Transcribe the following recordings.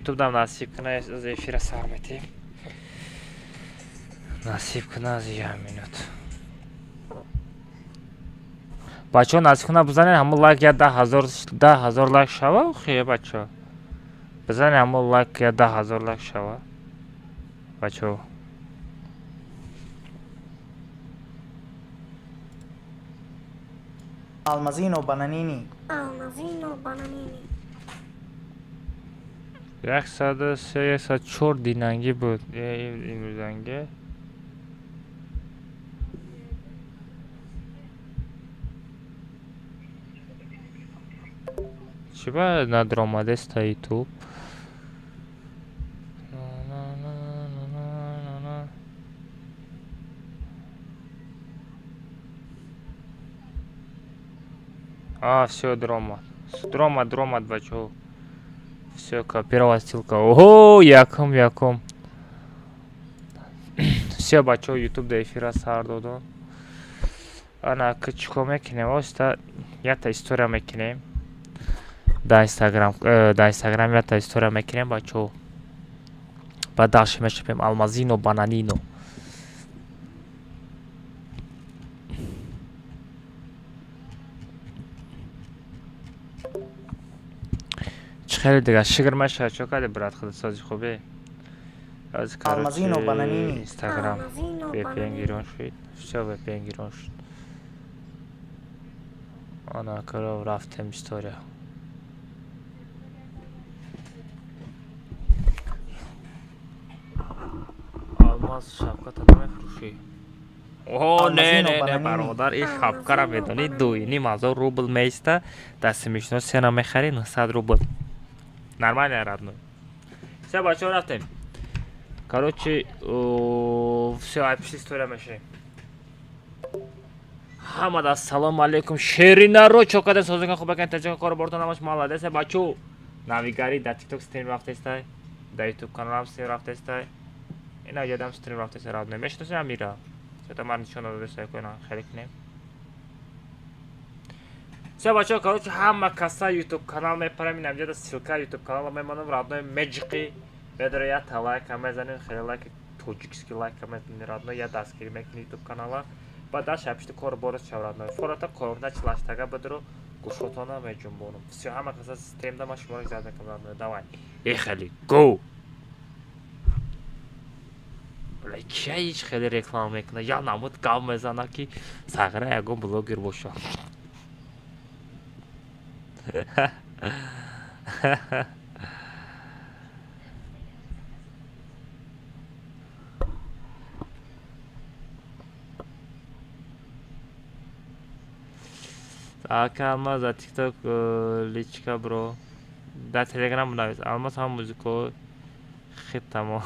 Ютубдам насиб куна, аз эфира сар метем. Насиб куна, аз як минут. Бачаҳо, насиб куна, бизанед ҳамун лайк, я 10 000, 10 000 лайк шава. Охи, бачаҳо, бизанед ҳамун лайк, я 10 000 лайк шава, бачаҳо. Almazino Bananini. Almazino Bananini. 103, 104 динангӣ буд имрӯзанги. Чӣ ба надромадеста ютуб? А, всё, дромад, дромад, дромад, бачаҳо. Всё, копировать ссылка. Ого, якум, якум. Всё, бачаҳо, ютуб да эфира сар додон. Ана ки чӣ кор мекунем? Оста якта история мекунем дар Инстаграм, дар Инстаграм якта история мекунем, бачаҳо. Баъд дальше мешавем. Алмазино Бананино. Чӣ хеле дига, шукр мешавад. Чо кардӣ, брат, худат сози хубе? Аз, Алмазино короче, Бананини. Инстаграм Almazino VPN Bananini. гирон шуд. Всё, VPN гирон шуд. Ана кара рафтем история. Алмаз, шапката намефурӯшӣ? О, не. Алмазино Не, не. Бананини. Бародар, ин шапкара медонӣ, 2,5 ҳазор рубл меиста. Дар смешно цена мехарӣ, 900 рубл. Нормально, родной. Всё, бачаҳо, рафтем. Короче, всё, ай пишти история мешавем. Ҳамада ассалому алайкум, шеринаро. Чо када, созикан хуб, акан таҷика, кор бортон ҳамаш молодец, бачо. Навигари дар Тикток стрим рафтестай, дар Ютуб каналам стрим рафтестай, ина ҷадам стрим рафтестай, родной. Мешиноси амира? Чото ман нишон додестай, кона хеле кунем. Всё, бачаҳо, короче, ҳама каса ютуб канал мепарам, ин амҷада ссылка ютуб канала мемонам, родной. Меҷиқи медора, якта лайка мезанем, хеле лайки тоҷикский лайка мезанем, родной, я дастгирӣ мекунӣ ютуб канала. Баъд даш пишти кор борис шав, родной. Фората корна чилаштага бидро, гӯшотона меҷунбонам. Всё, ҳама каса стримда ман шуморо зиёд мекунам, родной. Давай, эхели го. Бля, кия ҳеҷ хеле реклама мекунад, як намуд гап мезана, ки сағира ягон блогер боша. Ака Алмаз, дар Тикток личка бро, дар Телеграм бинавис. Алмаз, ҳама музикаҳо хит тамом.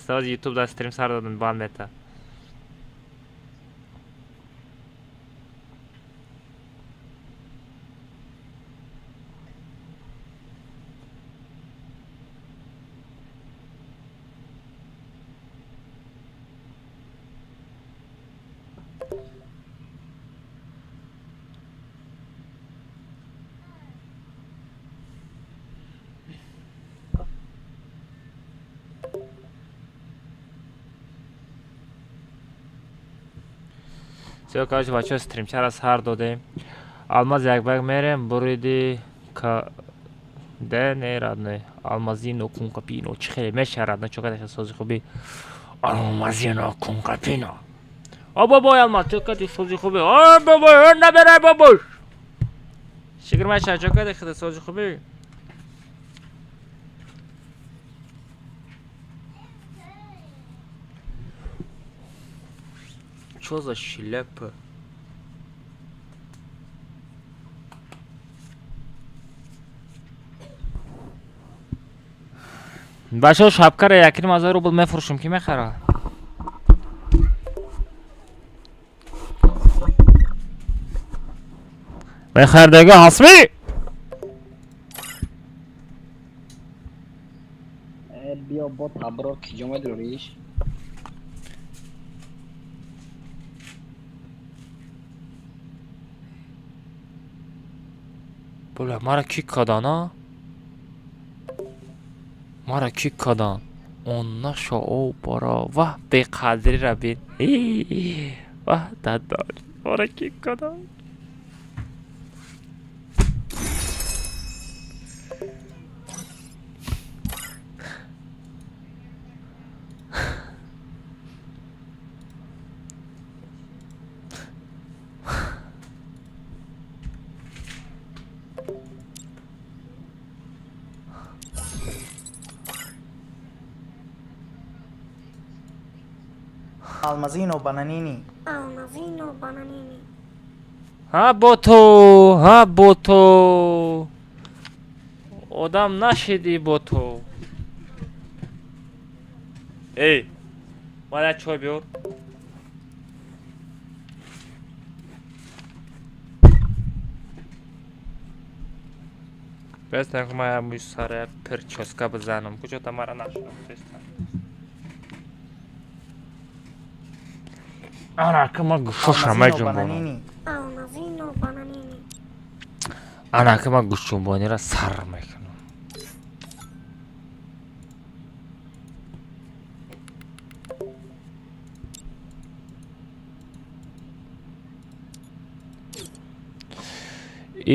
Соз Ютуб дар стрим сар додам, банд мета. Всё, короче, бачаҳо, стримчара сар додем. Алмаз, якбак мерем, буриди ка де не, родной. Алмазино кункапино, чӣ хеле меша, родной? Чо кади, сози хуби? Алмазино кункапино. О бобой, Алмаз, чо кади, сози хуби? О бобой, набирай, бобош. Шукр меша, чо кади, хида сози хуби? Чё за шляпа? Бачаҳо, шапкара 1,5 ҳазор рубл мефурӯшем, ки мехара? Мехардага ҳастми? Биё бо табро, киҷо медориш? Бля, мара ки кадана? Мара ки кадан? Он наша о бара. Ваҳ, беқадрира бин. Ваҳ, дадор. Мара ки кадан? Алмазино Бананини. Алмазино Бананини. Ҳа бо ту, ҳа бо ту. Одам нашидӣ бо ту. Эй, мана чой биёр. Бестан ки ман мӯи сара прическа бизанам. Куҷо та мара нашинохтестан. Ана ки ман гӯшоша Алмазино меҷунбонам. Бананини. Алмазино Бананини. Ана ки ман гӯшҷунбониро сар мекунам.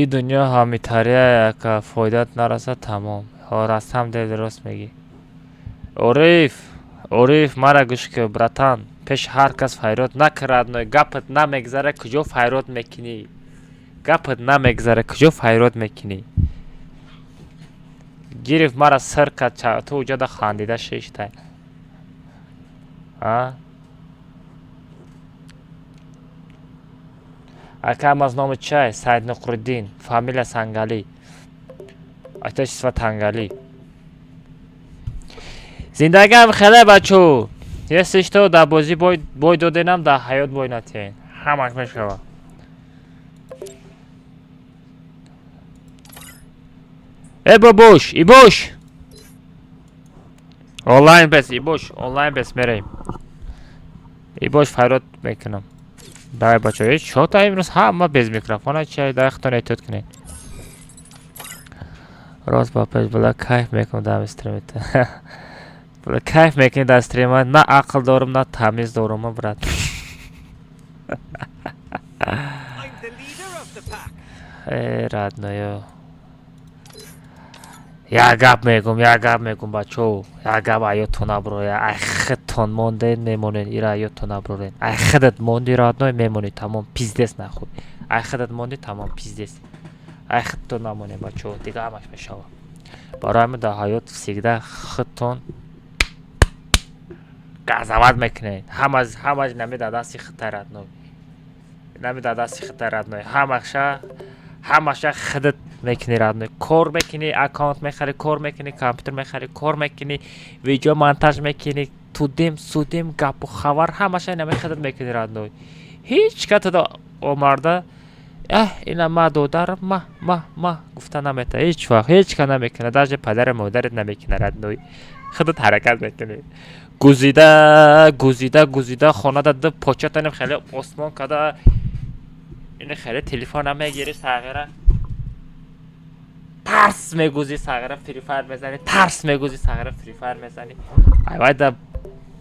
И дунё ҳамитария яка фоидат нарасад тамом. Ҳо, растам дел рост мегӣ. Ориф, Ориф, мара гӯш кун, братан. Пеши ҳар кас файрод накун, родной. Гапат намегзара, куҷо файрод мекунӣ? Гапат намегзара, куҷо файрод мекунӣ? Гирифт мара сир кард, ту уҷода хандида шиштай. А? Акам аз номи чай? Саид Нуқриддин, фамилия Сангалӣ. Отечество Тангалӣ. Зиндагиам хеле бачо. Если что, дар бозӣ бой доденам, дар ҳаёт бой натиҳен. Ҳамаш мешавад. Э бобош, ибош. Онлайн бес, ибош, онлайн бес мерем. Ибош файрод мекунам. Давай бачо, э чота имрӯз ҳама без микрофона чай, давай худтон эҳтиёт кунед. Рост ба пеш била кайф мекунам дар стримита. Била кайф мекунӣ дар стрима, на ақл дорум, на тамиз дорум, брат. Э, родной. Як гап мегум, як гап мегум, бачо. Як гап аётон наброя. Ай худтон монде мемонед, ира аётон наброред. Ай худат монди, родной, мемонӣ, тамом, пиздец нахуй. Ай худат монди, тамом, пиздец. Ай худтон намонед, бачо, дига ҳамаш мешавад. Барои ҳамин дар ҳаёт всегда худтон газават мекунед. Ҳамаш ҳамаш нами дар дасти худтай, родной. Нами дар дасти худтай, родной. Ҳамаша ҳамаша худат мекунӣ, родной. Кор мекунӣ, аккаунт мехарӣ, кор мекунӣ, компютер мехарӣ, кор мекунӣ, видео монтаж мекунӣ, тудим, судим, гапу хабар ҳамаша нами худат мекунӣ, родной. Ҳеҷ ка туда омарда, эҳ, ина ма додарам, ма, ма, ма гуфта намета. Ҳеҷ вақт ҳеҷ ка намекунад, даже падару модарат намекунад, родной. Худат ҳаракат мекунӣ. Гузида, гузида, гузида хонада ду початанем хеле осмон када ин хеле телефона мегири сағира. Тарс мегузи сағира Free Fire мезанӣ, тарс мегузи сағира Free Fire мезанӣ. Ай вай да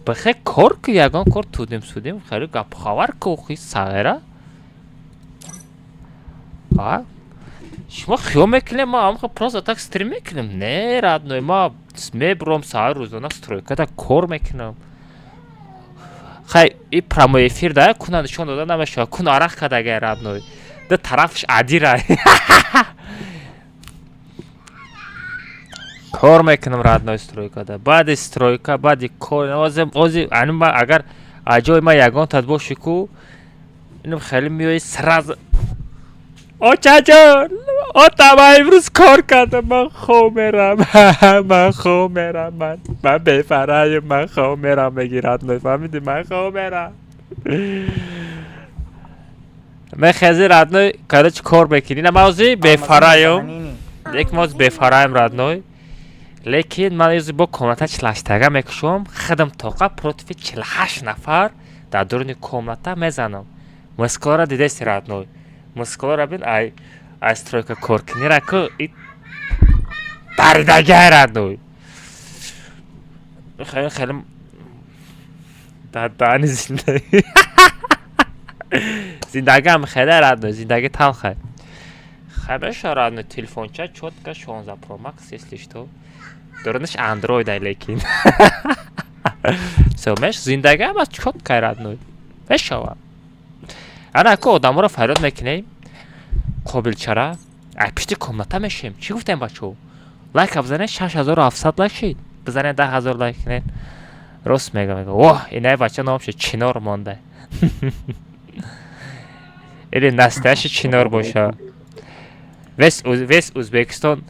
бихе кор ку ягон кор тудим судим хеле гап хабар ку хи сағира. А? Шумо хиёл мекунем, ма ҳамха просто так стрим мекунем. Не, родной, ма мебурам саҳар рӯзона стройкада кор мекунам. Хай, и прямой эфир да куна нишон дода намешавад. Кун арақ кадагай, родной. Ду тарафш адира. Кор мекунам, родной, стройкада. Баъди стройка, баъди кор, ози ози ани ма агар аз ҷои ма ягон тат боши ку, инам хеле меои сразу очаҷон, ота ман имрӯз кор кардам, ман хоб мерам, ман хоб мерам, ман бефараем, ман хоб мерам, меги родной, фаҳмидӣ, ман хоб мерам. Мехези родной, короче, кор мекунӣ. На ман ози бефараем. Бананини. Лек мо ози бефараем, родной. Лекин ман ози бо комната 48-тага мекушом, худам тоқа против 48 нафар дар дуруни комната мезанам. Москваро дидеси, родной. Москваро бин, ай стройка коркунира ку и даридагай, родной. Хеле хеле дар даҳани зиндагӣ. Зиндагӣ ҳам хеле, родной, зиндагӣ талхе. Хай, меша, родной, телефонча чётко 16 Pro Max, если что. Дурнаш Android ай, лекин. Всё, меш зиндагӣ ҳам аз чётко, родной. Мешава. Ана ку одаморо фарёд мекунем. Қобилчара ай пишти комната мешем. Чӣ гуфтем, бачаҳо? Лайка бизанед, 6700 лайк шид. Бизанед, 10 000 лайк кунед. Рост мега, мега. Воҳ, инаи бача номша Чинор монда. Или настоящий Чинор боша. Весь Узбекистон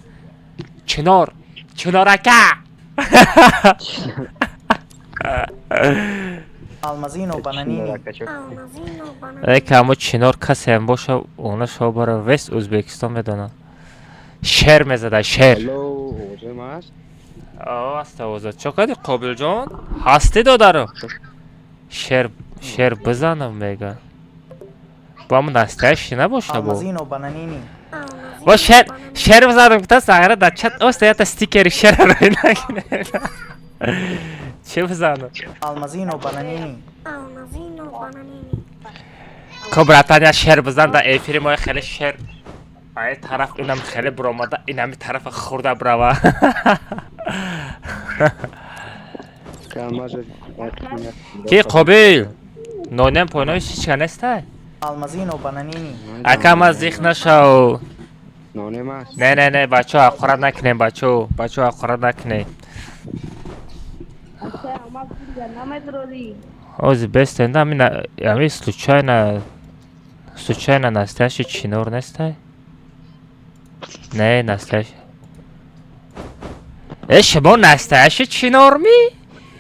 Чинор, Чинор ака. Алмазино Бананини. Алмазино Бананини. Эка амо Чинор касеам боша, она шобара весь Узбекистон медонад. Шер мезада, шер. Алло, овозои ман ҳаст? О, аст овозат. Чо кардӣ, Қобилҷон? Ҳастӣ, додаро? Шер, шер бизанам, мега. Бо ҳамон настоящий набоша бо. Алмазино Бананини. Бо шер, шер бизанам гуфта сағира дар чат оста ята стикери шер рӯй накунед. Чӣ бизанам? Алмазино Бананини. Алмазино Бананини. Ко, братан, я шер бизан дар эфири мо, хеле шер. Ай тараф инам хеле буромада, инами тарафа хурда брава. Ки Қобил? Нонем пойнои ҳичка нестай? Алмазино Бананини. Ака, ма зиқ нашав. Нонем аст. Не, не, не, бачаҳо, ҳақорат накунем, бачаҳо, бачаҳо, ҳақорат накунем. Ҳозир бестен, ами случайно настоящий Чинор нестай? Не, настоящий. Э, шумо настоящий Чинор ми?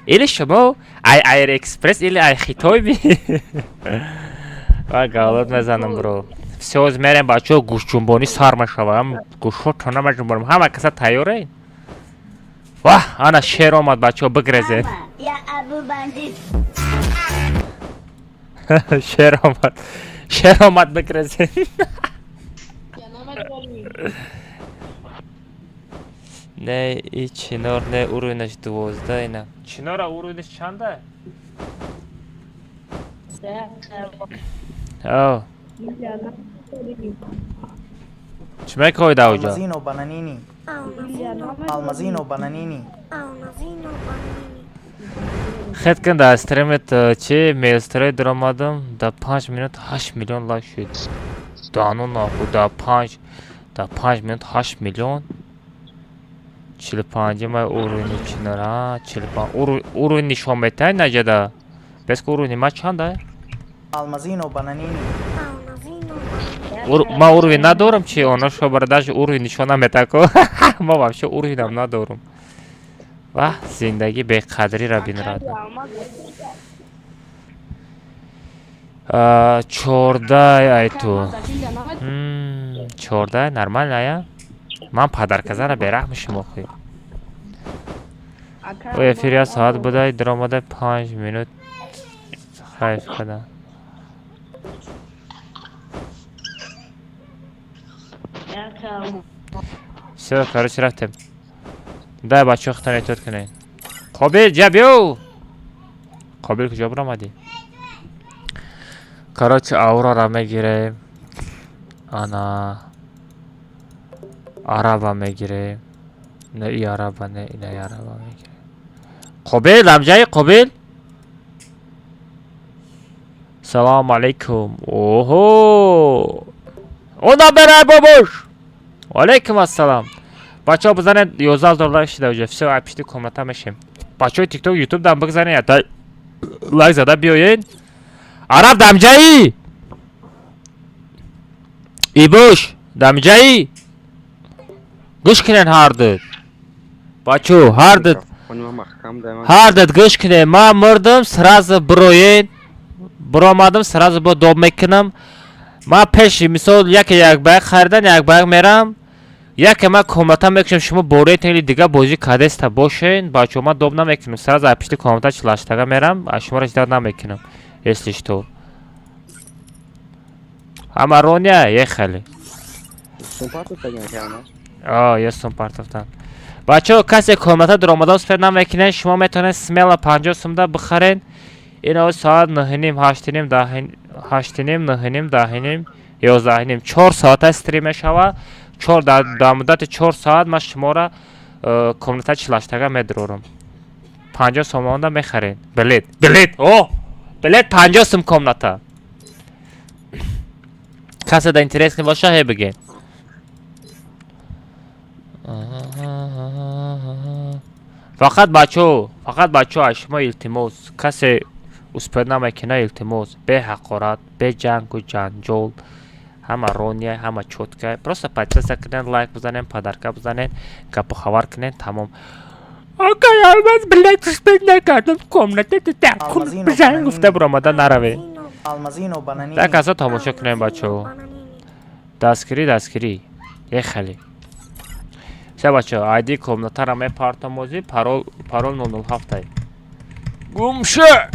Или шумо ай Аэроэкспресс или ай Хитой ми? Ва галот мезанам, бро. Всё, ҳозир мерем, бачаҳо, гӯштҷунбонӣ сар мешава. Ҳам гӯшҳо намеҷунбонам. Ҳама каса тайёред? Ваҳ, ана шер омад, бачаҳо, бигрезед. Я Абу Бандит. Шер омад. Шер омад, бигрезед. Не, и Чинор, не, уровень аш 12 ина. Чинора уровень аш чанда? О. Чӣ мекоҳӣ дар оҷа? Алмазино Бананини. Алмазино. Алмазино Бананини. Алмазино Бананини. Хет кун, дар стримет чи мелстрой дуромадам, дар 5 минут 8 миллион лайк шуд. Дану наху, дар 5 минут 8 миллион. 45 май уровень и Чинора, 45 уровень нишон метаҳед наҷада. Бес ку, уровень и ма чанда? Алмазино Бананини. Алмазино Бананини. Ма уровень надорам чи оно шобара даже уровень нишон намета ку. Ма вообще уровень ам надорам. Ваҳ, зиндагӣ беқадрира бин, родной. 14 ай ту. 14 нормально ая? Ман падарказана бераҳми шумо хӯй. О, эфир як соат будай, дуромада 5 минут хайф кардам. Всё, короче, рафтем. Дай, бачаҳо, худтон эҳтиёт кунед. Қобил, ҷа биё. Қобил куҷо биромадӣ? Короче, аурара мегирем. Ана араба мегирем. Не, и араба, не, ина араба мегирем. Қобил, амҷаи Қобил? Салому алайкум. Оҳо! Она берай бобош! Алайкум ассалам. Бачаҳо, бизанед, 11 000 лайк шида уже. Всё, ай пишти комната мешем. Бачаҳои TikTok, YouTube дам бигзанед, ята лайк зада биёед. Араб дамҷаи? Ибуш, дамҷаи? Гӯш кунед ҳардуд. Бачаҳо, ҳардуд ҳардуд гӯш кунед. Ман мурдам, сразу бироед. Биромадам, сразу бо доб мекунам. Ман пеши мисол яке як ба як харидан, як ба як мерам. Яке ман комната мекушам, шумо бореед или дига бозӣ кадеста бошен, бачаҳо, ман доб намекунам. Сразу аз пишти комната чилаштага мерам, аз шуморо ждать намекунам. Если что. Ҳама рония, ехали. О, я сум партофтан. Бачаҳо, касе комната дуромада успед намекунед, шумо метавонед смело 50 сумда бихаред. Ин соат 9:30, 8:30, 8:30, 9:30, 10:30, 11:30, 4 соата стрим мешавад. Дар муддати 4 соат ман шуморо комната 48-тага медурорам. 50 сомонда мехаред. Билет, билет, о! Билет 50 сум комната. Касе да интерес боша, ҳе бигед. Фақат бачаҳо, фақат бачаҳо, аз шумо илтимос, касе успед намекуна, илтимос, бе ҳақорат, бе ҷангу ҷанҷол, ҳама рония, ҳама чётко, просто подписаться кунед, лайк бизанед, подарка бизанед, гапу хабар кунед, тамом. Акай Алмаз, блядь, успед накардам, комната бизан гуфта буромада наравед. Алмазино бананини. Так аса тамошо кунем, бачаҳо. Дастгирӣ, дастгирӣ. Ехали. Всё, бачаҳо, айди комнатара мепартам озӣ, парол, парол 007 ай. Гумша!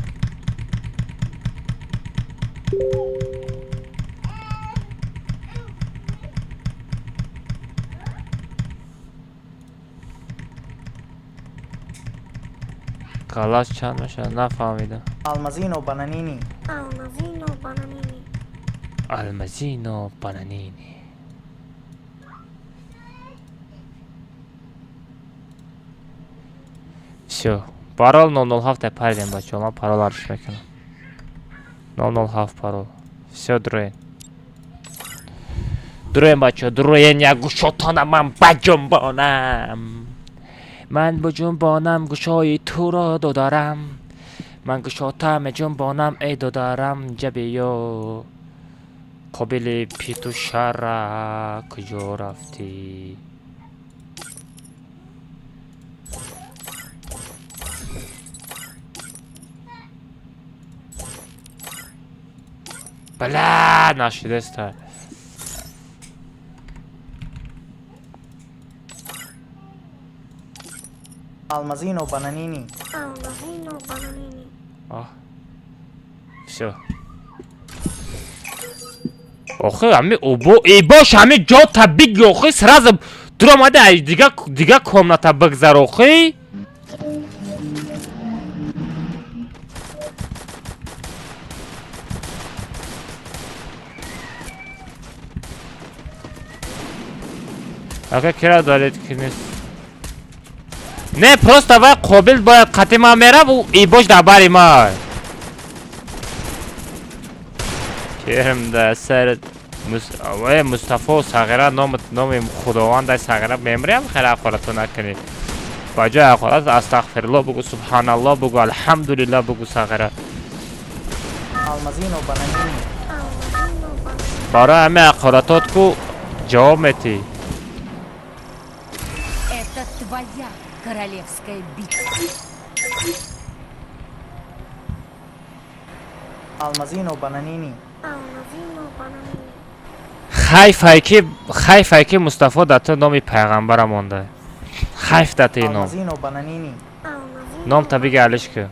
Галас чанд мешавад? Нафаҳмидам. Алмазино бананини. Алмазино бананини. Алмазино бананини. Всё. Парол 007 паридем, бачаҳо. Ман парол арш мекунам. 007 парол. Всё, дуроен. Дуроен, бачаҳо, дуроен, як гӯшотона ман баҷунбонам. Ман буҷунбонам гӯшои туро, додарам. Ман гӯшота меҷунбонам, эй додарам, ҷабиё. Қобили питушара куҷо рафтӣ? Бля, нашидеста. Алмазино бананини. Алмазино бананини. Всё. Охи, ами обо, эй бош, ами ҷота биги, охи, сразу дуромада ай дига комната бигзар, охи. Ака кира далет ки нест. Не, просто вай қобил бояд қати ман мерав, и бош дар бари ман. Керм да сар Мустафо сағира номи худованд сағира мемрям, хеле ҳақорату накунед. Ба ҷои ҳақорат астағфирулло бугу, субҳаналло бугу, алҳамдулилло бугу, сағира. Алмазино бананини. Алмазино бананини. Барои ҳамин ҳақоратот ку ҷавоб метиҳӣ. Это твоя королевская битва. Алмазино бананини. Алмазино бананини. Хайфай ки, хайфай ки Мустафо дар ту номи пайғамбара монда. Хайф дар ти ном. Алмазино бананини. Алмазино Ном та биги, алиш ки.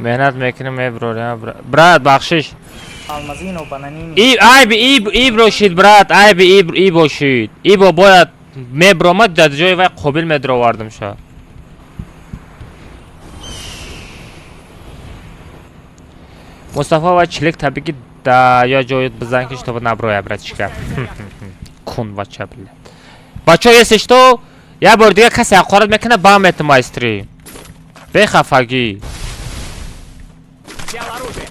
Меҳнат мекунем, меброрем. Брат, бахшиш. Алмазино бананини. И айби и бошид, брат, айби и бошид. Ибо бояд мебромад, дар ҷои вай қобил медровардам ша. Мустафо ва чилик табиги да ё ҷои бизан ки чтобы наброя, братишка. Кун бача, блядь. Бачо, если что, я бор дига касе ҳақорат мекуна, бам метам майстри. Бехафагӣ. Взял оружие.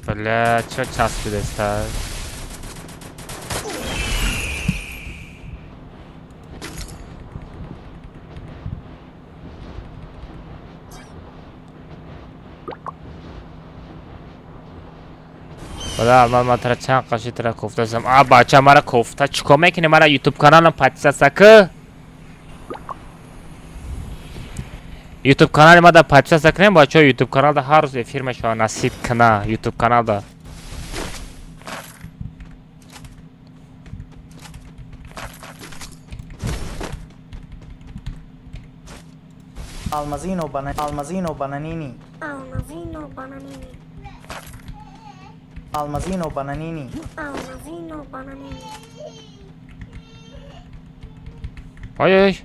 Бля, чо часпидеста? Бада, ман тара чанд қаши тара кофтасам. А, бача, мара кофта чикор мекунӣ? Мара ютуб каналам подписаться ку. Ютуб канали ма да подписаться кунем, бачаҳо, ютуб каналда ҳар рӯз эфир мешавад, насиб кина ютуб каналда. Алмазино бана Алмазино бананини. Алмазино бананини. Алмазино бананини. Алмазино бананини. Ой-ой.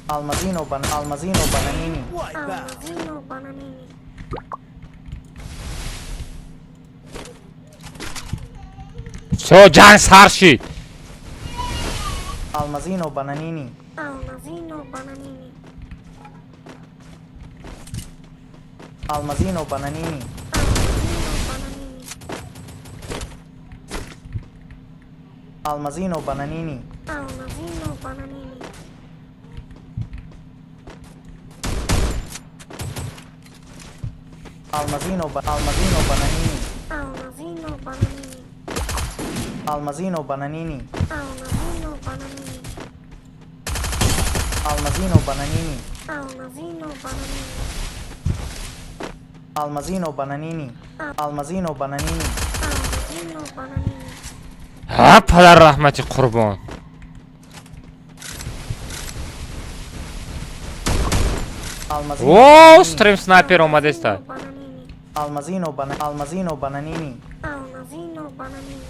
Алмазино бан Алмазино бананини. Алмазино бананини. Всё, ҷанг сар шид. Алмазино бананини. Алмазино бананини. Алмазино бананини. Алмазино бананини. Алмазино бананини. Алмазино бананини. Алмазино ба Алмазино бананини. Алмазино бананини. Алмазино бананини. Алмазино бананини. Алмазино бананини. Алмазино бананини. Алмазино бананини. Алмазино бананини. Алмазино бананини. Ҳа, падар раҳмати қурбон. Алмазино О, стрим снайпер омадеста. Бананини. Алмазино бана Алмазино бананини. Алмазино бананини.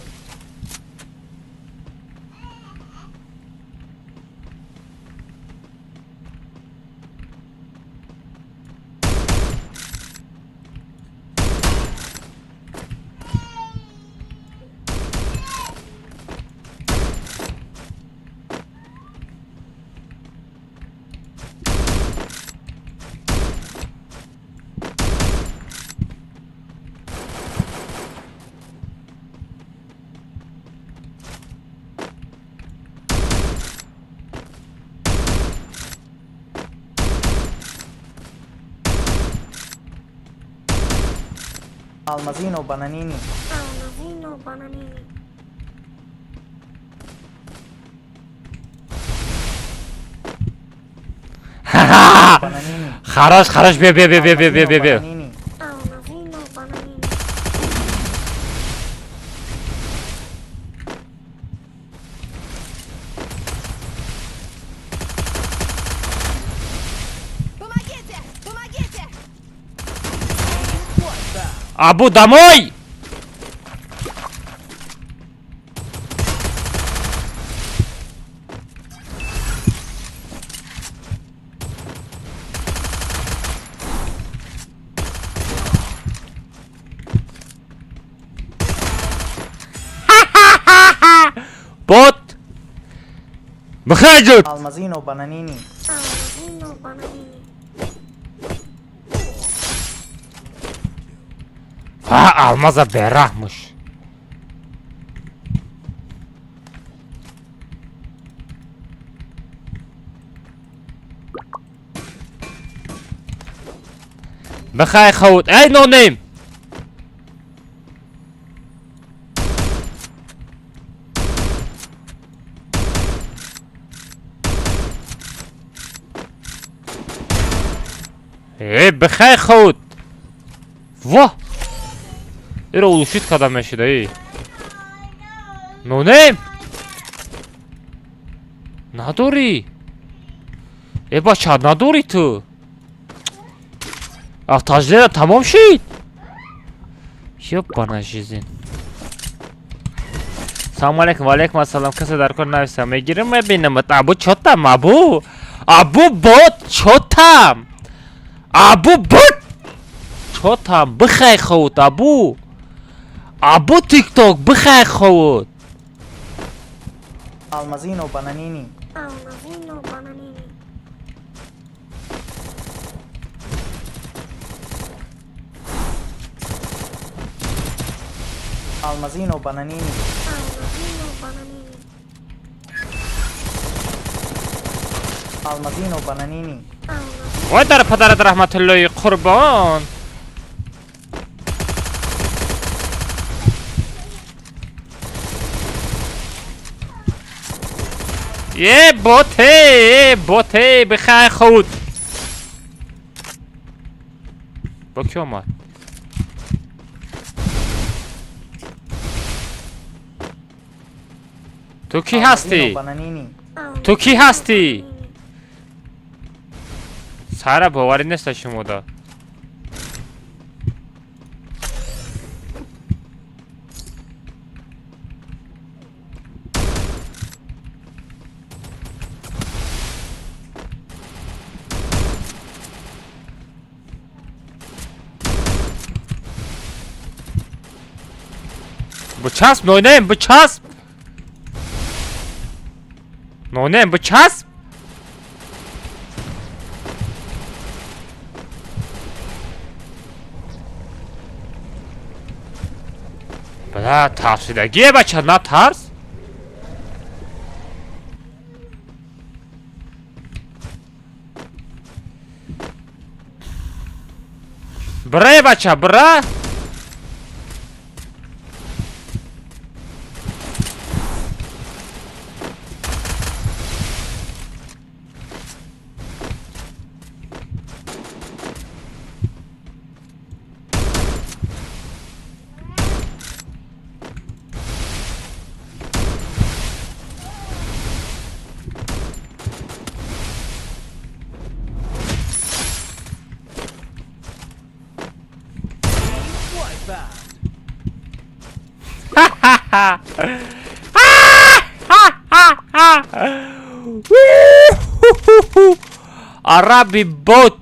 Алмазино бананини. Алмазино бананини. Бананини. Хорош, хорош, бе, бе, бе, бе, бе, бе, бе, бе. Бананини. Алмазино бананини. Помогите! Помогите! Абу, домой! Бот! Бихайджут! Алмазино бананини. Алмазино бананини. Ва, алмаза бераҳмуш. Бихай хавуд. Эй, нонейм! Эй, бихай хавуд! Во! Иро улушид када мешида, эй. Нонейм! Надорӣ? Э, бача, надорӣ ту? Автожлера тамом шид? Ёбана жизнь. Салом алейкум, ва алейкум ассалом. Касе дар кор нависа, мегирам, мебинам. Абу чо там, абу? Абу бот, чо там? Абу бот! Чо там? Бихай ховуд, абу! Абу тикток, бихай ховуд! Алмазино бананини. Алмазино бананини. Алмазино бананини. Алмазино бананини. Алмазино бананини. Вой дар падарат раҳматуллои қурбон! Е, боте, е, боте, бихай ховуд. Бо ки омад? Ту кӣ ҳастӣ? Алмазино бананини. Ту кӣ ҳастӣ? Сара боварӣ неста шумода. Бичасп, нонем, бичасп. Нонем, бичасп. Бля, тарсидагие бача, натарс. Бра, бача, бра. Араби бот.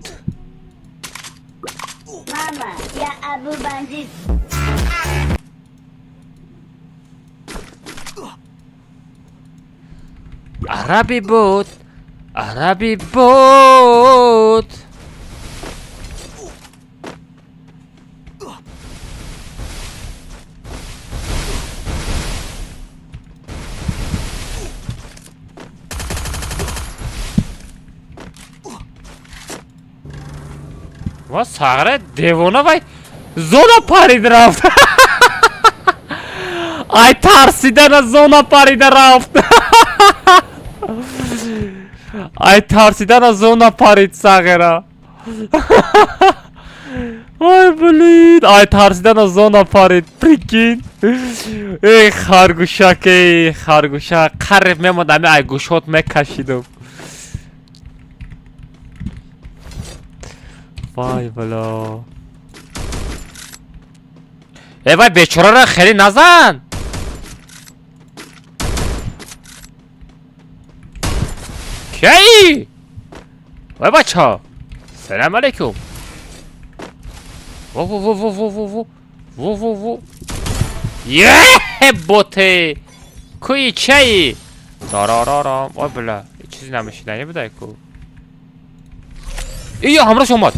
Мама, я Абу Бандит. Араби бот. Араби бот. Ва сағра девона вай зона парид рафт. Ай тарсидана зона парида рафт. Ай тарсидана зона парид сағира. Ай блин, ай тарсидана зона парид, прикинь. Эй харгушак, эй харгушак, қариб мемонд ами ай гӯшот мекашидум. Вай бало. Э вай бечораро хеле назан. Кей? Вай бача. Салам алейкум. Во во во во во во во во во во. Е боте. Куи чай. Дарарарам. Ой бля, чизи намешиданӣ будай ку. Ия ҳамрош омад.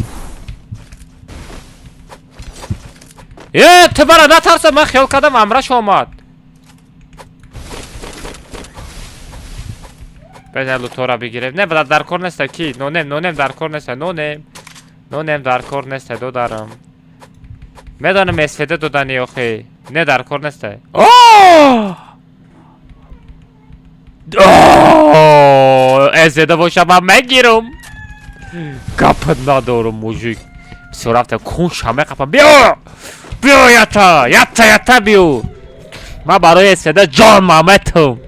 Е, ту бара натарса, ман хиёл кардам ҳамраш омад. Безар лутора бигирем. Не, бада дар кор неста ки. Нонем, нонем дар кор неста, нонем. Нонем дар кор неста, додарам. Медонам СВД додани охи. Не дар кор неста. СВД боша ман мегирам. Гап надорам, мужик. Бисёр рафта кунша меқапам. Биё! Биё ята! Ята ята биё! Ман барои СВД ҷон маметам.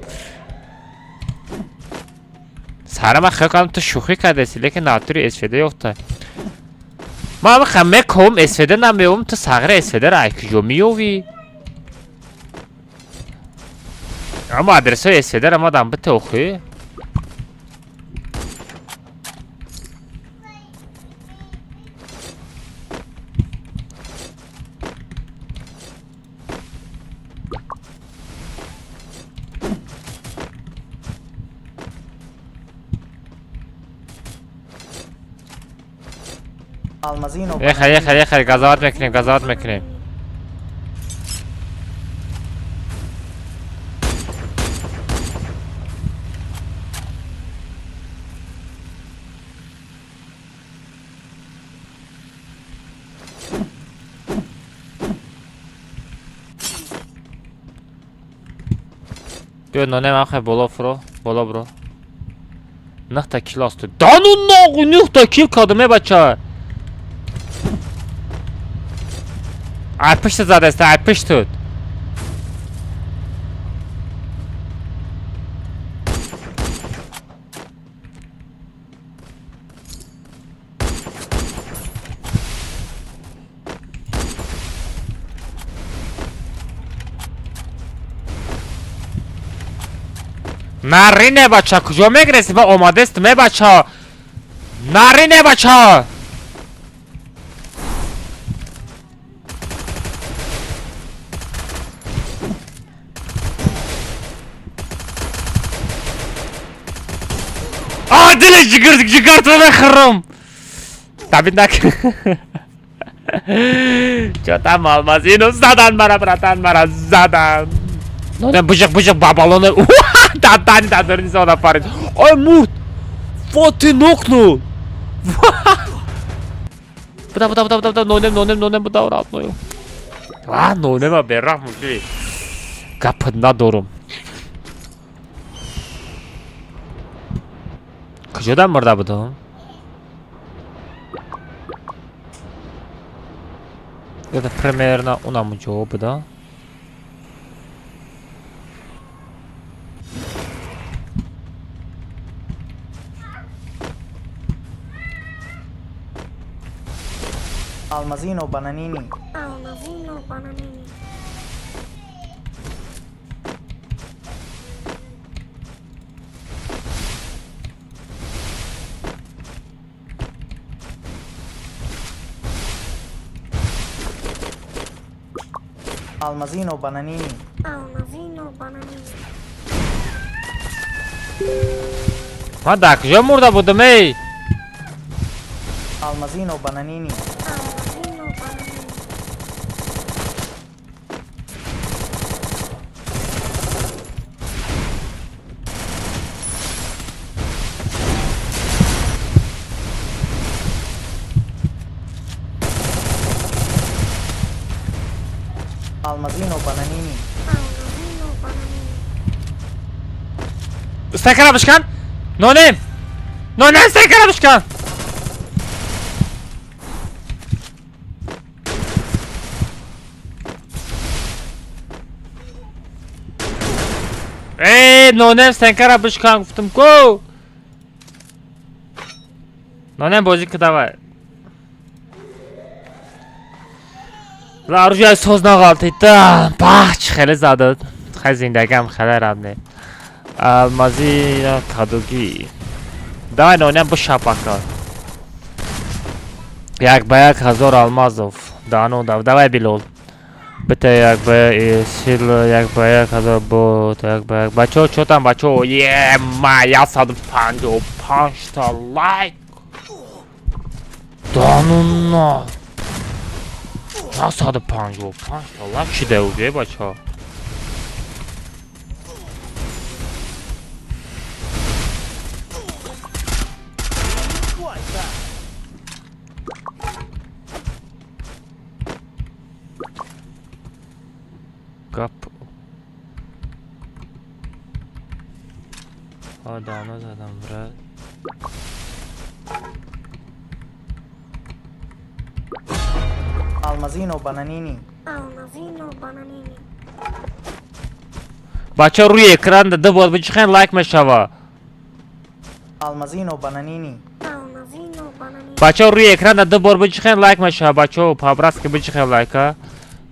Сара ман хиёл кардам ту шӯхӣ кардаси, лекин натури СВД ёфта. Ман ҳам меком СВД намеёвам, ту сағри СВД-ро ай куҷо меёвӣ? Аммо адресҳои СВД-ро мадам бите охӣ. Алмазино Ехай, ехай, ехай, газоват мекунем, газоват мекунем. Биё нонем ахай боло фуро, боло бро. Нахта кил асту. Дану ногу нухта кил кардам, э бача. Ай пушт задаста, ай пушт тут. Нарине, бача, куҷо мегреси? Ма омадестам, е, бача. Нарине, бача. А, дили ҷигар ҷигартро мехӯрам. Табид нак. Чотам алмазину задан мара, братан, мара задан. Ноне бужиқ бужиқ бабалоне. Дадани дадорни зона парид. Ой, мурд. Вот ты нокнул. Буда, буда, буда, буда, нонем, нонем, нонем, буда, родной. А, нонема бераҳм ки. Гап надорум. Куҷода мурда будум? Это примерно унам ҷо буда. Almazino Bananini. Almazino Bananini. Almazino Bananini. Almazino Bananini. Ман дар куҷо мурда будум, эй? Almazino Bananini. Almazino Bananini. Almazino Bananini. Almazino Bananini. Стакара бишкан? Нонем! Нонем, стакара бишкан! Эй, нонем, стакара бишкан, гуфтам ку! Нонем, бозӣ ки, давай. Оружие соз нағалтида. Бах, чӣ хеле задад. Хай, зиндагиам хеле радне. Алмази кадугӣ. Давай, нонем, бишапака. 1 ба 1000 алмазов. Дану дав. Давай, Билол. Бита 1 ба сил 1 ба 1000 бот 1 ба 1. Бачо, чо там, бачо? Е, ма 155 та лайк. Дану на. 155 та лайк шида уже, бачо. Гап. А, дано задам, брат. Almazino Bananini. Almazino Bananini. Бача, рӯи экран ду бор бичихен, лайк мешава. Almazino Bananini. Almazino Bananini. Бача, рӯи экран ду бор бичихен, лайк мешава. Бачо, по-братски бичихен лайка.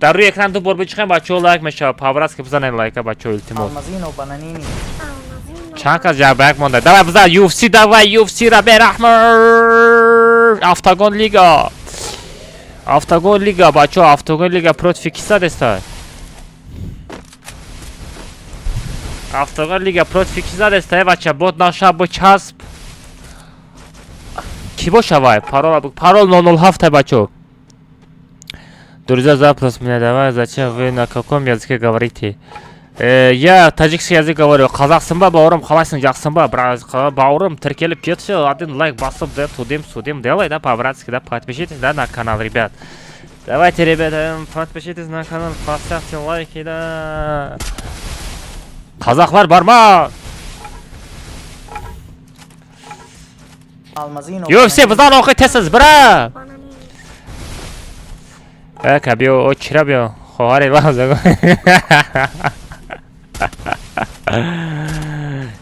Дар рӯи экран ду бор бичихен, бачо, лайк мешава. По-братски бизанен лайка, бачо, илтимос. Almazino Bananini. Almazino Чанд кас 1 ба 1 монда. Давай, бизан, UFC, давай, UFC ра бераҳм. Октагон лига. Октагон лига, бачо, Октагон лига против ки задеста? Октагон лига против ки задеста, э, бача, бот наша бичасп. Ки боша вай? Парол, парол 007, бачо. Друзья, запрос мне давай, зачем вы на каком языке говорите? Я таджикский язык говорю. Қазақсың ба, бауырым, қалайсың, жақсың ба, брат, бауырым, тіркеліп кетші, один лайк басып, да, тудым, судым, делай, да, по-братски, да, подпишитесь, да, на канал, ребят. Давайте, ребята, подпишитесь на канал, поставьте лайки, да. Қазақтар бар ма? Almazino UFC Bananini. Бизан оқи тез, бра. Bananini. Ака, биё, о, чира биё, хоҳари лаҳза.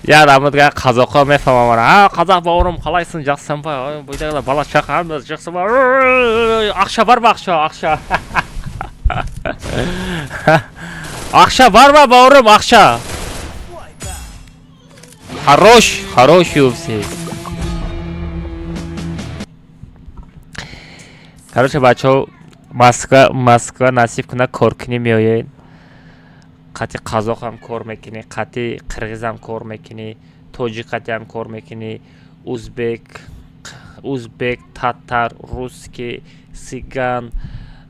Я рамыдга қазаққа мефаҳмам. А, қазақ бауырым, қалайсың, жақсың ба? Ой, бұйдағылар, бала шақамыз, жақсы ба? Ақша бар ма, ақша, ақша? Ақша бар ма, бауырым, ақша? Хорош, хорош UFC. Короче, бачаҳо, Москва, Москва насиб куна, коркунӣ меоед. Қати қазоқам кор мекунӣ, қати қирғизам кор мекунӣ, тоҷик қатиам кор мекунӣ, узбек, татар, русский, цыган,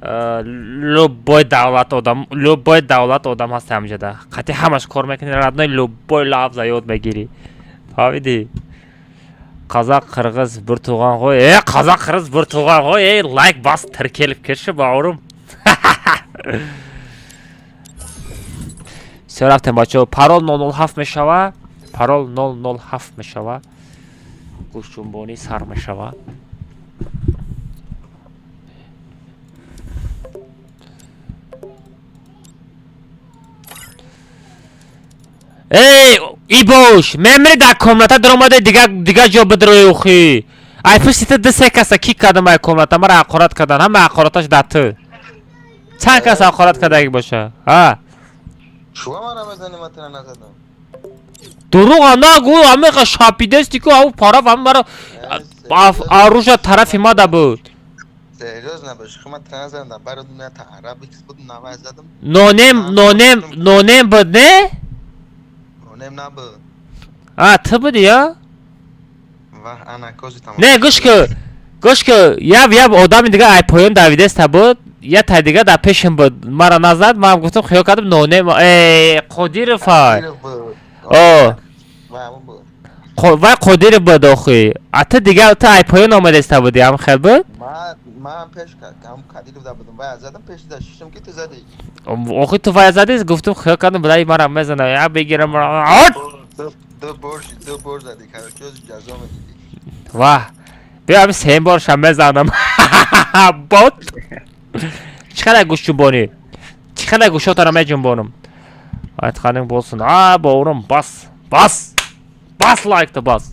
любой давлат одам, любой давлат одам ҳаст ҳамҷода. Қати ҳамаш кор мекунӣ, родной, любой лафза ёд мегирӣ. Фаҳмидӣ? Қазақ, қырғыз бір туған ғой. Е, қазақ, қырғыз бір туған ғой. Ей, лайк бас, тіркеліп кетші, бауырым. Всё, рафтем, бачаҳо. Парол 007 мешава. Парол 007 мешава. Гӯшҷунбонӣ сар мешава. Эй, ибош, мемри дар комната даромада, дигар ҷо бидрои ухи. Ай пушти ту ду се каса кик кардам ай комната, мара ҳақорат кардан, ҳама ҳақораташ дар ту. Чанд кас ҳақорат кардаги боша? Ҳа? Шуа мара мезани, ман тира назадам. Дурӯға нагӯ, ҳамеқа шапидести ку ав параф ҳама мара оружие тарафи мада буд. Серьёзно бош, хи ман тира назадам, бар дуня та арабикс буд, навай задам. Нонем, нонем, нонем буд, не? Нонем набуд. А, ту буди, я? Вах, ана кози тамом. Не, гӯш ку. Гӯш ку, яб одами дига ай поён давидеста буд, я тай дига дар пешим буд. Мара назад, ман гуфтам, хиёл кардам нонем, э, Қодиров ай. Қодиров буд. О. Вай, ҳамон буд. Вай Қодиров буд охи. А ту дига ту ай поён омадеста буди, ҳам хел буд? Ман пеш ҳам Кадиров да будам. Вай задам пеш да шишам ки ту задӣ. Охи ту вай задӣ, гуфтам, хиёл кардам, блай мара мезана, я бигирам. От! Ду бор задӣ, короче, ҷазо медидӣ. Ваҳ. Биё ҳамин сеюм боршам мезанам. Бот. Чӣ қадар гӯш ҷунбонӣ? Чӣ қадар гӯшотара меҷунбонам? Айтқаның болсын. А, бауырым, бас. Бас. Бас лайкты бас.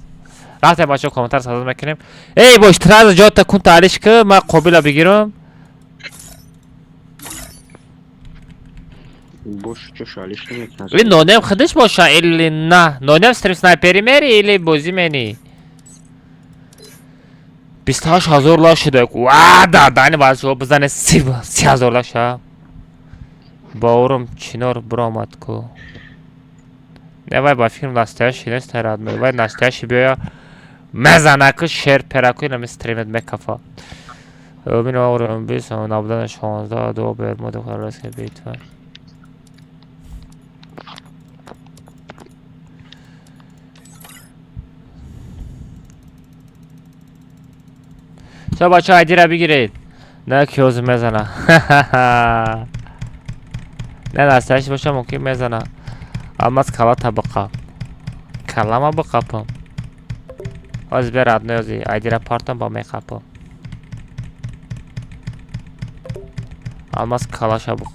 Рафтем, бачаҳо, комментар сазо мекунем. Эй, бош, траза ҷота кун таълиш ки, ман қобила бигирам. Бош чо шалиш намекунад. Ин нонем худиш боша или на? Нонем стрим снайпери мери или бозӣ мени? 28 000 лайк шуда. Ва, да, дани бачаҳо бизане 30 000 лайк ша. Бауырым, чинор биромад ку. Не, вай ба филм настоящий нест, родной. Вай настоящий биёя мезана ку шер пераку инами стримет мекафа. Мин бауырым, бис набудана 16 ду бермоду халаски битва. Всё, бачаҳо, айдира бигиред. На, ки ҳозир мезана. Не, настоящий боша мумкин мезана. Алмаз калата биқа. Калама биқапам. Ҳозир бе родной, ҳозир айдира партам ба меқапам. Алмаз калаша биқ.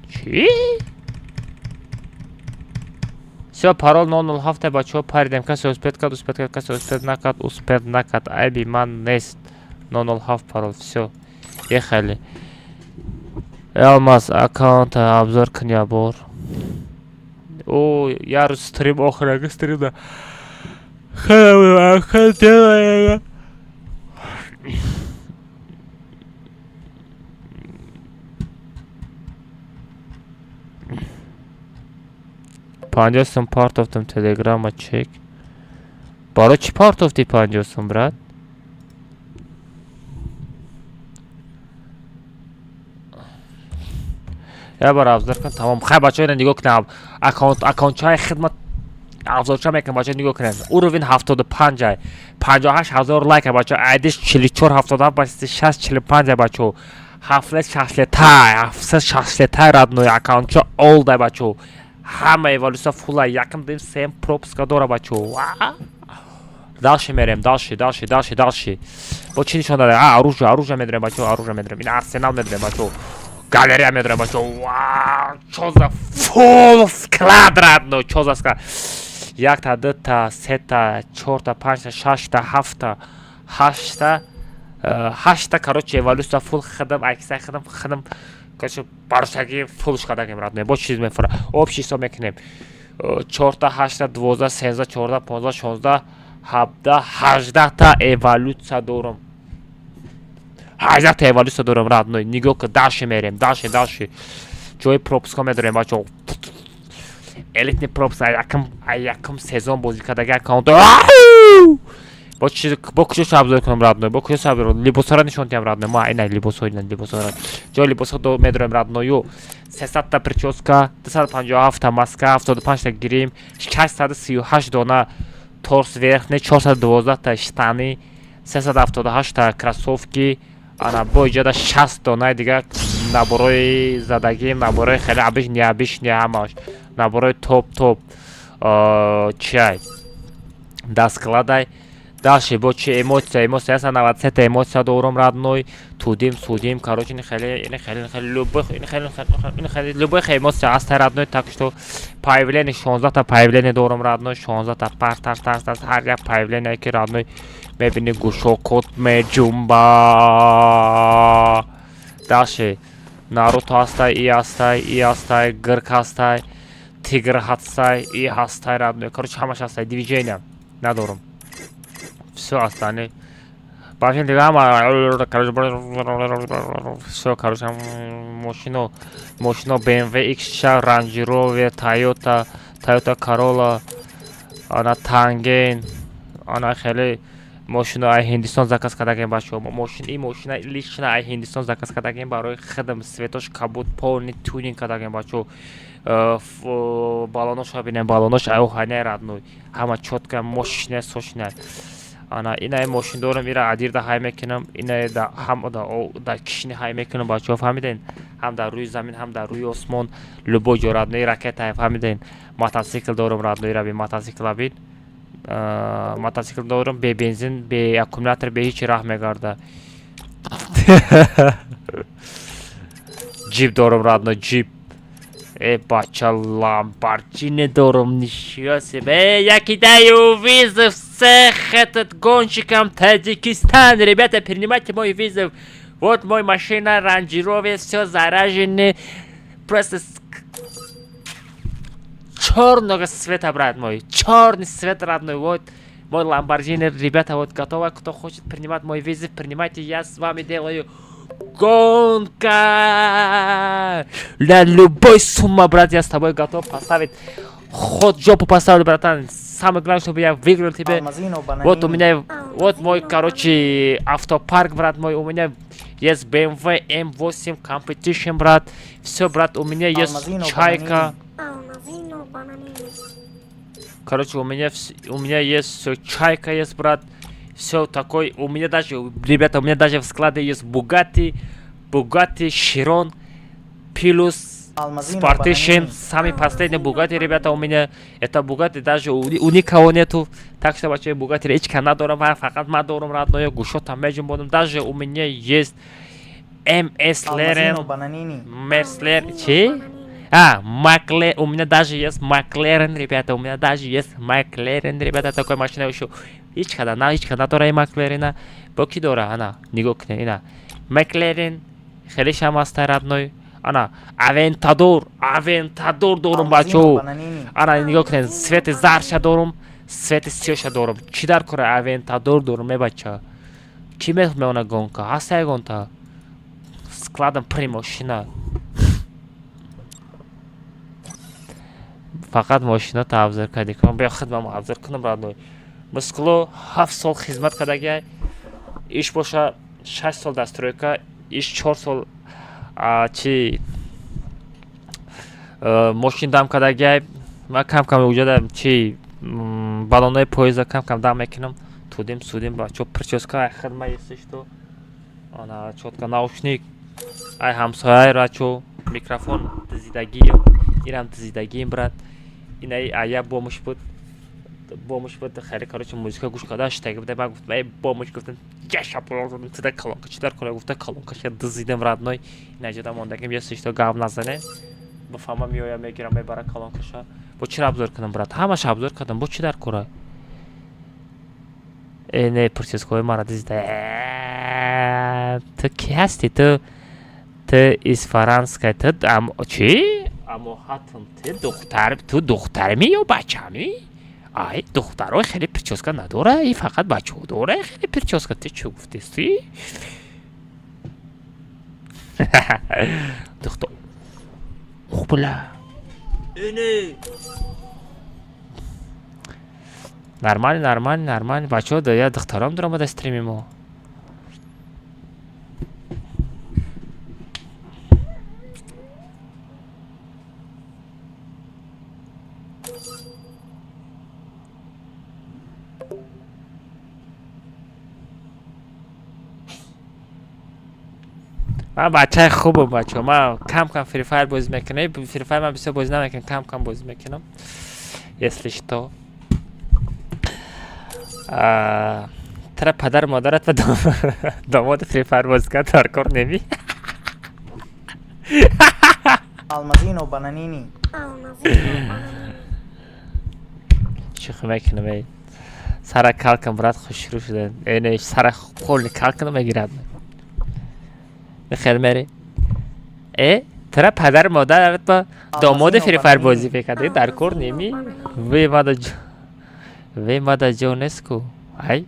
Чӣ? Всё, парол 007 бачаҳо, паридем. Касе успеть кард, успеть кард, касе успеть накард, успеть накард. Айби ман нест. 007 парол, всё. Ехали. Алмаз, аккаунта обзор кун я бор. О, я рӯз стрим охираги стрим да. Хеле 50 сум партофтам телеграма чек. Барои чӣ партофтӣ 50 сум, брат? Я бор обзор кун, тамом. Хай, бачаҳо, ина нигоҳ кунед. Аккаунт, аккаунтчаи хидмат обзорча мекунам, бачаҳо, нигоҳ кунед. Уровень 75 ай. 58 000 лайк ай, бачаҳо. Айдиш 44 77 ба 36 45 ай, бачаҳо. Ҳафтсад шашлетай, 700 шашлетай, родной, аккаунтча олд ай, бачаҳо. Ҳама эволюция фулл ай. Якм, дуюм, сеюм пропуска дора, бачаҳо. Дальше мерем, дальше, дальше, дальше, дальше. Бо чӣ нишон додем? А, оружие, оружие медорем, бачаҳо, оружие медорем. Ин арсенал медорем, бачаҳо. Галерея медорем, бачаҳо. Вау, чо за фулл склад, родной, чо за склад. Якта, дута, сета, чорта, панҷта, шашта, ҳафта, ҳашта, ҳашта, короче, эволюция фулл хидм, айкса хидм, хидм. Короче, баршаги фуллш кардагем, родной. Бо чиз мефура. Общий ҳисоб мекунем. Чорта, ҳашта, 12, 13, 14, 15, 16, 17, 18-та эволюция дорам. 18-та эволюция дорам, родной. Нигоҳ ки, дальше мерем, дальше, дальше. Ҷои пропуска медорем, бачо. Элитный пропуск, якум сезон бозӣ кардаги аккаунт. Бо чи, бо куҷо обзор кунам, родной? Бо куҷо обзор? Либосҳоро нишон диҳам, родной. Ма ина либосҳо, ина либосҳоро. Ҷои либосҳо медорем, родной ю. 300-та прическа, 257-та маска, 75-та грим, 638 дона торс верхний, 412-та штаны, 378-та кроссовки, ана бо иҷода 60 донаи дигар наборои задагӣ, наборои хеле обычный, необычный, ҳамаш наборои топ топ чиай даскладай. Дальше бо чи? Эмоция, эмоция, 193-та эмоция дорум, родной. Тудим судим, короче, ини хеле, ини хеле, хеле любой, ини хеле, ини хеле, любой эмоция ҳаста, родной. Так что появление, 16-та появление дорум, родной, 16-та. Пар тар тар тар, ҳар як появление ки, родной, мебини, гӯшокот меҷумба. Дальше Наруто ҳастай, и ҳастай, и ҳастай, гирк ҳастай, тигр ҳастай, и ҳастай, родной. Короче, ҳамаш ҳастай. Движения надорум, всё остальное башин дига ҳама, короче, всё. Короче, мошино, мошино: BMW X6, Range Rover, Toyota, Toyota Corolla, ана Танген, ана хеле мошино ай Ҳиндистон заказ кардагем, бачаҳо. Мошин, ин мошина лично ай Ҳиндистон заказ кардагем барои хидм. Цветош кабуд, полный тюнинг кардагем, бачаҳо. Балоноша бинем, балонош ай оҳаняй, родной, ҳама чётко, мошина сошина. Ана инаи мошин дорам, ира адирда ҳай мекунам, инаи ҳам да кишини ҳай мекунам, бачаҳо, фаҳмиден? Ҳам дар рӯи замин, ҳам дар рӯи осмон, любой ҷо, родной, ракета, фаҳмиден? Мотоцикл дорам, родной, ра бин, мотоцикла бин. Мотоцикл дорам, бе бензин, бе аккумулятор, бе ҳеҷ раҳ мегарда. Ҷип дорам, родной, ҷип. Э, бача, Ламборджини дорам, ничего себе! Я кидаю вызов всех этот гонщикам Таджикистан. Ребята, принимайте мой вызов. Вот мой машина, Range Rover, все заражены. Просто черного цвета, брат мой. Черный цвет, родной. Вот мой Ламборджини, ребята, вот готово. Кто хочет принимать мой вызов, принимайте. Я с вами делаю гонка. На любой сумма, брат, я с тобой готов поставить. Хоть жопу поставлю, братан. Самое главное, чтобы я выиграл тебе. Алмазино Вот у Бананини. Меня, вот мой, короче, автопарк, брат мой. У меня есть BMW M8 Competition, брат. Все, брат, у меня есть Алмазино Чайка. Алмазино Бананини. Короче, у меня есть все, Чайка есть, брат. Все такой. У меня даже, ребята, у меня даже в складе есть Бугатти, Бугатти Широн, плюс Алмазино Sportation, Бананини. Самый последний Бугатти, ребята, у меня. Это Бугатти даже у никого нету. Так что, вообще, Бугатти ҳеч надорам, фақат ма дорам, родной, гӯшотам меҷунбонам. Даже у меня есть МС Лерен, Алмазино Бананини. Мерслер, чи? А, Макле, у меня даже есть Маклерен, ребята, у меня даже есть Маклерен, ребята, такой машина еще. Ҳеч када, на ҳеч када надора Маклерена. Бо ки дора, ана, нигоҳ кунед, ина. Маклерен, хеле шам аста, родной. Ана, Авентадор, Авентадор дорум, Алмазино бачо. Бананини. Ана, нигоҳ кунед, цвети зарша дорум, цвети сиёша дорум. Чӣ дар кора Авентадор дорум, э, бача? Чӣ меона гонка? Ҳаста ягонта? Складам при мошина. Фақат мошина обзор кардӣ. Бیا хидмам обзор кунам, родной. Мискло 7 сол хизмат кардагиай. Иш боша 6 сол дар стройка, иш 4 сол чи мошин дам кардагиай. Ман кам кам уҷада чи баллонои поезда кам кам дам мекунам. Тудим судим, бачо, прическа ай хидма, если что. Ана чётко, наушник ай ҳамсояй, рачо, микрофон дизидагием, инам дизидагием, брат. Инаи ая бомуш буд, бомуш буд, хеле, короче, музыка гӯш карда штаги буда. Ман гуфтам: «Эй, бомуш», гуфтам, яшапуло тида колонка чӣ дар кора, гуфта, колонкаша дизидем, родной. Инаҷода мондагим, если что, гап назане, бифаҳма, меоя, мегирам, мебара колонкаша. Бо чӣ обзор кунам, брат? Ҳамаша обзор кардам, бо чӣ дар кора? Э, не, прическаҳои мара дизида. Ту кӣ ҳастӣ? Ту из Фаранская, ту чӣ? Аммо ҳатм ты духтар, ту духтарми ё бачами? Ай, духтаро хеле прическа надора, и фақат бачаҳо дора хеле прическа. Ты чӣ гуфтести? Духтар. Ух, бля. Нормально, нормально, нормально. Бачаҳо, да я духтарам дуромада стрими мо. Ман бачаи хубам, бачаҳо. Ман кам кам Free Fire бозӣ мекунам. Free Fire ман бисёр бозӣ намекунам, кам кам бозӣ мекунам. Если что. Тара падар модарат ва домоди Free Fire бозӣ кард дар кор неми? Алмазино бананини. Алмазино бананини. Шӯхӣ мекунам, эй. Сара калкам, брат, хушрӯ шуда. Э, не, сара полни калкам мегирад. Хел мери. Э, тара падар модарат ба домоди Алмазино Free Fire бананини. бозӣ мекард, дар кор неми? Ве мада ҷо. Ве мада ҷо нест ку. Ай.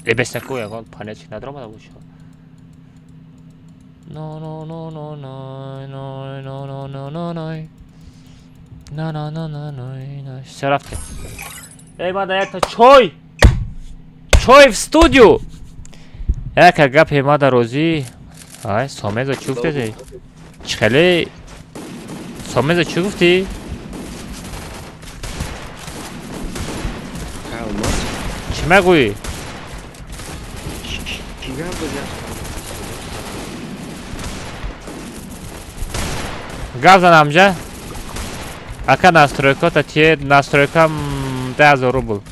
Э, бес наку, ягон панелчик надромада боша. No no no no no no no no no no no no no no no no no. Всё, рафтем. Эй, мада якта чой! Чой в студию! Яка гапе мада розӣ. Ай, Сомезо чӣ гуфтеди? Чӣ хеле? Сомезо чӣ гуфтӣ? Алмаз. Чӣ мегӯӣ? Чӣ гап бозӣ? Гап зан амҷа. Ака, настройкота тие, настройкам 10 000 рубл.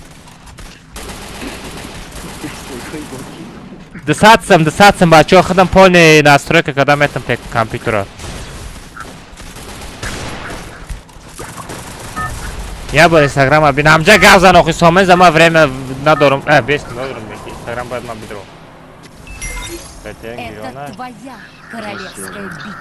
200 сом, 200 сом, бачаҳо, худам полный настройка карда метам те компютера. Я бор инстаграма бин. Амҷа, гап зан охи, Сомеза, ман время надорам. Э, бес надорам, инстаграм бояд ман бидорам. Это твоя королевская битва.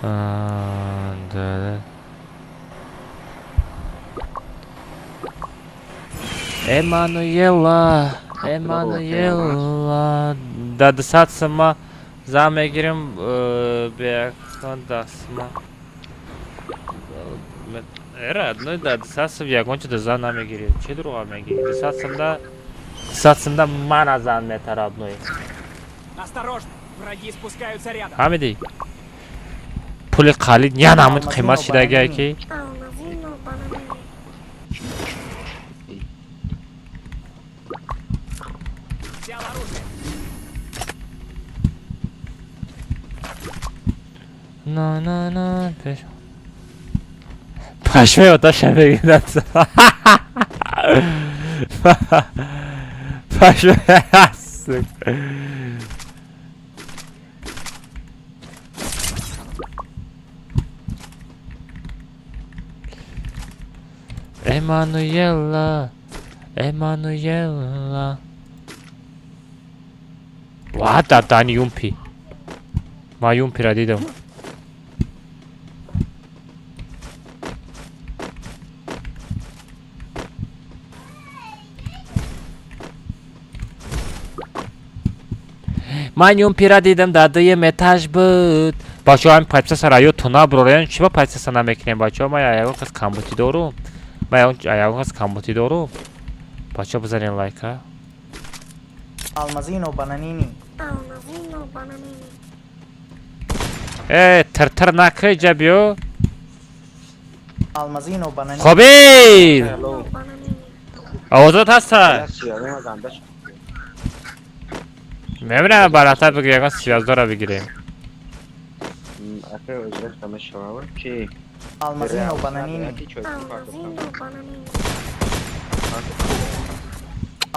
Да, да. Эммануела, Эммануела. Да 200 сома зан мегирем, беякон дастма. Эра, одной да 200 сом ягон чида зан намегирӣ. Чӣ дурӯға мегирӣ? 200 сомда, 200 сомда мана зан метара, одной. Осторожно! Враги спускаются рядом. Фаҳмидӣ? Пули қалид я намуд қимат шидагиае ки. Алмазино бананини. Взял оружие. На на на пеш. Пашмаи оташа мегирад. Пашмаи, сука. Эммануела, Эммануела. Ва, да дани юмпи. Ма юмпира дидам. Ман юмпира дидам, дар дуюм этаж буд. Бачаҳо, ҳамин подписаться ёдтон набурорен. Чӣ ба подписаться намекунем, бачаҳо? Ман ягон кас камбутӣ дорум? Ман ягон кас камбутӣ дорум? Бачаҳо, бизанем лайка. Алмазино бананини. Алмазино бананини. Э, тиртир накӯ, ҷа биё. Алмазино бананини. Хобир! Алло. Бананини. Овозот ҳаста? Сиёрема гандаш. Мебинам, барата бигир, ягон связдора бигирем. Алмазино бананини. Алмазино бананини.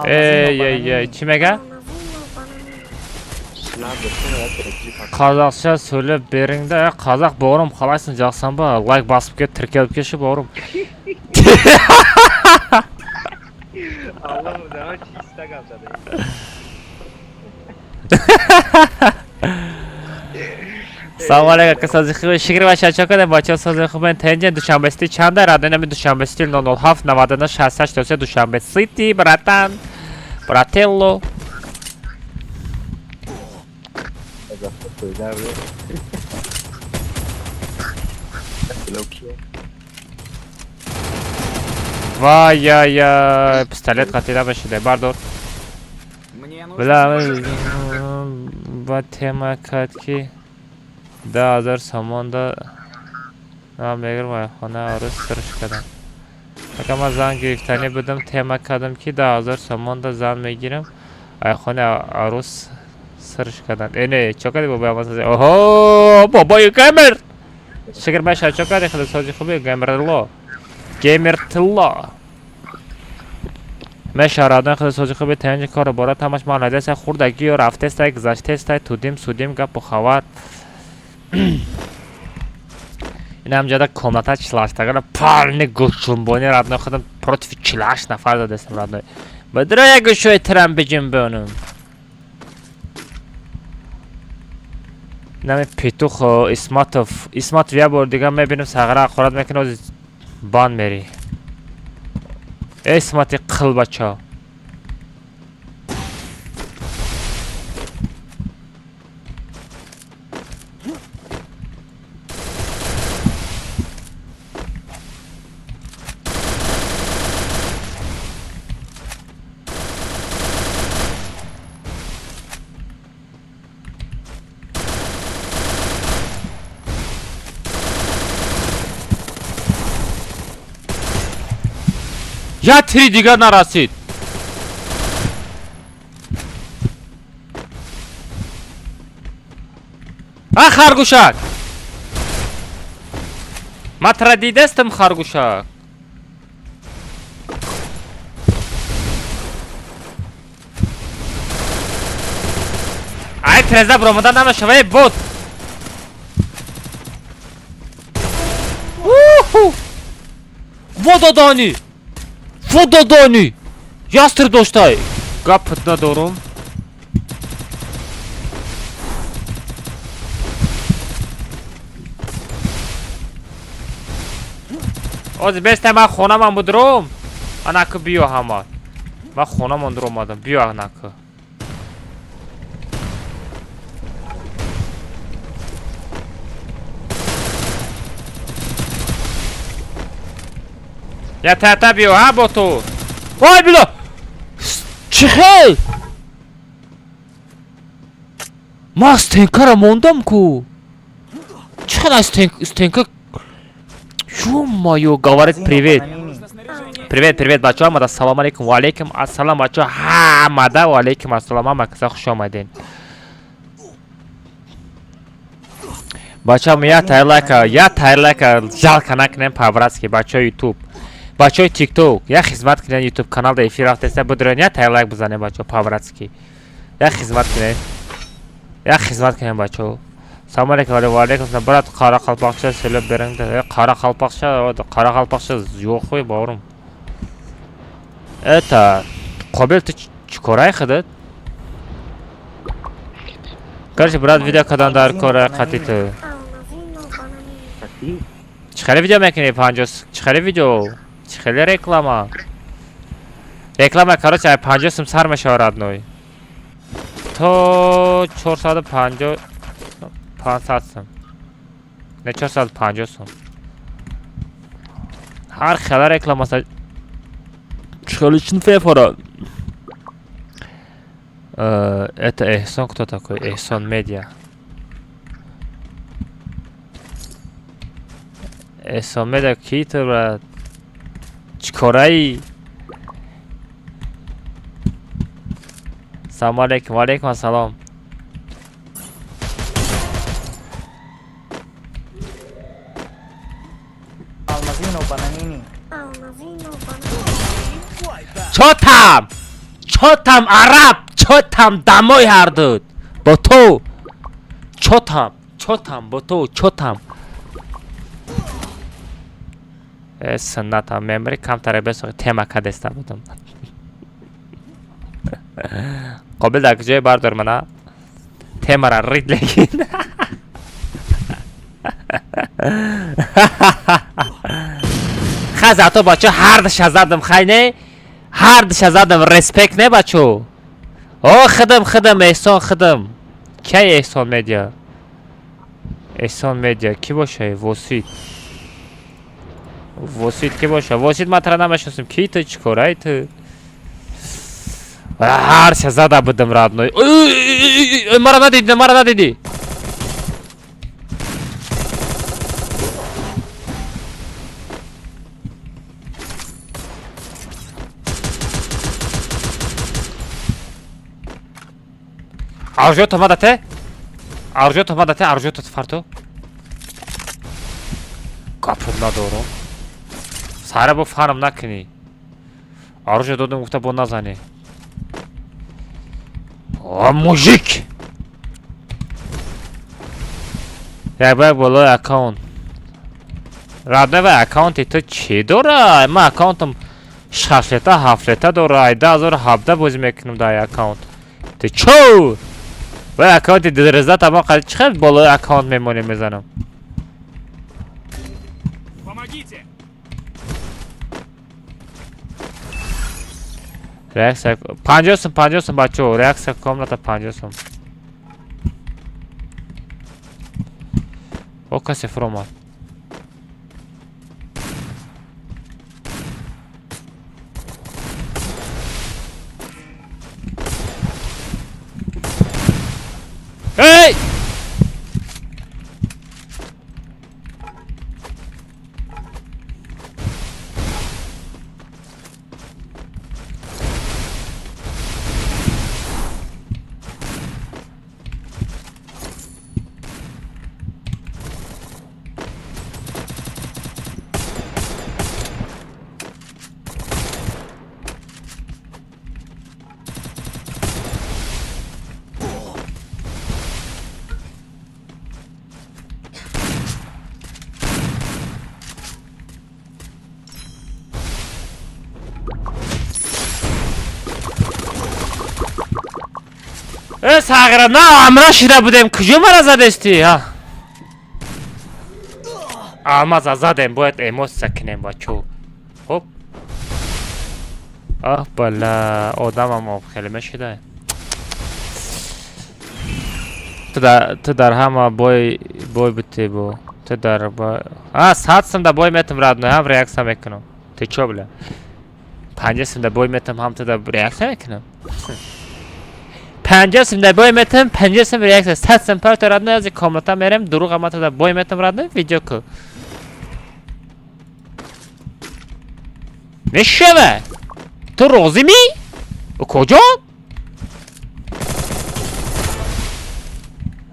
Эй, эй, эй, чӣ мега? Алмазино бананини. Қазақша сөйлеп беріңді. Ә, қазақ бауырым, қалайсың, жақсың ба? Лайк басып кет, тіркеліп кетші, бауырым. Аллах заман чиста гап зада. Салом алейкум, сози хуби, шукр ва шачо кардем, бачаҳо, сози хубен, тенҷен. Душанбе Сити чанда? Радонами Душанбе Сити 007 99 68 3. Душанбе Сити, братан, брателло. Вай, яй, яй, пистолет қатида башида, бардор. Мне нужно Била снаряжение. Ба тема кард, ки 10 000 сомон да мегирм, хона арӯс сирш кардам. Ака, ман зан гирифтанӣ будам, тема кардам, ки 10 000 сомон да зан мегирам, ай хонаи арӯс сирш кардам. Э, не, чо кардӣ, бобои? Оҳо, бобои геймер, шукр баша, чо кардӣ, худо сози хуби, геймерло, геймер тилло мешарадон, худо сози хуби, тенҷи, кору бора тамаш маладеса, хурдагиё рафтестай, гузаштестай, тудим судим, гапу хабар. Инам ҷода комната чилаштагара полный гӯшҷунбони, родной, худам против 48 нафар дадестам, родной. Бадра як гӯшои тирам биҷунбонум. Инами петух Исматов, Исматов, як бор дига мебинем, сағра ҳақорат мекунӣ, ози банд мери. Э, Исмати қилбача. Як тири дигар нарасид. А, харгӯшак, ман тара дидастам, харгӯшак. Ай, тиреза биромада намешава, э, бот. Уху! Во додани, во додани, ястр доштай, гапат надорум. Ози бестай, ман хонаман будурум. Анаку биё, ҳама, ман хонамон дур омадам, биё анаку. Я тата, биё, ҳа, бо ту. Ой, било, чӣ хел ман стенкара мондам ку, чӣ хел аз стенка, ё-моё, говорит привет. Бананини. Нужно снаряжение. Привет, привет, бачаҳо, ҳамада салом алейкум, ва алейкум ассалом, бачаҳо, ҳамада ва алейкум ассалом, ҳама каса хуш омаден. Бачаҳо, я тайлака, я тайлака, жалко накунем по-братски, бачаҳои Ютуб. Бачаҳои ТикТок, я хизмат кунен, Ютуб канал да эфир рафтеста будурен, я тайлак бизанем, бачаҳо, по-братски. Я хизмат кунем. Я хизмат кунем, бачаҳо. Салом алейкум, ва алейкум ассалом. Брат, qoraqalpoqcha сөйлеп бериң. Qoraqalpoqcha, qoraqalpoqcha yo'q qo'y, бауырым. Это Қобил, ту чикорай худат? Короче, брат, видео кадан дар кора қати ту. Алмазино бананини. Чӣ хеле видео мекунӣ, 50? Чӣ хеле видео? Чӣ хеле реклама? Реклама, короче, ай 50 сум сар мешава, родной. То 450, 500 сум. Не, 450 сум. Ҳар хела реклама аст. Чӣ хеле чин фефора? Это Эҳсон кто такой? Эҳсон Медиа. Эҳсон Медиа ки ту, брат? Чӣ кораи? Салому алейкум, ва алейкум ассалом. бананини. Алмазино бананини. Чотам! Чотам араб! Чотам дамой ҳардуд! Бо ту! Чотам! Чотам бо ту! Чотам! Э, суннатам мемри камтаре бесоқи тема кадеста будам. Қобил дар куҷое бардор мана? Темара рид лекин. Хай зато бачо ҳардиша задам хай не? Ҳардиша задам респект не бачо? О хидм хидм эҳсон хидм. Кай эҳсон медиа? Эҳсон медиа ки боша? Восит. Восит ки боша? Восит ман тара намешиносам. Ки ту чӣ корай ту? Ҳарша зада будам родной. Мара надидӣ, мара надидӣ. Аржото мадате? Аржото мадате? Аржото фарто? Гапум надорам. Сара бо фарм накунӣ. Аржо додам гуфта бо назанӣ. О, мужик! Як ба як болои аккаунт. Родной ва аккаунти ту чӣ дора? Ман аккаунтам 6 лета, 7 лета дора. 2017 бозӣ мекунам дар аккаунт. Ту чӯ? Ва аккаунти 12 тама қад чӣ хел болои аккаунт мемонем мезанам. Помогите! Реаксия 50 сум 50 сум бачо, реаксия комната 50 сум. О касе фуромад. Эй! Э, сағира, на, амра шида будем. Куҷо мара задести? Ҳа? Алмаза задем, бояд эмоция кунем, бачо. Хоп. Аҳ, бала, одамам об хеле мешида. Ту дар ҳама бой бой бути бо. Ту дар бо. А, 100 сум да бой метам родной, ҳам реаксия мекунам. Ту чо бля? 50 сум да бой метам, ҳам ту да реаксия мекунам. 50 сум да бой метам, 50 сум реаксия, 100 сум парто родной, аз комната мерем, дурӯғ ама ту да бой метам родной, видео ку. Мешава? Ту розӣ мӣ? Укоҷон?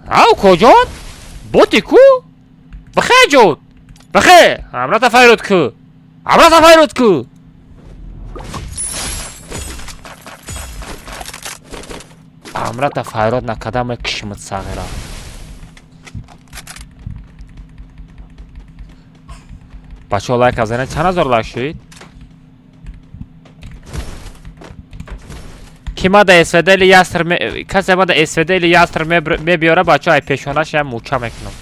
А, укоҷон? Боти ку? Бихе ҷон? Бихе! Ҳамрата файрод ку! Ҳамрата файрод ку! Ҳамрата файрод накарда мекишимат сағира. Бачаҳо лайк азанед, чанд ҳазор лайк шуд? Ки мада СВД или ястр касе мада СВД или ястр мебиёра бачаҳо ай пешонаш я муча мекунам.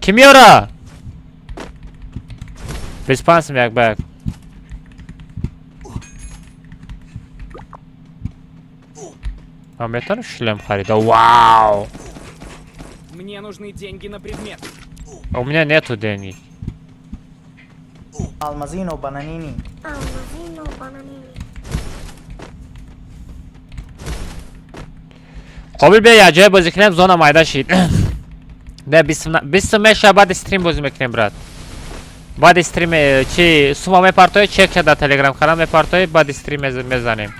Ки меёра? 25 сум як ба як. Ман метавонам шлем харида. Вау! Мне нужны деньги на предмет. У меня нету денег. Алмазино бананини. Алмазино бананини. Қобил бия як ҷое бозӣ кунем, зона майда шид. Не, 20 сум мешава, баъди стрим бозӣ мекунем, брат. Баъди стрим чи сума мепартоӣ, чек дар телеграм канал мепартоӣ, баъди стрим мезанем.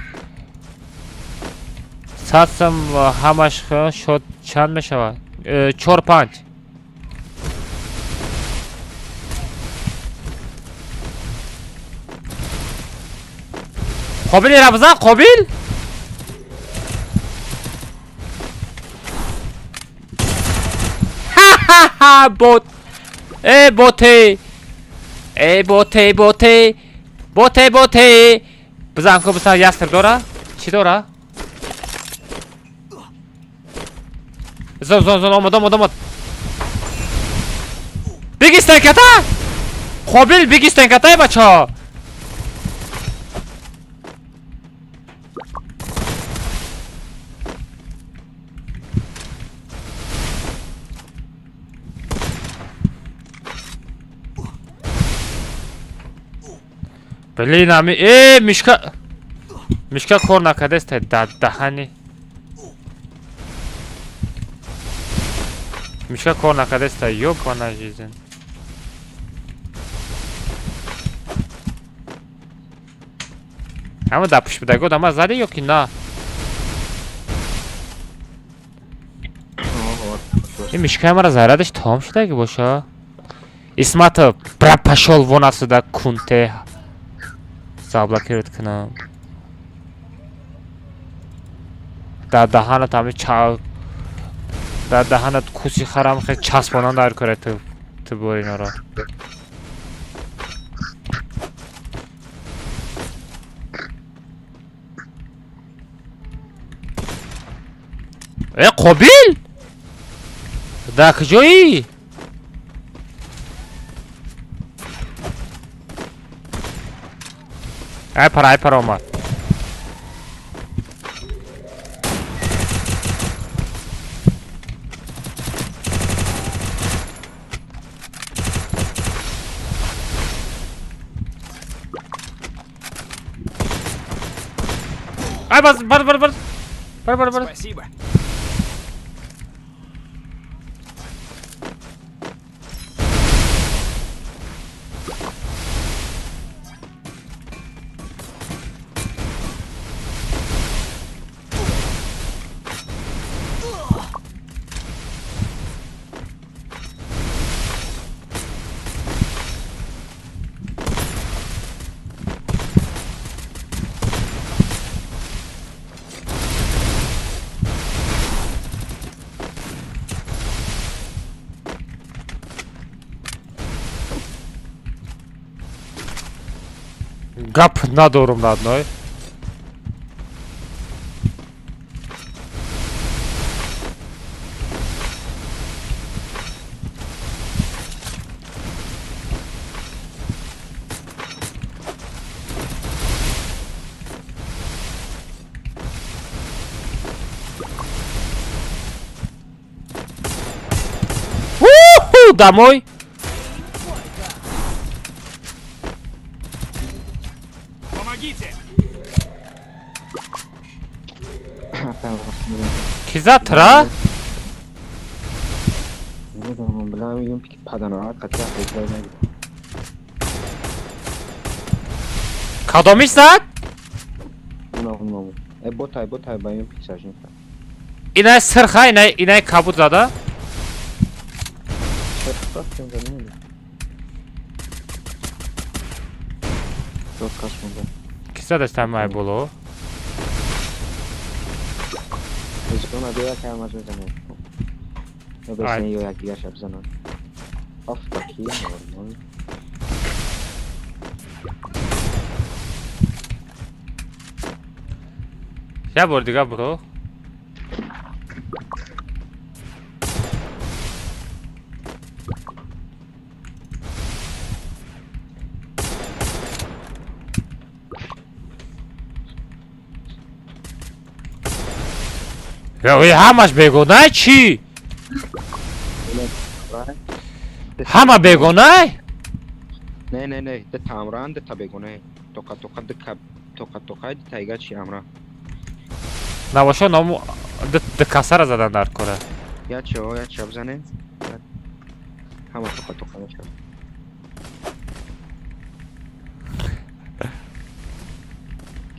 100 сум ҳамаш шод чанд мешавад? 4-5. Қобил ира бизан, Қобил. Ха-ха-ха, бот. Э, боте. Э, боте, боте. Боте, боте. Бизан ку, бизан ястр дора? Чӣ дора? Зон, зон, зон, омад, омад, омад. Биги стенката! Қобил, биги стенката, бачаҳо. Блин, ами э мишка мишка кор накардест дар даҳани мишка кор накардест, ёбана жизнь. Ҳама дар пушт будаги одама зади ё ки на? Ин мишкаи мара зарядаш тамом шудаги боша. Исматов, бра, пошёл вон отсюда, кунте. Заблокировать кунам. Дар даҳанат ҳами ча дар даҳанат куси харам хе часпонан дар кора ту бори инаро. Э, Қобил? Дар куҷоӣ? Ай пара, ай пара омад. Ай бас, бар, бар, бар. Бар, бар, бар. Спасибо. Гап надорум, родной. Уху, домой. Помогите! Ки зад тра? Намедонам, била мегӯям ки паданоат қатъи хеле нагирад. Кадомиш зад? Уна, уна. Э, ботай, ботай, ба юм пиксаж нефта. Инай сирха, инай кабуд зада? Чё зада намедонам. Чё кас монда? Ки задаш тамай боло? Зона бия кай маз мезанем. Ё Ай. бесен ё як дигарша бизанам. Офта ки нормал. Я бор дига буро. Я ой ҳамаш бегонай чӣ? Ҳама бегонай? Не, не, не, д тамран, д табегоне. Тоқа тоқа д каб тоқа тоқа д тайга чи амра. Набошо ному д касара задан дар кора. Я чо, я чо бизанем. Ҳама тоқа тоқа мешавад.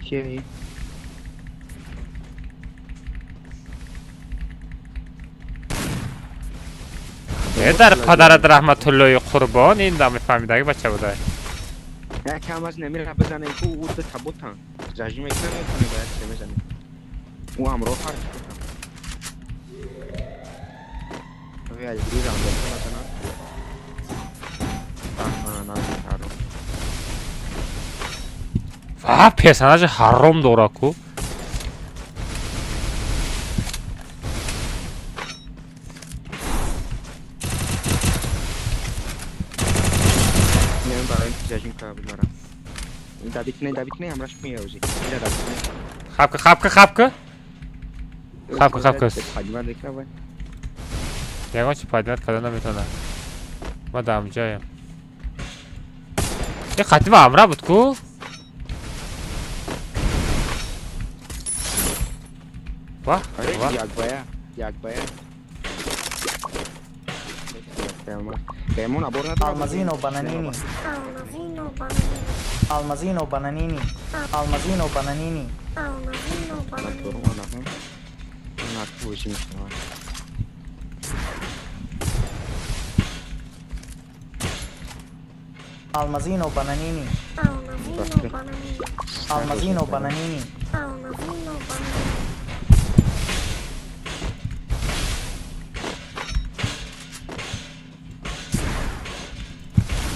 Киви. Э, дар падарат раҳматуллои қурбон, ин да мефаҳмидаги бача будай. Якам аз намира бизанем ку ӯ ду таботан. Зажи мекунам мекунем бояд се мезанем. Ӯ ҳамроҳ ҳар ботан. Ой, аз гири рамбо мезанам. На, ҳаром. Ва персонажи ҳаром дора ку. Не, барои зажим ка бимарам. Давид не, ҳамраш меёзи. Ира давид не. Хапка, хапка, хапка. Хапка, хапка. Поднимать декава. Ягон чи поднимать карда наметавонам. Ма дар ҳамҷоям. Е хатима ҳамра буд ку? Ва, ва. Як бая, як бая. Бемон абор надорад. Алмазино бананини. Алмазино бананини. Алмазино бананини. Алмазино бананини. Алмазино бананини. Алмазино бананини. Алмазино бананини. Алмазино бананини. Алмазино бананини.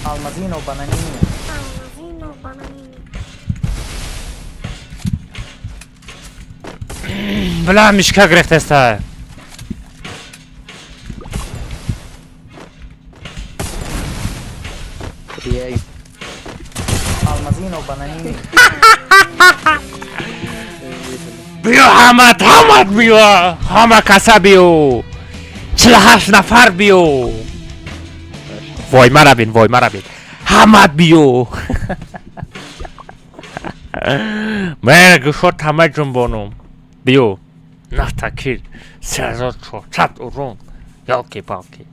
Алмазино бананини. Алмазино бананини. Бля, мишка гирехтеста. Алмазино бананини. Биё ҳамат, ҳамат биё, ҳама каса биё. 48 нафар биё. Вой мара бин, вой мара бин. Ҳамат биё. Ман гӯшот ҳама ҷунбонум. Биё. Нафта кил. 3400 урон. Ёлки-палки.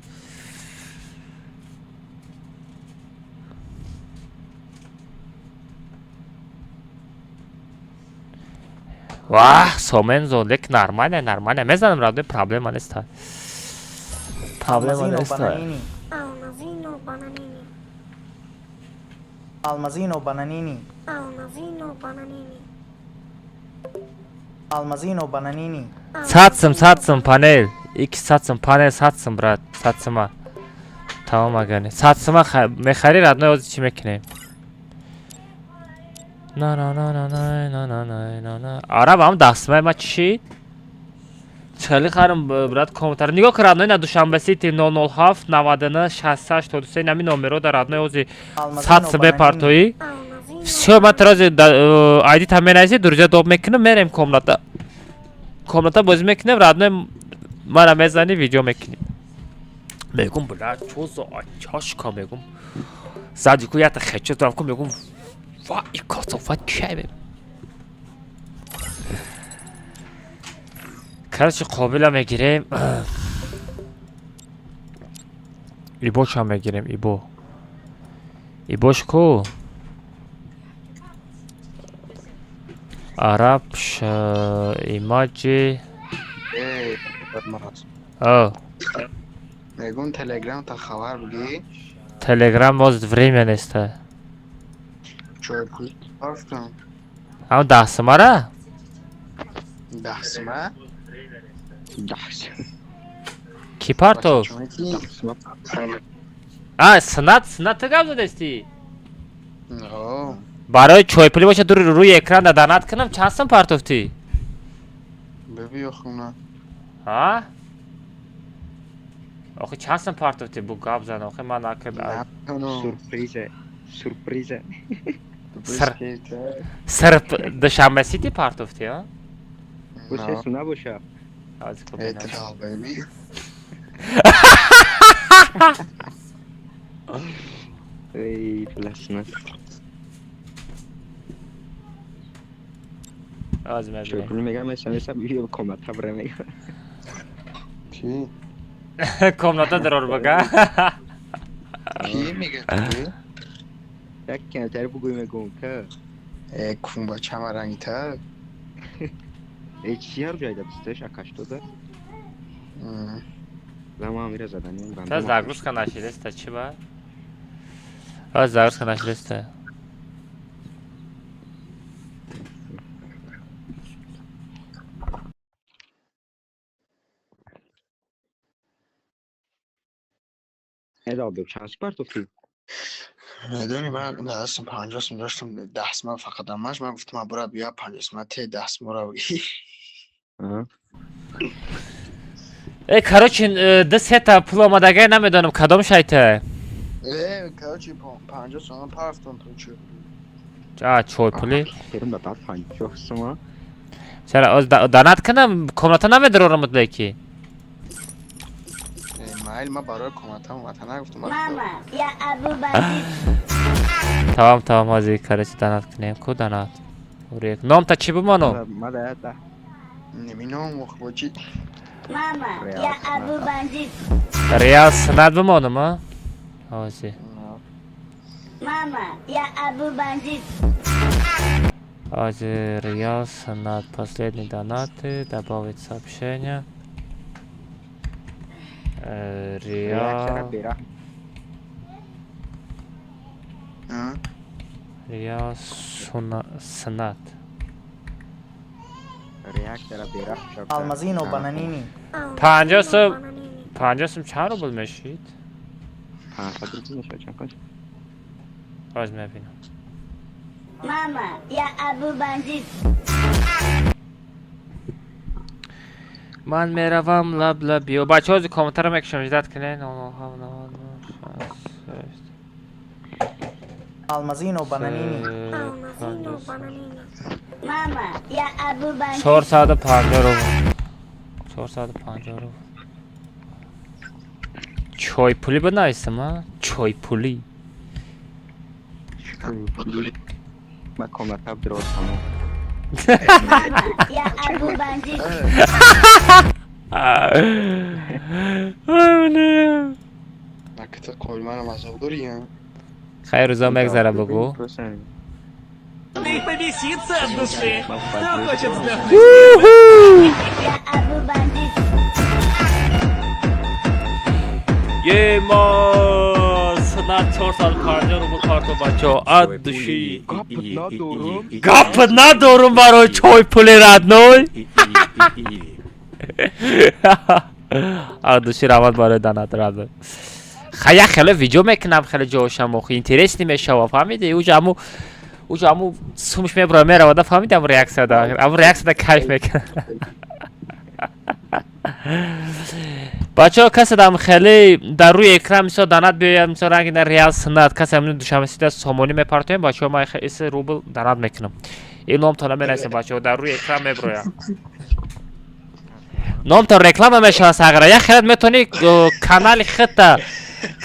Вах, Сомензо, лек нормально, нормально. Мезанам радуе, проблема неста. Проблема Алмазино неста. бананини. Алмазино бананини. Алмазино бананини. Алмазино бананини. Алмазино бананини. Сатсым, сатсым панел. Ики сатсым панел, сатсым брат, сатсыма. Тамом агане. Сатсыма мехари родной ози чӣ мекунем? На на на на на на на на на на. Араб ҳам дастмай ма чӣ шид? Чали харам брат комментар. Нигоҳ кун родной на Душанбе Сити 007 99 66 83 нами номеро дар родной ози Алмазино сатсым бананини. мепартоӣ. Алмазино Всё, ман тарози айди та менависӣ, друзья доб мекунам, мерем комната. Комната бозӣ мекунем, родной мара мезанӣ, видео мекунем. Мегум, бля, чо за чашка мегум. Зади ку ята хечо дорам ку мегум. Ва, и касофат кай мегум. Короче, қобила мегирем. Ибошам мегирем, ибо. Ибош ку? Араб имаҷи Эй, Алмаз. О, Мегум Телеграм та хабар бигӣ. Телеграм боз время неста. Чой пул рафтам. Ам даҳсимара? Даҳсима? Дахс. Ки партов? Дахсма. А, синат, синат ту гап задести? О, Барои чойпулӣ боша дур рӯи экран да данат кунам, чанд сум партофтӣ? бибиё хуна. Ҳа? Охи чанд сум партофтӣ бу гап зан, охи ман акд Сюрпризе. Сюрпризе. Сирп Душанбе Сити партофтӣ, а? Боше суна боша. Аз ку бинам. Этрал, бэби. Эй, пласна. Аз мебинем. Чой пул мегам, смс биё комната бре мегам. Ки? Комната дарор бага. Ки мега ки? Як камтар бугӯй мегум ка. Э, кун бачама рангтар. Эй, чи ҳар ҷойда бисташ акаштода? Зама амира заданем. Та загрузка нашидеста чи ба? А загрузка нашидеста. Не дал чанд партофтӣ? Медонӣ, ман дар дастам 50 сум доштам, 10 сум фақат амаш, ман гуфтам бура бия 50 сум те 10 сумра бигӣ. Э, короче, ду сета пул омадагай, намедонам кадом шайта. Э, короче, 50 сум парафтам то чӣ. А, чой пули? Керим да 50 сума. Чара, оз донат кунам, комната намедорам леки. Майл, ман барои комнатам ватан нагуфтам. Мама, я Абу Бандит. Тамом, тамом, ҳозир, короче, донат кунем. Ку донат? Номта чӣ бимонам? Мада да. Неминам, охбочи. Мама, я Абу Бандит. Реал сунат бимонам, а? Ҳозир. Мама, я Абу Бандит. Ҳозир, Реал сунат, последний донаты, добавить сообщение. Реал. Реал сунат. Алмазино бананини. 50 сум, 50 сум чанд рубл мешид? 500 рубл мешавад, чанд қач? Боз мебинам. Мама, я Абу Бандит. Ман меравам лаб лаб ё. Бачаҳо, ҳозир комментарро мекушам, ждать кунед. Алмазино бананини. Алмазино бананини. Мама, я Абу Бандит. 450 рубл. 450 рубл. Чойпулӣ бинависам, а? Чойпулӣ. Ман комната биростам. Мама, я Абу Бандит. Накита қоби манам азоб дорӣ? Хайр, рӯза мегзара, бугӯ. Ты побеситься от души. Кто хочет вздохнуть? Я Абу Бандит. Ема, сунат 450 рубл карту, бачаҳо, от души. Гап надорум барои чойпули, родной. От души раҳмат барои донат, родной. Хая, хеле видео мекунам, хеле ҷошам охи интересный мешава, фаҳмиди? Уҷа аму сумш мебура меравада, фаҳмиди? Аму реаксияда, аму реаксияда кайф мекунам. Бачаҳо, касе дам хеле дар рӯи экран мисол донат биёяд, мисол ранги на Реал сунат, касе ҳамин душанбе сида сомонӣ мепартоем, бачаҳо, ман иси рубл донат мекунам. Ин номтон наменависем, бачаҳо, дар рӯи экран меброям. Номтон реклама мешавад, сағра. Як хелат метавонӣ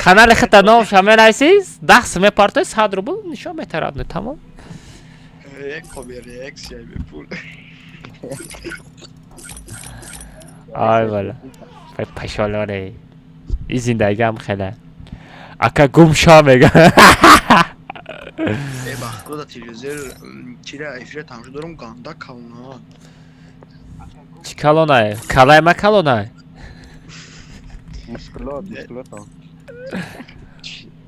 канали хита номша менависӣ, 10 сум мепартои, 100 рубл нишон метарад, тамом. Реаксия бепул. Ай вала. Пашолоре. И зиндагиам хеле. Ака гум шо мега. Э, бахто да телевизор чира эфира тамошо дорум, ганда калона. Чӣ калонае? Калай ма калонае? Мушкилот, мушкилот.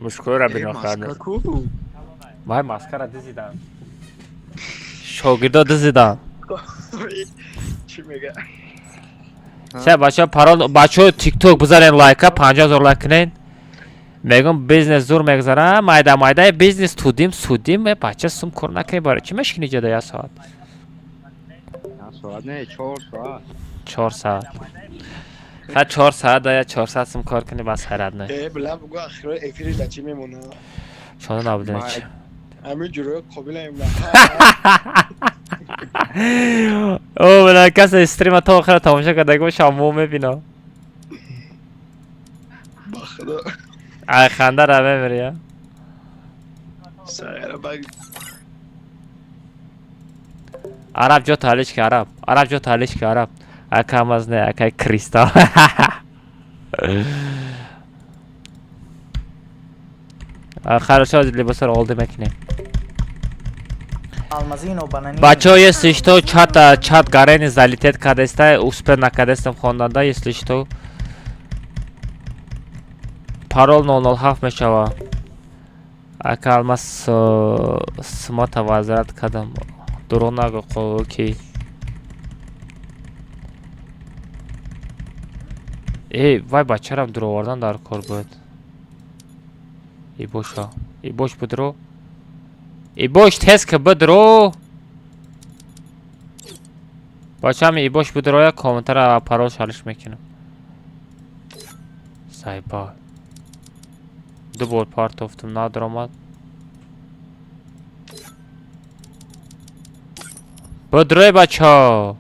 Мушкилора бино карда. Вай, маскара дизидам. Шогирдо дизидам. Чӣ мега? Ша, бачаҳо, парол, бачаҳо, тикток бизарен, лайка, 50 000 лайк кунен. Мегӯм, бизнес зур мегзара, майда майдаи бизнес тудим судим, э бача, сум кор накунӣ, барои чӣ мешкини ҷода як соат? Соат не, 4 соат. 4 соат. Ха, 4 соат да, 400 сум кор кунӣ, бас, ҳайрат не. Э, била бугу, ахирои эфири да чӣ мемона? Чона набудем чи? Ҳамин ҷурои қобилаем да. О, била, касе стрима то охира тамошо кардаги боша, мо мебинам. Ба худо. Ай, ханда ра мемири, я. Сағира баг. Араб ҷо талиш ки, араб. Араб ҷо талиш ки, араб. Ака маз не, акай кристалл. Хорошо, либосро олди мекунем. Алмазино бананини. Бачаҳо, если что, чат гарени залететь кадеста, успел накадестам хонданда, если что. Парол 007 мешава. Ака Алмаз, сумата возврат кардам. Дурӯғ нагӯ, ки. Э, вай бачарам дуровардан дар кор буд. Ибоша, ибош бидро, ибош тез ки бидро. Бача, ҳами ибош бидроя, комментара парол шалиш мекунам. Сайба, ду бор партофтум, надаромад. Бидрой, бача.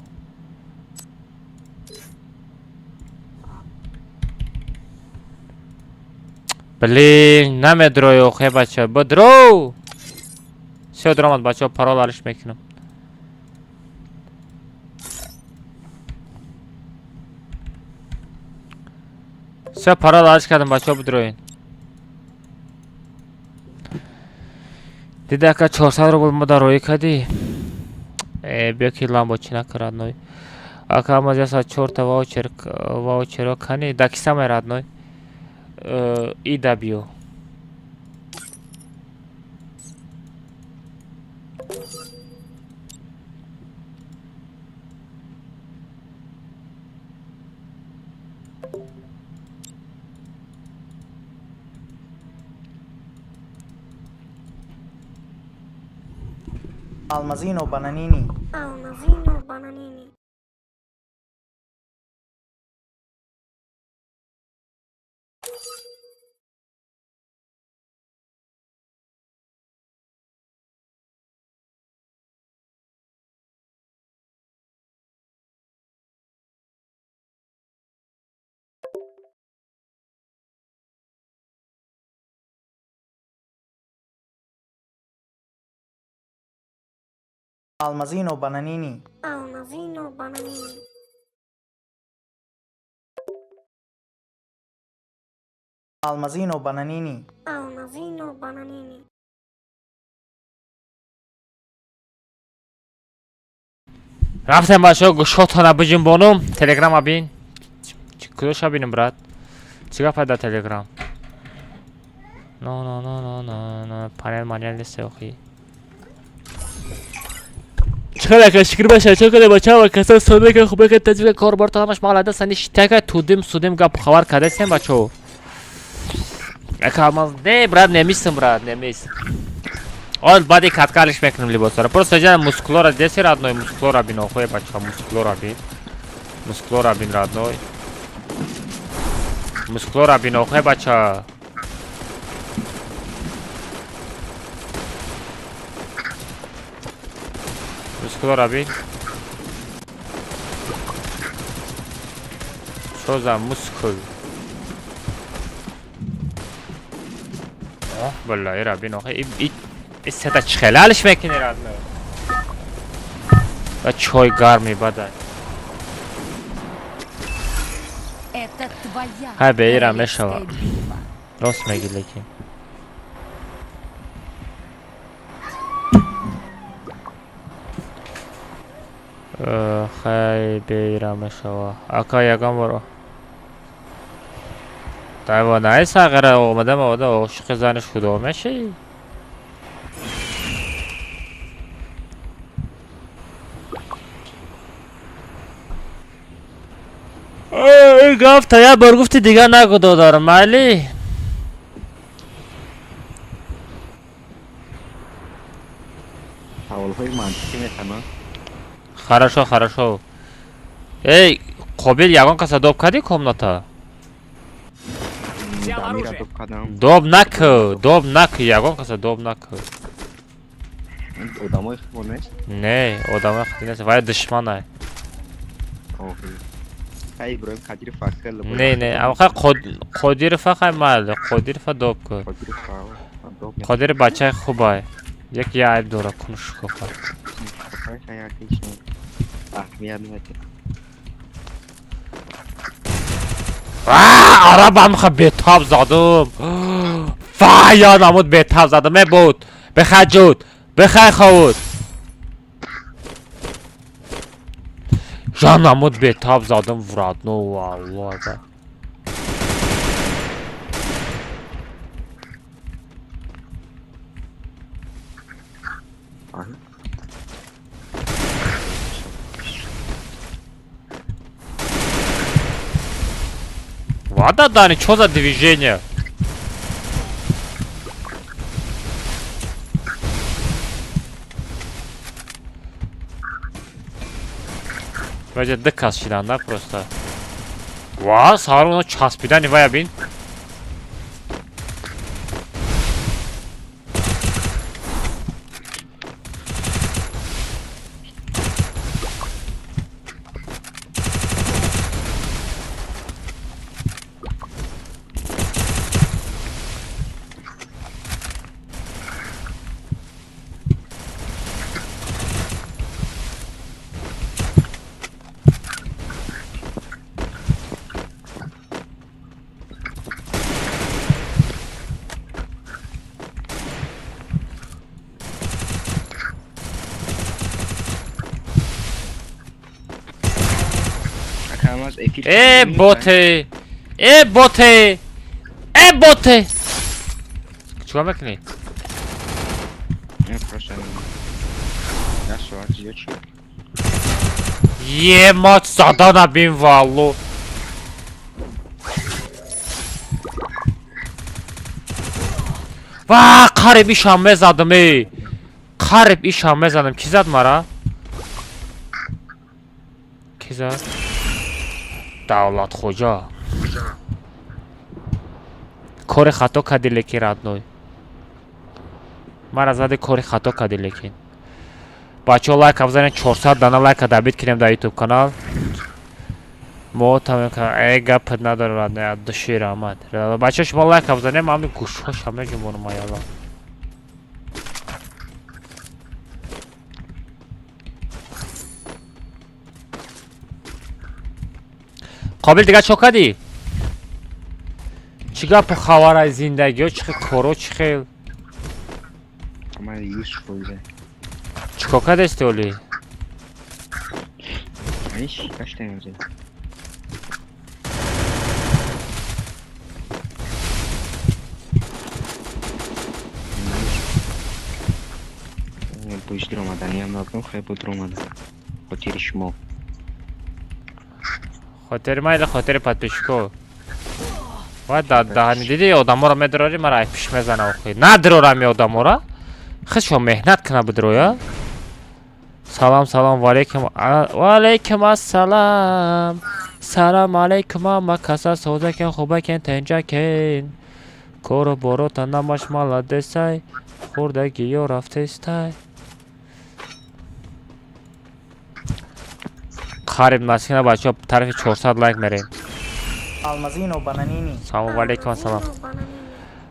Блин, намедрои охе, бача, бидро. Всё, даромад, бачаҳо, парол алиш мекунам. Всё, парол алиш кардам, бачаҳо, бидроин. Дида, ака, 400 рубл мо дар роӣ кардӣ. Э, биё ки ламбо чӣ накард, родной. Ака, ама яса чорта ваучер, ваучеро кани да кисамай, родной. Ида биё. Almazino Bananini. Almazino Bananini. Almazino Bananini. Almazino Bananini. Almazino Bananini. Almazino Bananini. Рафтем, бачаҳо, гӯшотона биҷунбонум. Телеграма бин. Куҷоша бинем, брат? Чӣ гапа дар Телеграм? Но, но, но, но, но, но, панел манел нест охи. Чӣ ака, шукр баша, чӣ каде, бачаҳо, каса соде хубе ки таҷриба корбор то ҳамаш маладас, сани штака тудим судим, гап хабар кардасем, бачаҳо. Ака, ман не, брат, немистам, брат, немист. Ол баъди каткалиш мекунем либосаро. Просто ҷа мускулора деси, родной, мускулора бин, охои, бача, мускулора бин. Мускулора бин, родной. Мускулора бин, охои, бача. Мускулора бин. Что за мускул? Оҳ, бала, ира бин, охе, и и сета чихелалиш мекунӣ, родной. Ва чой гарми бадай. Это твоя Ҳай, бе ира королевская мешава. Битва. Рост мегӣ, лекин. Хай, беира мешава. Ака, ягон бор дайвонаи сағира омадам, омада ошиқи заниш худо мешӣ? Гафта як бор гуфти, дигар нагу, додарам, майли. Саволҳои мантиқӣ метанад. Хорошо, хорошо. Эй, Қобил, ягон каса доб кардӣ комната? Взял Дамира оружие. доб кардам. Доб накӯ, доб накӯ, ягон каса доб накӯ. Одамои хубо нест? Не, одамои хати нест, вай душманай. Охи. Хай, Иброҳим Қадиров акл. Не, амха Қодирова, хай, майли, Қодирова доб кӯ. Қодиров доб. Қодир бачаи хубай. Як я айб дора, куншукофа. Хай, хай, отлично. Аҳамият намедиҳад. Арабам ха бетоб задум. Вай, ёдам буд, бетоб задум. Э, буд. Бихай, ҷуд. Бихай, ховуд. Жан намуд, бетоб задум, родной, валлоҳ. Аҳа. Вада, Дани, чё за движение? Ваҷа ду кас шиданда просто. Ва, сар оно часпидани вая бин. Э боте! Э боте! Э боте! Чикор мекунӣ? Е мат задана бин валло. Ва қариб ишам мезадам эй. Қариб ишам мезадам. Ки зад мара? Ки зад? Давлат хоҷа. Кори хато кардӣ лекин родной. Мара зади кори хато кардӣ лекин. Бачаҳо лайка бизанед, 400 дана лайка добит кунем дар YouTube канал. Мо тамом гап надорем родной, от души раҳмат. Бачаҳо шумо лайка бизанед, ман ҳамин гӯшҳоша меҷунбонам аялла. Қобил дига чо кардӣ? Чӣ гапу хабар аз зиндагиҳо, чӣ хел коро, чӣ хел? Чӣ кор кардасти оли? Хотири ман или хотири подписчико? Ва даҳани диди одаморо медурори, мара ай пиш мезана охи. Надурорам одаморо. Худшо меҳнат куна бидуроя. Салом салом ва алейкум ва алейкум ассалам. Салом алейкум ама каса созакен хубакен тенҷакен. Кору борота намаш маладесай. Хурдагиё рафтестай. Қариб насина бачаҳо тарафи 400 лайк мерем. Алмазино бананини. Салом алейкум ассалом.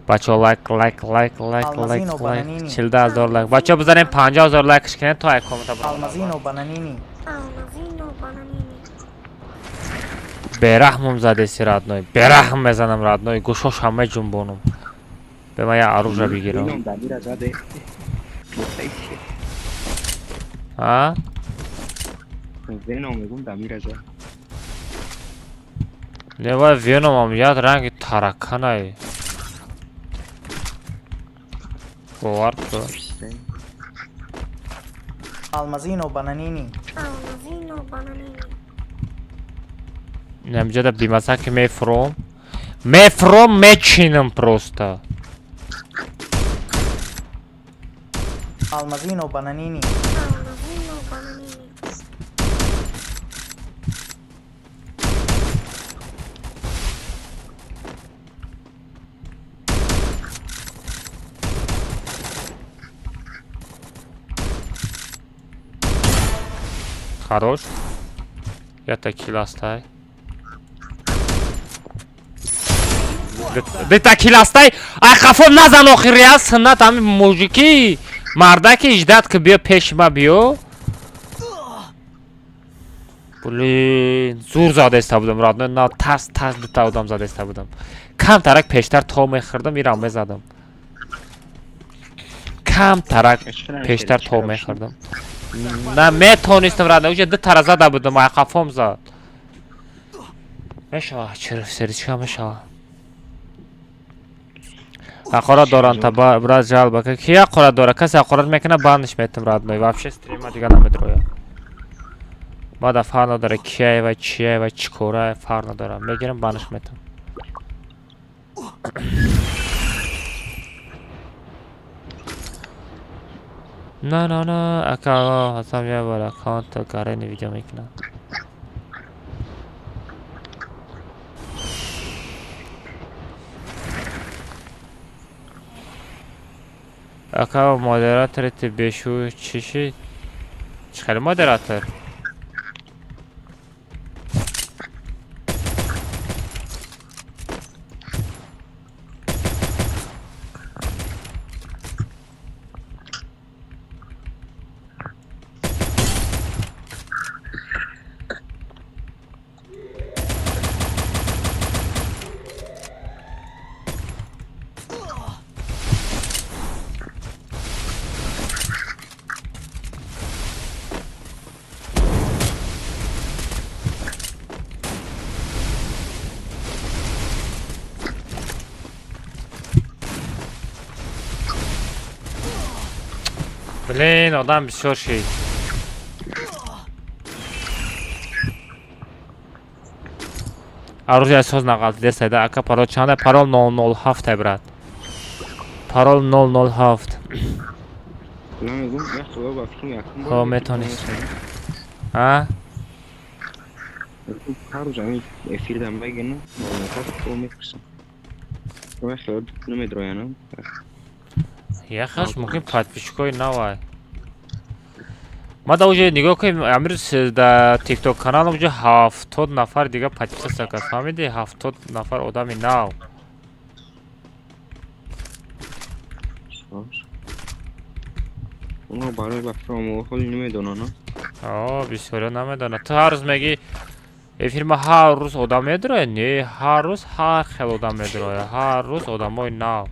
Бачаҳо лайк лайк лайк лайк лайк лайк 42,000 лайк. Бачаҳо бизанем 50,000 лайкш кунед то ай коммента барам. Алмазино бананини. Алмазино бананини. Бераҳмум задеси родной. Бераҳм мезанам родной. Гӯшош ҳама ҷунбонум. Бе ман як оружие бигирам. А? Веном мегум дамира зад. Не вай Веномам яд ранги тараканай. Бовар кун. Алмазино бананини. Алмазино бананини. Намҷада бимаза ки мефуром. Мефуром мечинам просто. Алмазино бананини. Алмазино бананини. Хорош. Ята киластай. Дета киластай. Ай хафо назан охир я суннат ами мужики. Мардаки ждат ки биё пеши ма биё. Блин, зур задаиста будам родной, на тас тас дута одам задаиста будам. Камтарак пештар то мехӯрдам, ирам мезадам. Камтарак пештар то мехӯрдам. На метонистам родной, уже ду тара зада будам, ай хафом зад. Мешава, чиро серичка мешава. Ҳақорат доранд та брат жалба ки ки ҳақорат дора? Касе ҳақорат мекуна банш метам родной. Вообще стрима дига намедроя. Бада фарқ надора кияй ва чияй ва чӣ кора фарқ надора. Мегирам банш метам. На на на ака ҳасам я бор аккаунт гарени видео мекунам. Ака модератори ти бешу чӣ шид? Чӣ хеле модератор? Блин, одам бисёр шид. Арӯзи асос нақалтидесайда ака парол чанда? Парол 007 брат. Парол 007. Ҳо метонист. А? Ҳар рӯз ҳамин эфирдам мегирам, 007 мепурсам. Намедроянам. Яхаш мумкин подписчикои навай. Ма да уже нигоҳ кунем, амрӯз да TikTok каналам уже 70 нафар дига подписаться кард. Фаҳмиди? 70 нафар одами нав. Оно барои ба промо ҳоли намедонанд. О, бисёриҳо намедонанд. Ту ҳар рӯз мегӣ эфир ма ҳар рӯз одам медрояд? Не, ҳар рӯз ҳар хел одам медрояд. Ҳар рӯз одамои нав.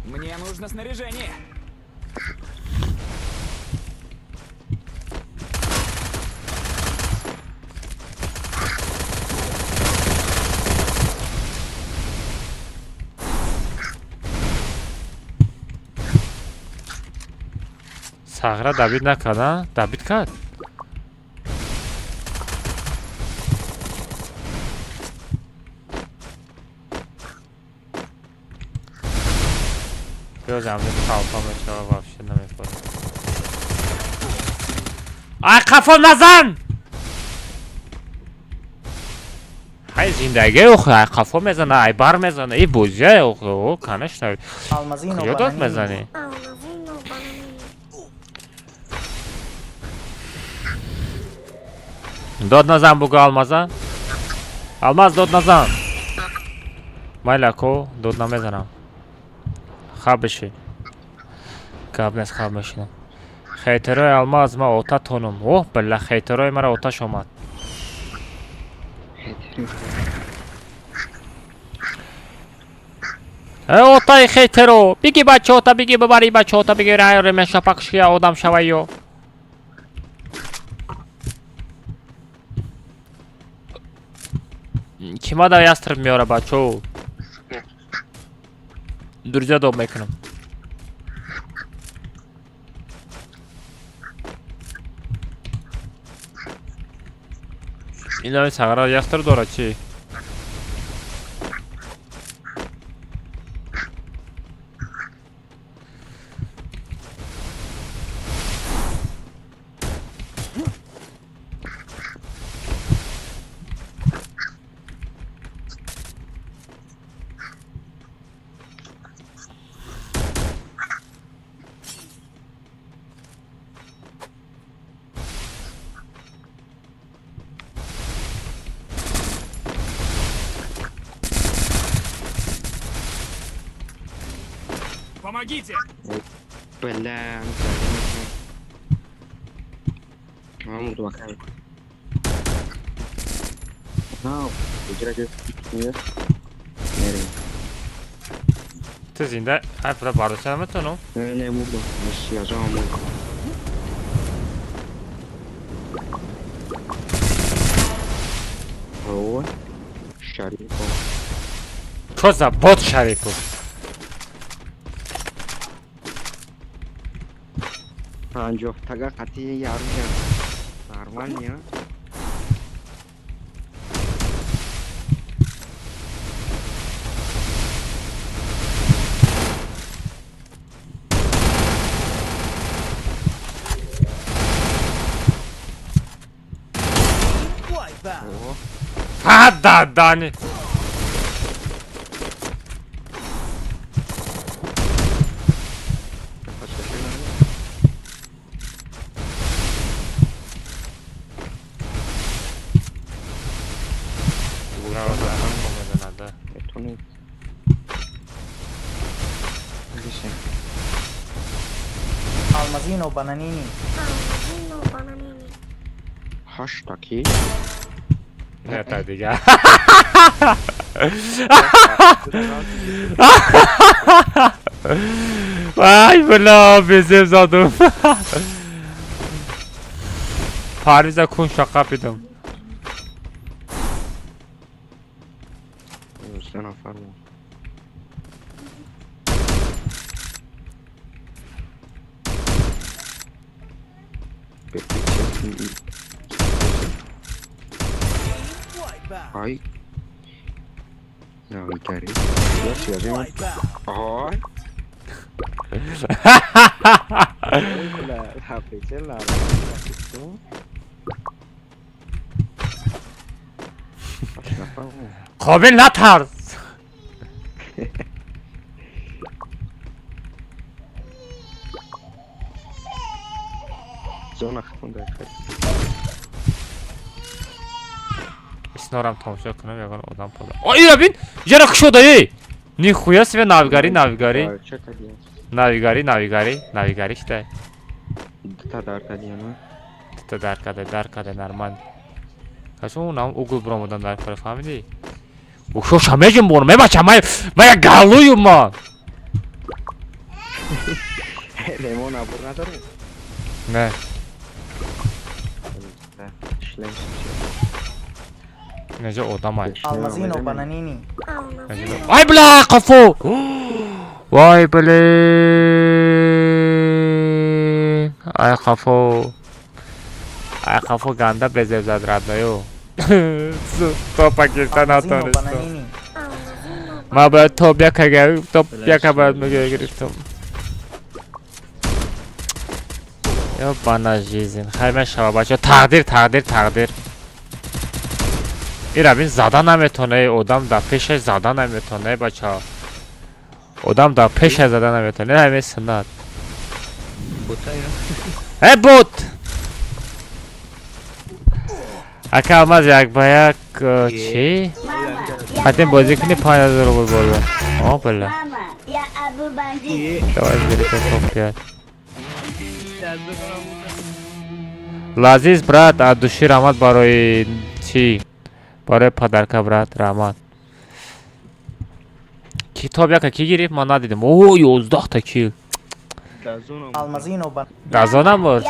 Мне нужно снаряжение. Сағра добит накард, а? Добит кард? Ёзам қалпа мешава вообще намефорад. Ай қафо назан! Ҳай зиндагӣ охи, ай қафо мезана, ай бар мезана, и бозия охи, о, конечно. Алмазино Куҷо дод мезанӣ? Дод назан бугӯ Алмаза. Алмаз дод назан. Майли ако, дод намезанам. Хаб биши. Гап нест, хаб мешинам. Хейтерои Алмаз ма ота тонум. Оҳ, била хейтерои мара оташ омад. Э, отаи хейтеро, биги бачаота, биги бибари бачаота, биги рай ремеша пакшия одам шавайё. Кима да ястреб меёра бачо? Друзья доб мекунам. Инави сағра ястреб дорад чӣ? Помогите! Бля, Ту зинда ай пура бардошта наметавонам. Не, не, мурдам. Сияжам мурдам. Ой, Шарипов. Чо за бот Шарипов? 50 тага қатъи яру. Нормально, а? Да, Дани. Алмазино бананини. Алмазино бананини. Ҳаштаки. Не, та дига. Вай, бля, безеб задум. Парвиза кун шақа пидам. 3 нафар буд. Ай. Навигари. Ай. Қобил натарс. Зона хунда хай. Иснорам тамошо кунам, ягон одам пода. О, ира бин! Ҷара кушода, эй! Нихуя себе навигари, навигари. Навигари, навигари, навигари шидай. Та дар кадия, Та дар каде, дар каде, нормал. Кашо нам угул бромодан дар кара, фаҳмидӣ? Ушоша меҷум бор, мебача, май, мая галую ма. Лемон абур надорӣ? Не. Неҷа одамай. Алмазино бананини. Ай бля, қафо! Вай блин! Ай қафо! Ай қафо ганда безеб зад радною. Топа гирифта натонистам. Ман бояд топ яка топ яка бояд мегирифтам. Ёбана жизнь. Хай мешава бача. Тақдир, тақдир, тақдир. Ира бин зада наметоне, одам дар пешаш зада наметоне, бача. Одам дар пешаш зада наметоне, ҳамин суннат. Э бот! Ака Алмаз як ба як чӣ? Хотим бозӣ кунӣ 5000 рубл боло. О, бля. Давай гирифта топ 5. Лазиз брат, от души раҳмат барои чӣ? Барои подарка брат, раҳмат. Китоб яка ки гирифт? Ман надидам. О, 11 та кил. Алмазино бан. Дазона бурд.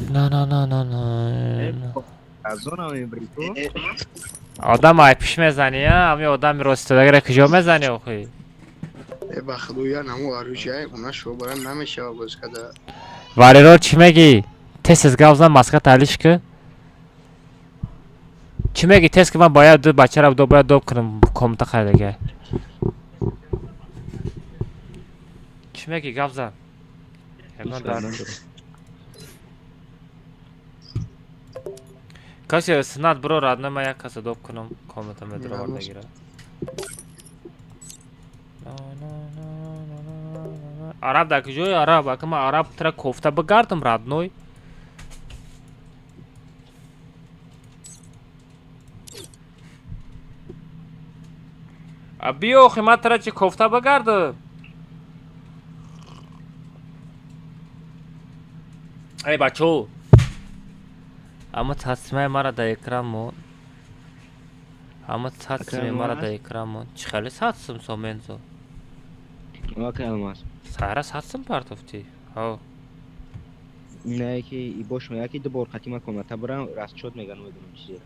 На на на на на. Одам ай пиш мезани, а? Ами одами ростодагира куҷо мезани охи? Ба худоя наму арӯҷай, она шо барам намешава боз када. Вариро чӣ мегӣ? Тез тез гап зан, маска талиш ки. Чӣ мегӣ? Тез ки ман бояд ду бачаро бояд доб кунам комната хайдага. Чӣ мегӣ? Гап зан. Касе суннат бро родной, ман як каса доб кунам, комната медровардагира. Араб дар куҷои араб? Ака ман араб тра кофта бигардам родной. А биё охи ман тра чи кофта бигардам? Эй бачо! Аммо тасмаи мара дар экран мон. Ама сад суми мара да экран мон. Чӣ хеле 100 сум сомензо? Вака Алмаз. Сара 100 сум партофтӣ? Ҳо. Не, ки ибош мега ки ду бор қатима комната барам, расчёт мега, намедонам чизеро.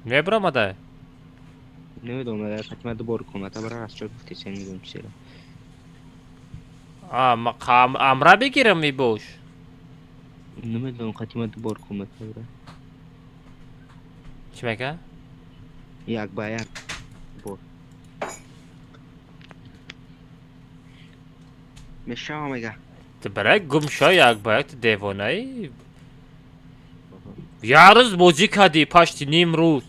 Мебромадай? Намедонам, қатима ду бор комната барам, расчёт гуфтеса, намедонам чизеро. А, амра бигирам ибош? Намедонам, қатима ду бор комната барам. Чӣ мега? Як ба як бор. Мешава мега. Ту барай гум шо як ба як, ту девонаи? Як рӯз бозӣ кардӣ, пашти ним рӯз.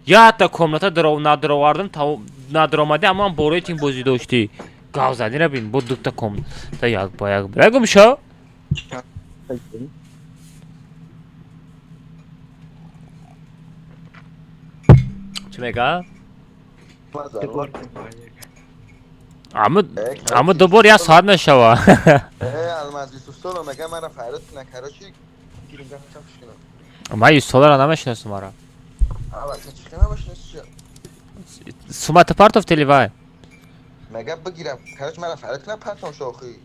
Якта комната надаровардам, надаромадӣ, аммо ҳам бо рейтинг бозӣ доштӣ. Гавзанира бин, бо дута комната як ба як. Барай гум шо? Чӣ мега? Аммо ду бор як соат мешава. Алмаз Юсуфсоло мега мара файрод кина, короче, гирим гафтам шина. Ман Юсуфсолоро намешиносам мара. Ава, чӣ намешиноси? Сумата партофт или вай? Мега бигирам, короче, мара файрод кина партом шохи.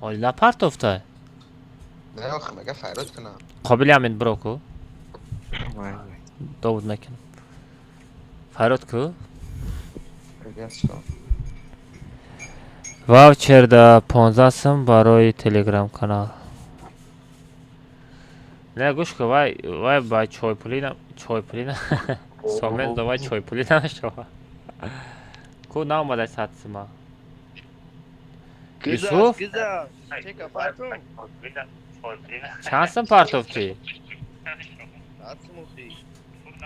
Ҳоли напартофта? Не, охи, мега файрод кина. Қобили амин биро ку? Довуд накунам. Файрод ку? Ваучер да 15 сум барои телеграм канал. Не, гӯш ку, вай вай ба чойпулӣ чойпулӣ сомен да вай чойпулӣ намешава. Ку наомадай 100 сума. Юсуф? Чанд сум партофтӣ?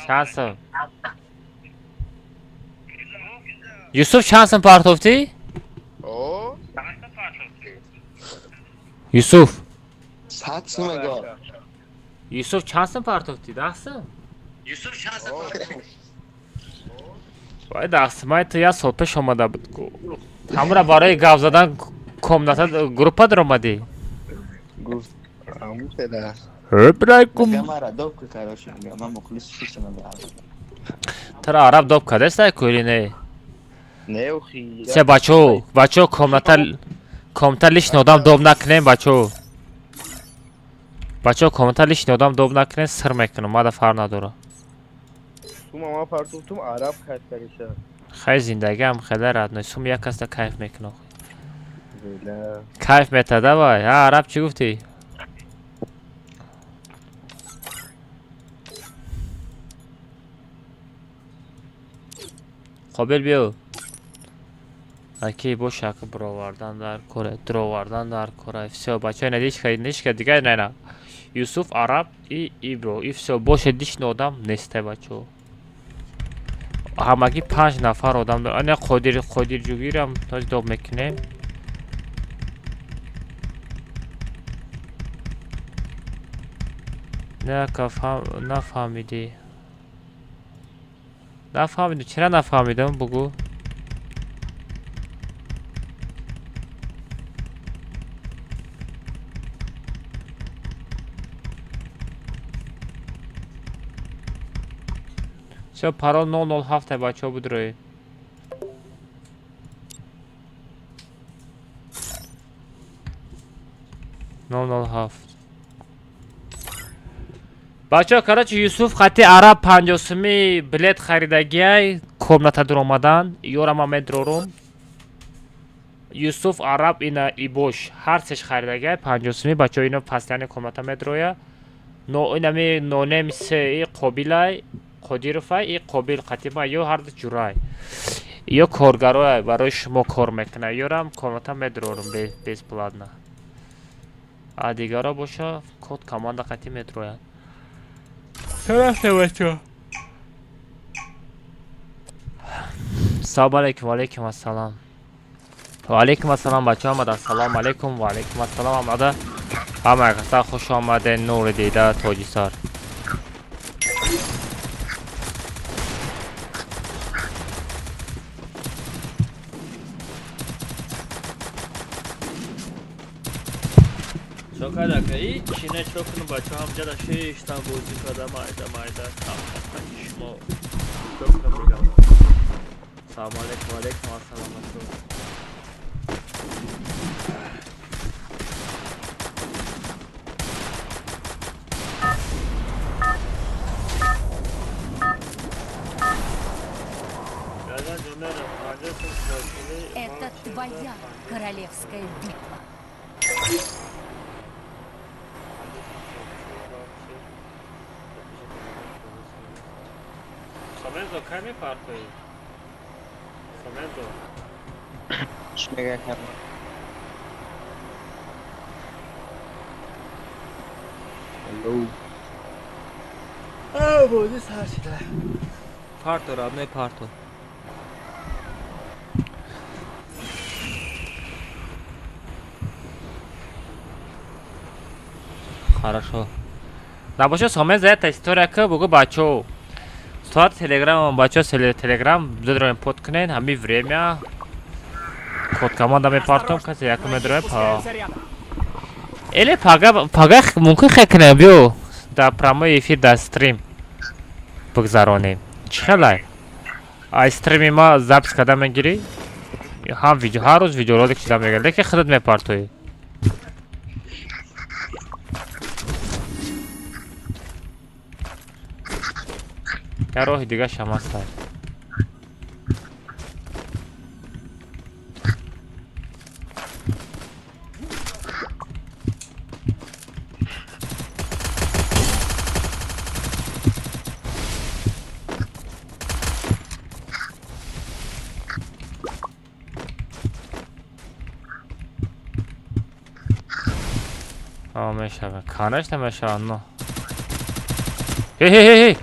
Чанд сум? Юсуф чанд сум партофтӣ? Юсуф. 100 сум мега. Юсуф чанд сум партофтӣ? 10 сум? Юсуф чанд сум партофтӣ? Вай 10 сумаи ту як сол пеш омада буд ку. Ҳамура барои гап задан комната группа даромадӣ? Гуфт аму феда. Брайкум. Мега мара доб ку, короче, мега ман мухлис шишам мега. Тара араб доб кардеста ку или не? Не, охи. Се бачо, бачо комната комната лишний одам доб накунем, бачо. Бачо комната лишний одам доб накунем, сир мекунам, мада фарқ надора. Сума ма партофтум, араб кайф кариша. Хай зиндагиам хеле родной, сум як касда кайф мекунам. Кайф метада вай. Ҳа, араб чӣ гуфтӣ? Қобил биё. Аки боша ки бировардан дар кора, дировардан дар кора. Всё, бача не дишка, нишка дигар не на. Юсуф, араб и Ибро. И всё, боша дишни одам несте бачо. Ҳамагӣ 5 нафар одам дор. Ана Қодир, Қодир ҷугирам тоҷ доб мекунем. Не, ка нафаҳмидӣ. Нафаҳмидам, чира нафаҳмидам, бугӯ. Всё, парол 007 бачаҳо будроед. 007. Бачаҳо, короче, Юсуф хати араб 50 суми билет харидагиай, комната дуромадан, ёра ман медрорум. Юсуф, араб ина ибош ҳар сеш харидагиай 50 суми, бачаҳо ино пастяни комната медроя. Но инами нонем се и қобилай, Қодировай и Қобил қатима ё ҳар ду ҷурай. Ё коргарой барои шумо кор мекунад, ёрам комната медрорум бесплатно. А дигаро боша код команда қати медрояд. Рафте бачаҳо. Салом алейкум, ва алейкум ассалом. Ва алейкум ассалом бачаҳо омада. Ассалому алейкум, ва алейкум ассалом омада. Ҳама каса хуш омадед, нури дида тоҷисар. Чо када ка? Ҳичи не, чо кунам, бачаҳо, ҳамҷада шиштам, бозӣ када, майда майда шумо чо кунам дигам. Салому алейкум, алейкум ассалом, бачаҳо. Это твоя королевская битва. Самезо, кай мепартоӣ? Самезо. Чӣ мега кардам? Алло. Бозӣ сар шуда. Парто, родной, парто. Хорошо. Набошо, Сомеза, эта история ка бугу, бачо. Соат телеграм, бачо, телеграм додроем под кунен, ҳами время код команда мепартом, касе якум медроем па. Эле пага пага мумкин хе кунем, биё дар прямой эфир, дар стрим бигзаронем. Чӣ хелай? Ай стрими ма запись карда мегирӣ? Ҳам видео, ҳар рӯз видеоролик чида мегирӣ, лекин худат мепартоӣ. Як роҳи дигашам ҳаст. А, мешава. Конечно, мешава, но. Эй, эй, эй, эй!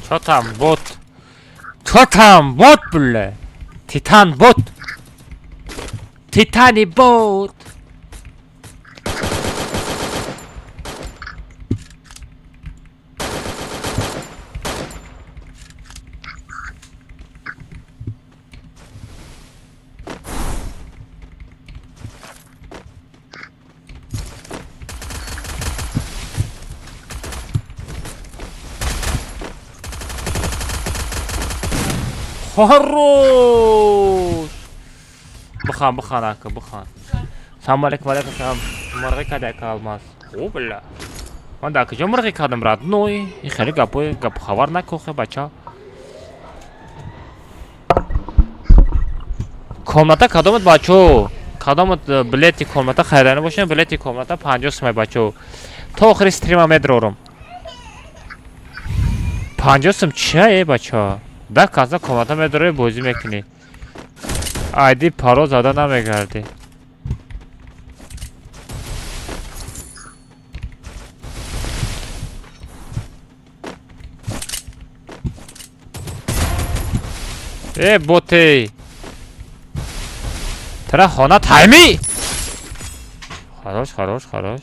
Чё там, бот? Чё там, бот, бля? Титан бот! Титани бот! Хорош! Бахан, бахан, ака, бахан. Салом алейкум, алейкум салом. Мурғӣ кади, ака Алмаз. О, бля. Ман дар куҷо мурғӣ кардам, родной? Ин хеле гапои гап хабар накохе, бача. Комната кадомат, бачо? Кадомат билети комната харидани бошем, билети комната 50 сумай, бачо. То охири стрима медрорам. 50 сум чия, э, бачо? Да каза комната медорӣ, бозӣ мекунӣ. Айди паро зада намегардӣ. Э, ботей! Тара хона тайми! Хорош, хорош, хорош.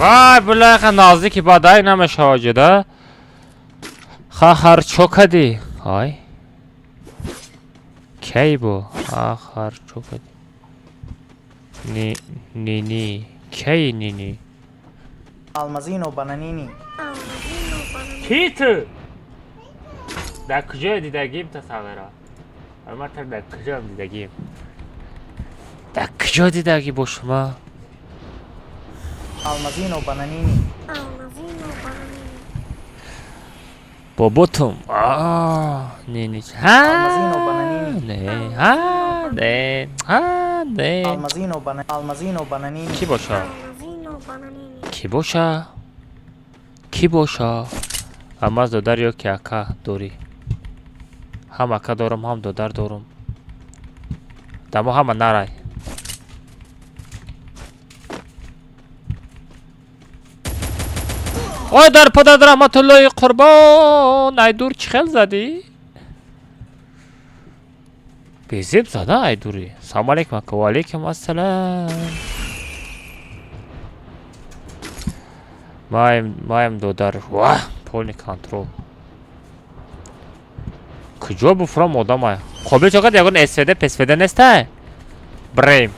Вай, бляха, наздики бадай намешава ҷуда. Хахар чо кадӣ? Ай. Кай бу? Хахар чо кадӣ? Нини. Кай нини? Алмазино бананини. Ки ту? Дар куҷое дидагим тасаввура? Ман тар дар куҷоам дидагим? Дар куҷо дидагӣ бо шумо? Алмазино бананини. Боботум. Нини. Алмазино бананини. Не, ҳа, не, ҳа, не. Алмазино бана Алмазино бананини. Ки боша? Ки боша? Ки боша? Алмаз додар ё ки ака дорӣ? Ҳам ака дорам, ҳам додар дорам. Дамо ҳама нарай. Ой, дар падар раҳматуллоҳи қурбон, айдур чӣ хел задӣ? Безеб зада айдури. Салом алейкум ака. Ва алейкум ассалам. Маем додар. Ва, полный контрол. Куҷо буфурам одамай? Қобил чокад ягон СВД, ПСВД нестай? Брейм.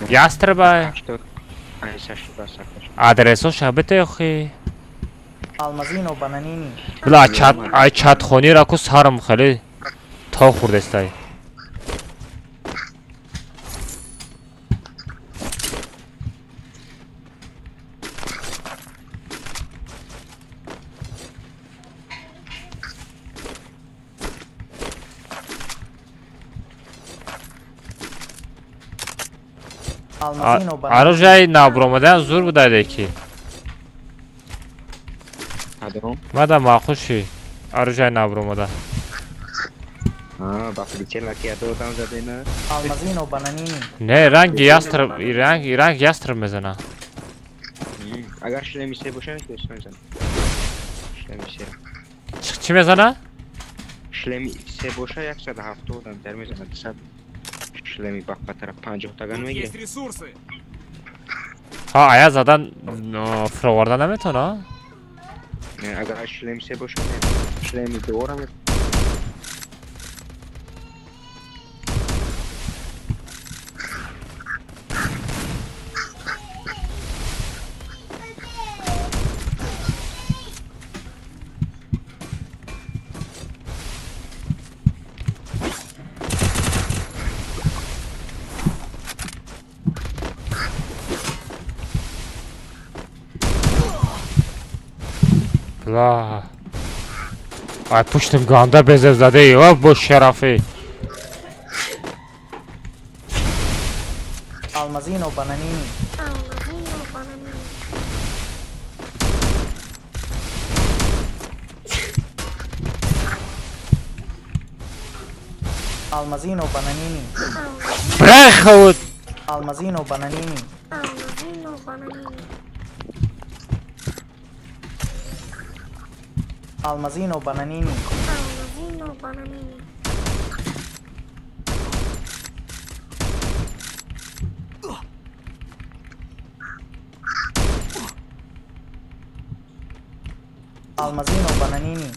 Ястребай. Адресо шабете охи. Алмазино бананини. Бла чат, ай чатхони ра ку сарам хеле то хурдестай. Алмазино бананини. Оружие набромадан зур будаде ки. Мада махуши. Оружие набромада. Ба прицел ки одам задена. Алмазино бананини. Не, ранг ястреб, ранг ястреб мезана. Агар шлеми се боша, не мезана. Шлеми се. Чӣ мезана? Шлеми се боша 170 одам дар мезана 200. Шлеми бақатара 50 таган мегирад. Есть ресурсы. Ҳа, ая задан фироварда наметавона? Не, агар шлеми се боша, шлеми дора ме. Бла. Ай пуштим ганда безеб задаи, о бо шарафи. Алмазино бананини. Алмазино бананини. Брехауд. Алмазино бананини. Алмазино бананини. Алмазино бананини.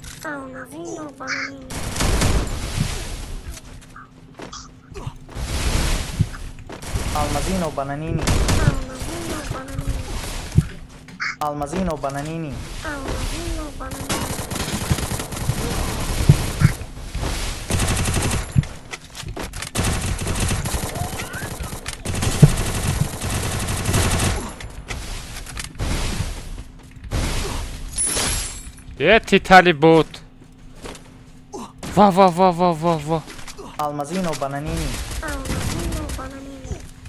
Алмазино бананини. Алмазино бананини. Е титали буд. Ва ва ва ва ва ва. Алмазино бананини.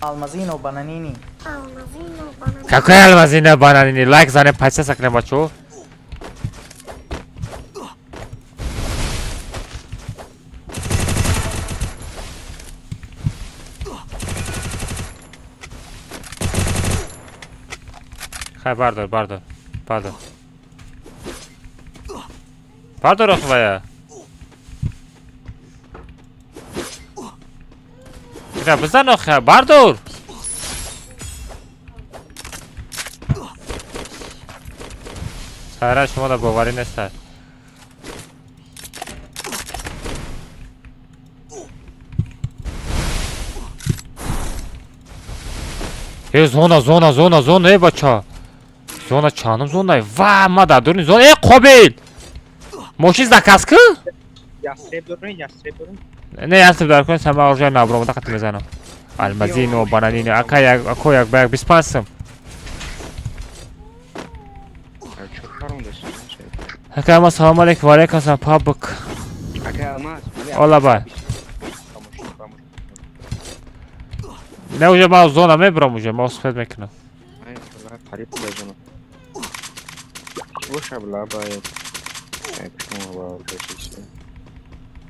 Алмазино бананини. Какой алмазино бананини? Лайк занем, подписаться к нам, бачо. Хай, бардор, бардор, бардор. Бардор охвая. Ира бизан охя, бардор. Сайра шумо да боварӣ нест. Э, зона, зона, зона, зона, э, бача. Зона чандум зона? Ва, ма дар дуруни зона. Э, Қобил! Мошин заказ ку? Ястреб дорем, ястреб дорем. Не, ястреб дар кун, сама оружие набромада қати мезанам. Алмазино, бананино, ака як, ако як ба як 25 сум. Ака, ама салом алейкум, ва алейкум ассалом, пабк. Ака Алмаз. Ола бай. Не, уже ма зона мебрам уже, ма успед мекунам. Қариб зона. Боша бла бай.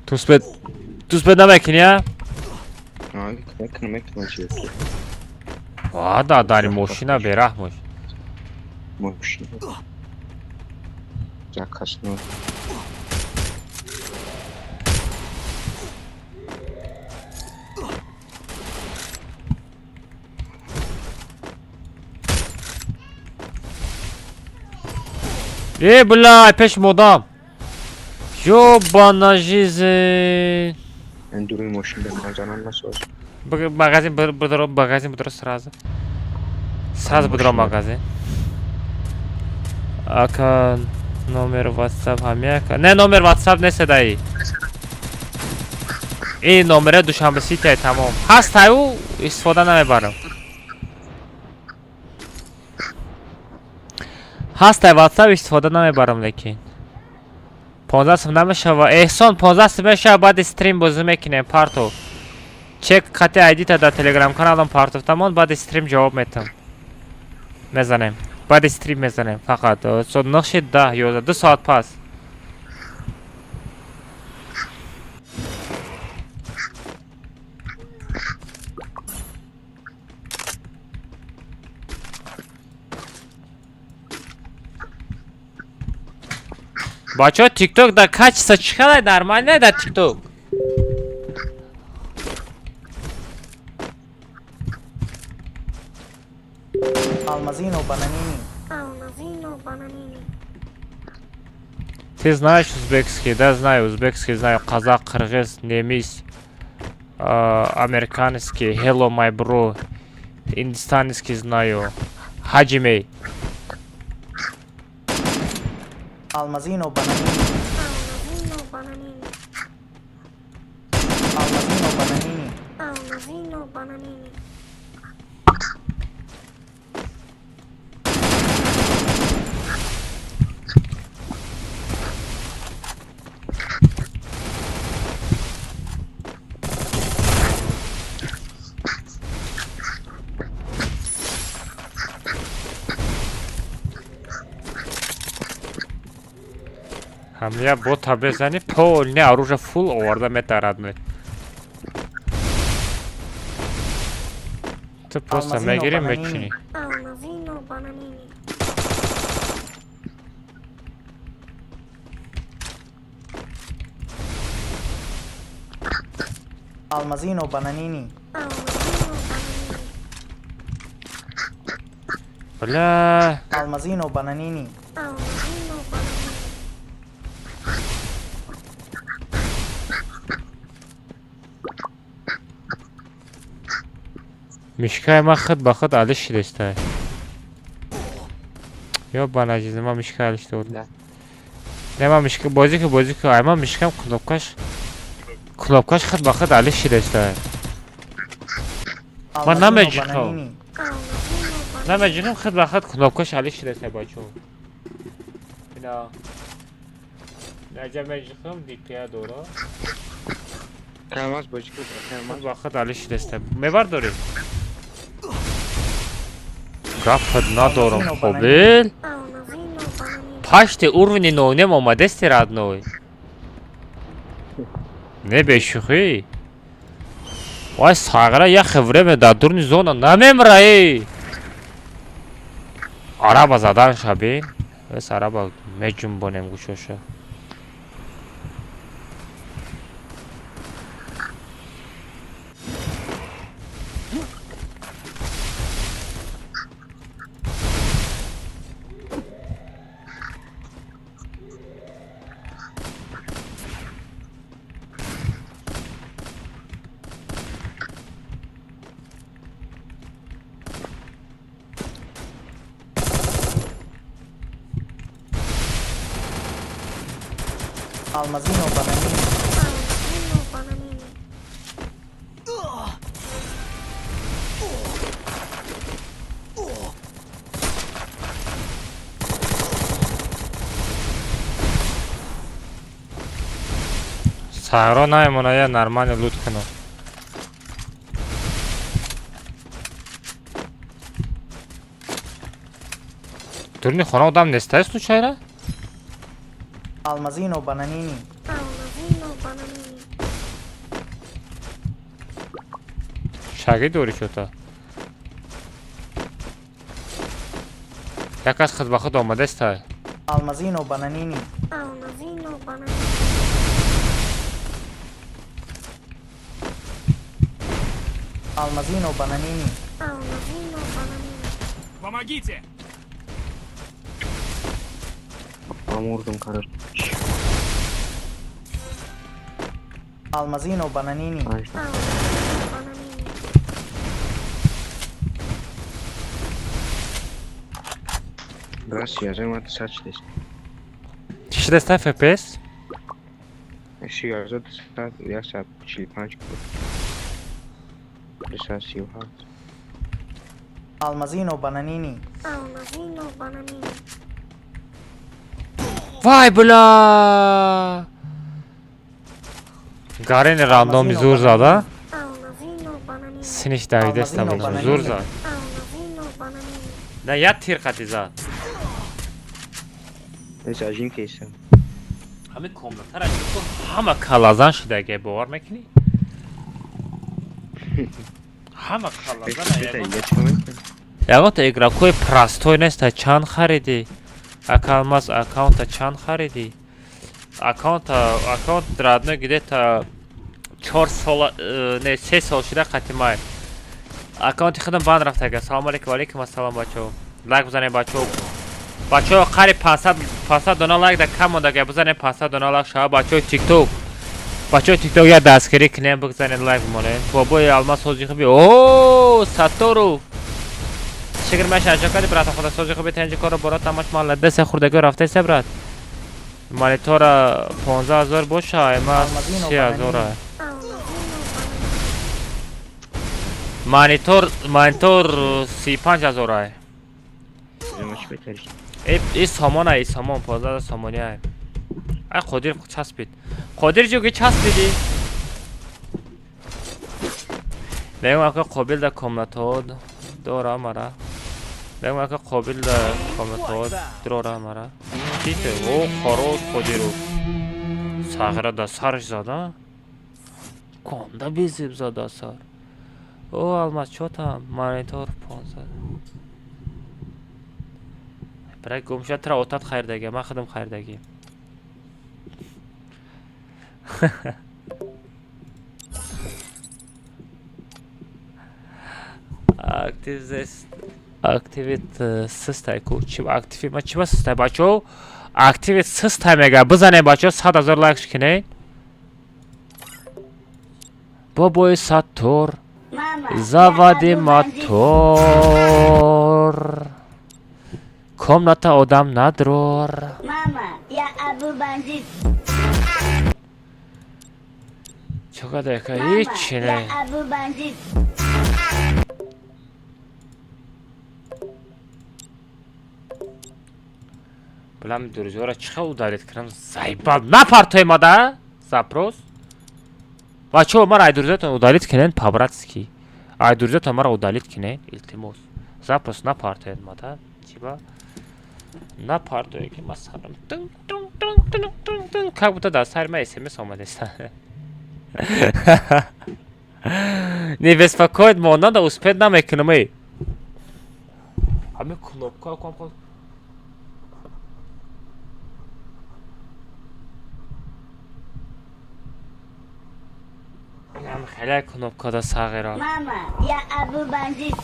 Ту успед намекунӣ, а? Мекунам, мекунам чи. А, да, дари мошина бераҳм бош. Мошина. Заказ ну. Э, бля, пеш модам. Ёбана жизнь. Эндуруи мошин ба мазанам насоз. Магазин бидро, магазин бидро сразу. Сразу бидро магазин. Ака номер WhatsApp ҳами ака. Не, номер WhatsApp нест даи. Ин номере Душанбе Сити тамом. Ҳаст аю истифода намебарам. Ҳастай WhatsApp истифода намебарам лекин. 15 сум намешава. Эҳсон 15 сум мешава, баъди стрим бозӣ мекунем партов. Чек қати айдита дар телеграм каналам партов тамон, баъди стрим ҷавоб метам. Мезанем. Баъди стрим мезанем фақат. Соат 9 10 11 2 соат пас. Бачаҳо, тикток дар качество чӣ хеле нормально дар тикток? Алмазино бананини. Алмазино бананини. Ты знаешь узбекский? Да, знаю узбекский, знаю казах, кыргыз, немис, американский, hello my bro, индистанский знаю, хаджимей. Алмазино бананини. Алмазино бананини. Алмазино бананини. Алмазино бананини. Ҳамя бота безани полне оружие фул оварда метарад ме. Ту просто Алмазино мегири бананини. мечини. Алмазино бананини. Алмазино бананини. Алмазино бананини. Бля. Алмазино бананини. Алмазино бананини. Мишкаи ман худ ба худ алиш шидестай. Ёбана жизнь, ман мишка алиш додам. Не, ман мишка бозӣ ку, бозӣ ку. Ай ман мишкам кнопкаш худ ба худ алиш шидестай. Ман Алмазино намеҷиқам. бананини. Алмазино бананини. Намеҷиқам, худ ба худ кнопкаш алиш шидестай бачо. Ина. Наҷа меҷиқам, дипия дора. Алмаз бозӣ ку, Худ ба худ алиш шидестай. Мебардорӣ? Гапат надорам, Алмазино Қобил. Алмазино бананини. Пашти уровни нонем омадести родной. Не бешухӣ. Вай сағра яхе время дар дуруни зона намемра эй. Араба задан шабин. Эс араба меҷунбонем гӯшоша. Алмазино бананини. Алмазино бананини. Саҳро намемона, я нормально лут кунам. Дуруни хона одам нестай случайно? Алмазино бананини. Алмазино бананини. Шаги дорӣ чӯта. Як кас худ ба худ омадестай. Алмазино бананини. Алмазино бананини. Алмазино бананини. Алмазино бананини. Помогите! Мурдум, короче. Алмазино бананини. Алмазино бананини. Брат, 11 сад шудест. Чӣ шудестай FPS? 11 сад 145 буд. 237. Алмазино бананини. Алмазино бананини. Вай, бля! Гарени рандоми зур зада. Алмазино бананини. Синиш давидеста Алмазино буд. бананини. Зур зад. Алмазино бананини. На як тир қати зад. Зажим кейсам. Ҳамин комнатара ҳама калазан шудаге, бовар мекунӣ? Ҳама калазан. Ягонта игрокои простой неста. Чанд харидӣ? Ака Алмаз, аккаунта чанд харидӣ? Аккаунт родной где-то 4 сола, не, 3 сол шуда қатимай. Аккаунти худам банд рафтага. Салому алейкум, алейкум ассалом, бачаҳо. Лайк бизанед, бачаҳо. Бачаҳо, қариб 500 500 дона лайк да кам мондага, бизанед 500 дона лайк шава, бачаҳои ТикТок. Бачаҳои ТикТок я дастгирӣ кунем, бигзанед лайк бимонед. Бобои Алмаз, сози хуби. О, Сатторов. Шукр маша, анҷом кардӣ, брат, худо сози хуби тенҷи корро борот тамош молодец, хурдагӣ рафтаиса, брат. Монитора 15 000 боша, ма Алмазино 30 000. бананини. Алмазино бананини. Монитор 35 000 ай. Чӣ бетариш? И сомон ай, сомон 15 сомони ай. Ай Қодир часпид. Қодир ҷуги часпиди? Мегӯм ака Қобил да комнатаҳо дора мара. Мегӯм ака Қобил да комнатаҳо дора мара. Чӣ ту? О, хорош Қодиров. Сағира да сарш зада? Конда безеб зада сар. О, Алмаз, чотам? Монитор 15. Брак гумша тра отат хайрдаги, ман худам хайрдаги. Актив зес активит систай ку чи активи ма чи ба систай, бачо, активит систай мега, бизанем, бачо, 100 000 лайк кунед. Бобои Саттор. Мама, я Заводи Абу бандит. Мотор, комната одам надрор. Мама, я Абу бандит. Чокадака Мама, ҳичи не. я Абу бандит. Билам друзьяра чӣ хел удалить кунам, заебал, напартоемада запрос. Бачаҳо, мара ай друзьятон удалить кунен, по-братски, ай друзьятон мара удалить кунен, илтимос, запрос напартоед мада. Чиба напартое ки ма сарам тун тун тун тун тун тун, как будто дар сари ма смс омадест. Не беспокоит монанда успеть намекунам, эй, ҳамин кнопка кам. Инам хеле кнопка да сағира. Мама, я Абу бандит.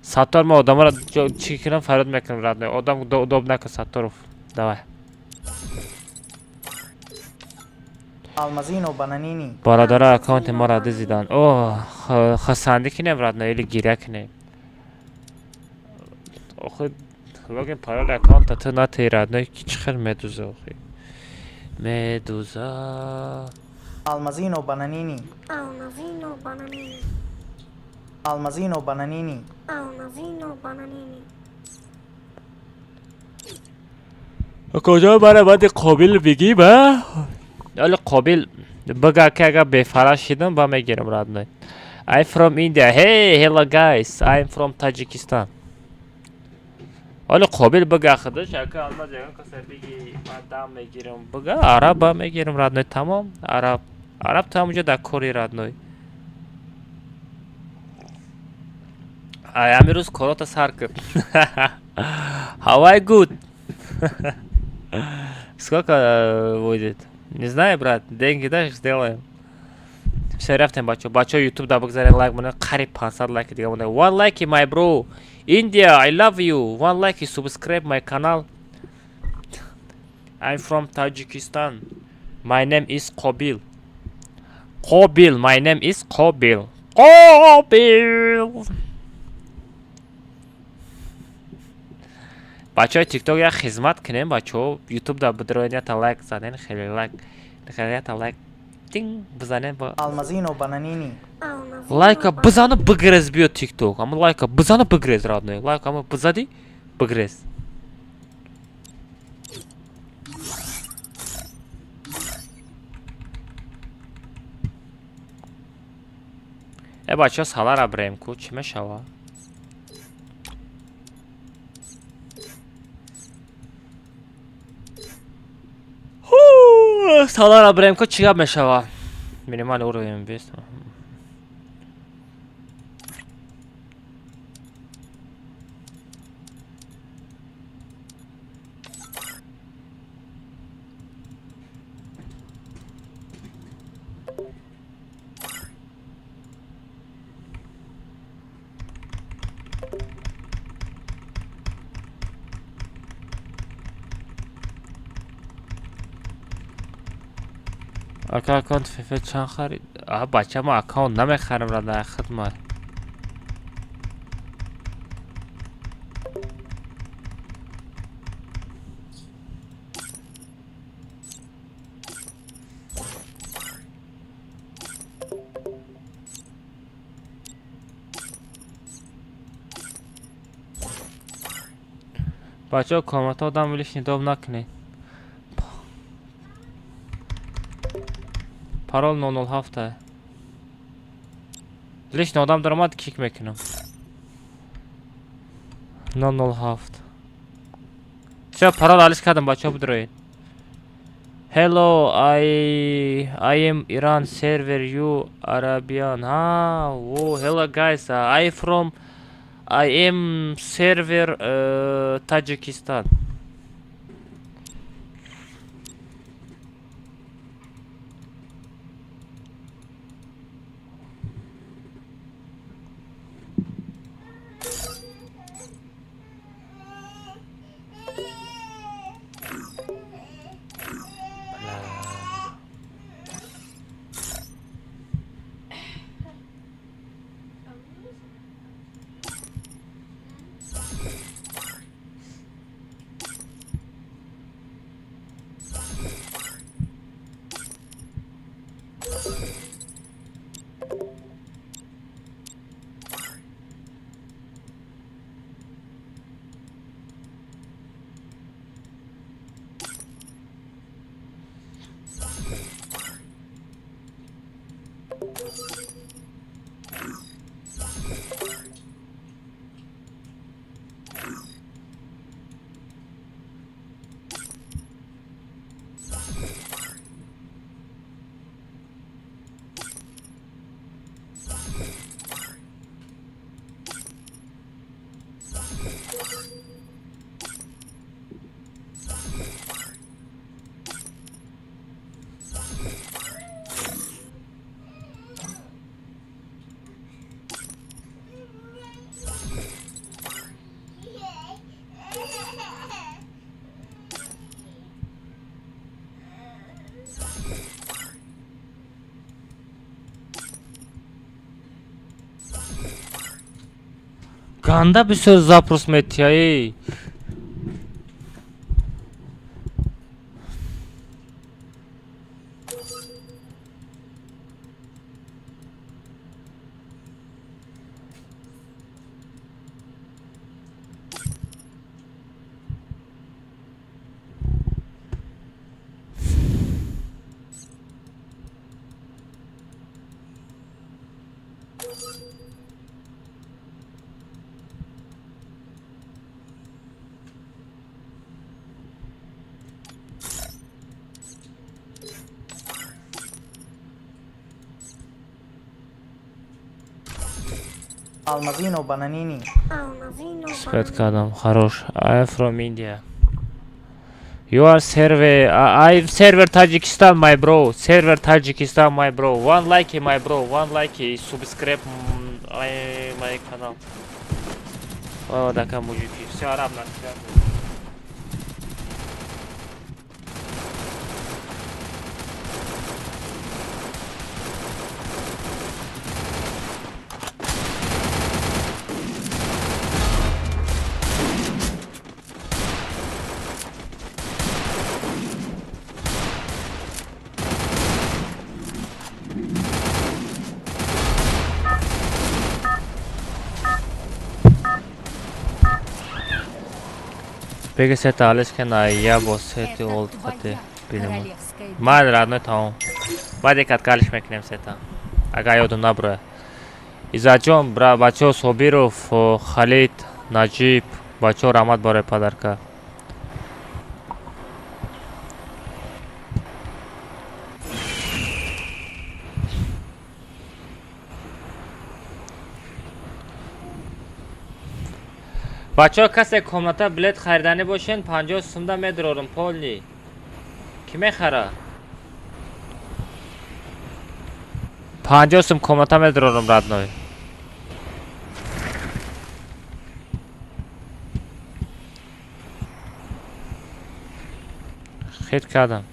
Саттор, ма одамара чӣ кунам, фарёд мекунам, родной. Одам удоб накун, Сатторов. Давай. Алмазино бананини. Бародара, аккаунти маро дизидан. О, хасандӣ кинем, родной, или гиря кунем? Охи, логин, пароли аккаунта ту натеи, родной, ки чӣ хел медуза, охи. Медуза. Алмазино бананини. Алмазино бананини. Алмазино бананини. Алмазино бананини. Куҷо бара баъди Қобил бигӣ ба? Ҳоли Қобил бага ки агар бефара шидам ба мегирам родной. I'm from India. Hey, hello guys. I'm from Tajikistan. Ҳоли Қобил бага худаш ака алмаз ягон каса биги ман дам мегирам. Бага араб ба мегирам родной тамом. Араб. Араб то ҳамунҷо дар кори родной. Ай ҳамин рӯз корота сар кар. How I good? Сколько будет? Не знаю, брат. Деньги дашь, сделаем. Все, рафтем, бачо. Бачо, YouTube да бигзарен лайк монед. Қариб 500 лайки дига монед. One like, my bro. India, I love you. One like, subscribe my canal. I'm from Tajikistan. My name is Qobil. Qobil. My name is Qobil. Qobil. Бачаҳои тикток як хизмат кунем, бачаҳо ютуб да бидроен ята лайк занен, хеле лайк, хеле ята лайк тинг бизанен ба Алмазино бананини. Лайка бизану бигрез биё тикток. Ама лайка бизану бигрез родной. Лайк ама бизади бигрез. Э бачаҳо салара бирем ку чӣ мешава? Салара бирем ку чӣ гап мешава? Минимальный уровень 200. Ака аккаунт фифа чанд харид? А бача ма аккаунт намехарам рада хидмат. Бачаҳо комментҳо одам лишний доб накунед. Парол 007. Лишний одам даромад кик мекунам. 007. Всё, парол алиш кардам, бачаҳо бидроед. Hello, I am Iran server, you Arabian. Ha, oh, hello guys. I am server Tajikistan. Ганда бисёр запрос метиҳаи. Алмазино бананини. Алмазино Спет бананини. кардам. Хорош. I am from India. You are server. I server Tajikistan, my bro. Server Tajikistan, my bro. One like, my bro. One like. Subscribe I, my канал. О, дака мужики. Все араб на связи. Беги сета алиш кена я бо сети Это олд твоя хати бинемо. королевская битва. Ман родной тамом. Баъд як калиш мекунем сета. Агар ёдум набура. Иззатҷон, бра бачаҳо Собиров, Халид, Наҷиб, бачаҳо раҳмат барои падарка. Бачаҳо касе комната билет хариданӣ бошен, 50 сумда медурорум полни. Кӣ мехара? 50 сум комната медурорум родной. Хит кардам.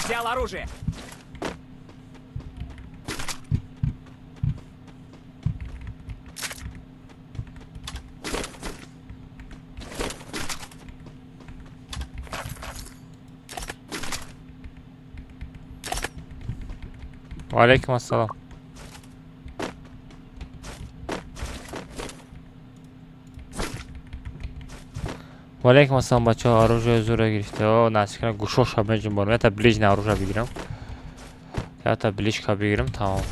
Взял оружие. Ва алайкум ассалом. Ва алайкум ассалом бачаҳо, оружие зура гирифта. О, насикна гӯшоша меҷунбонам. Ята ближний оружие бигирам. Ята ближка бигирам, тамом.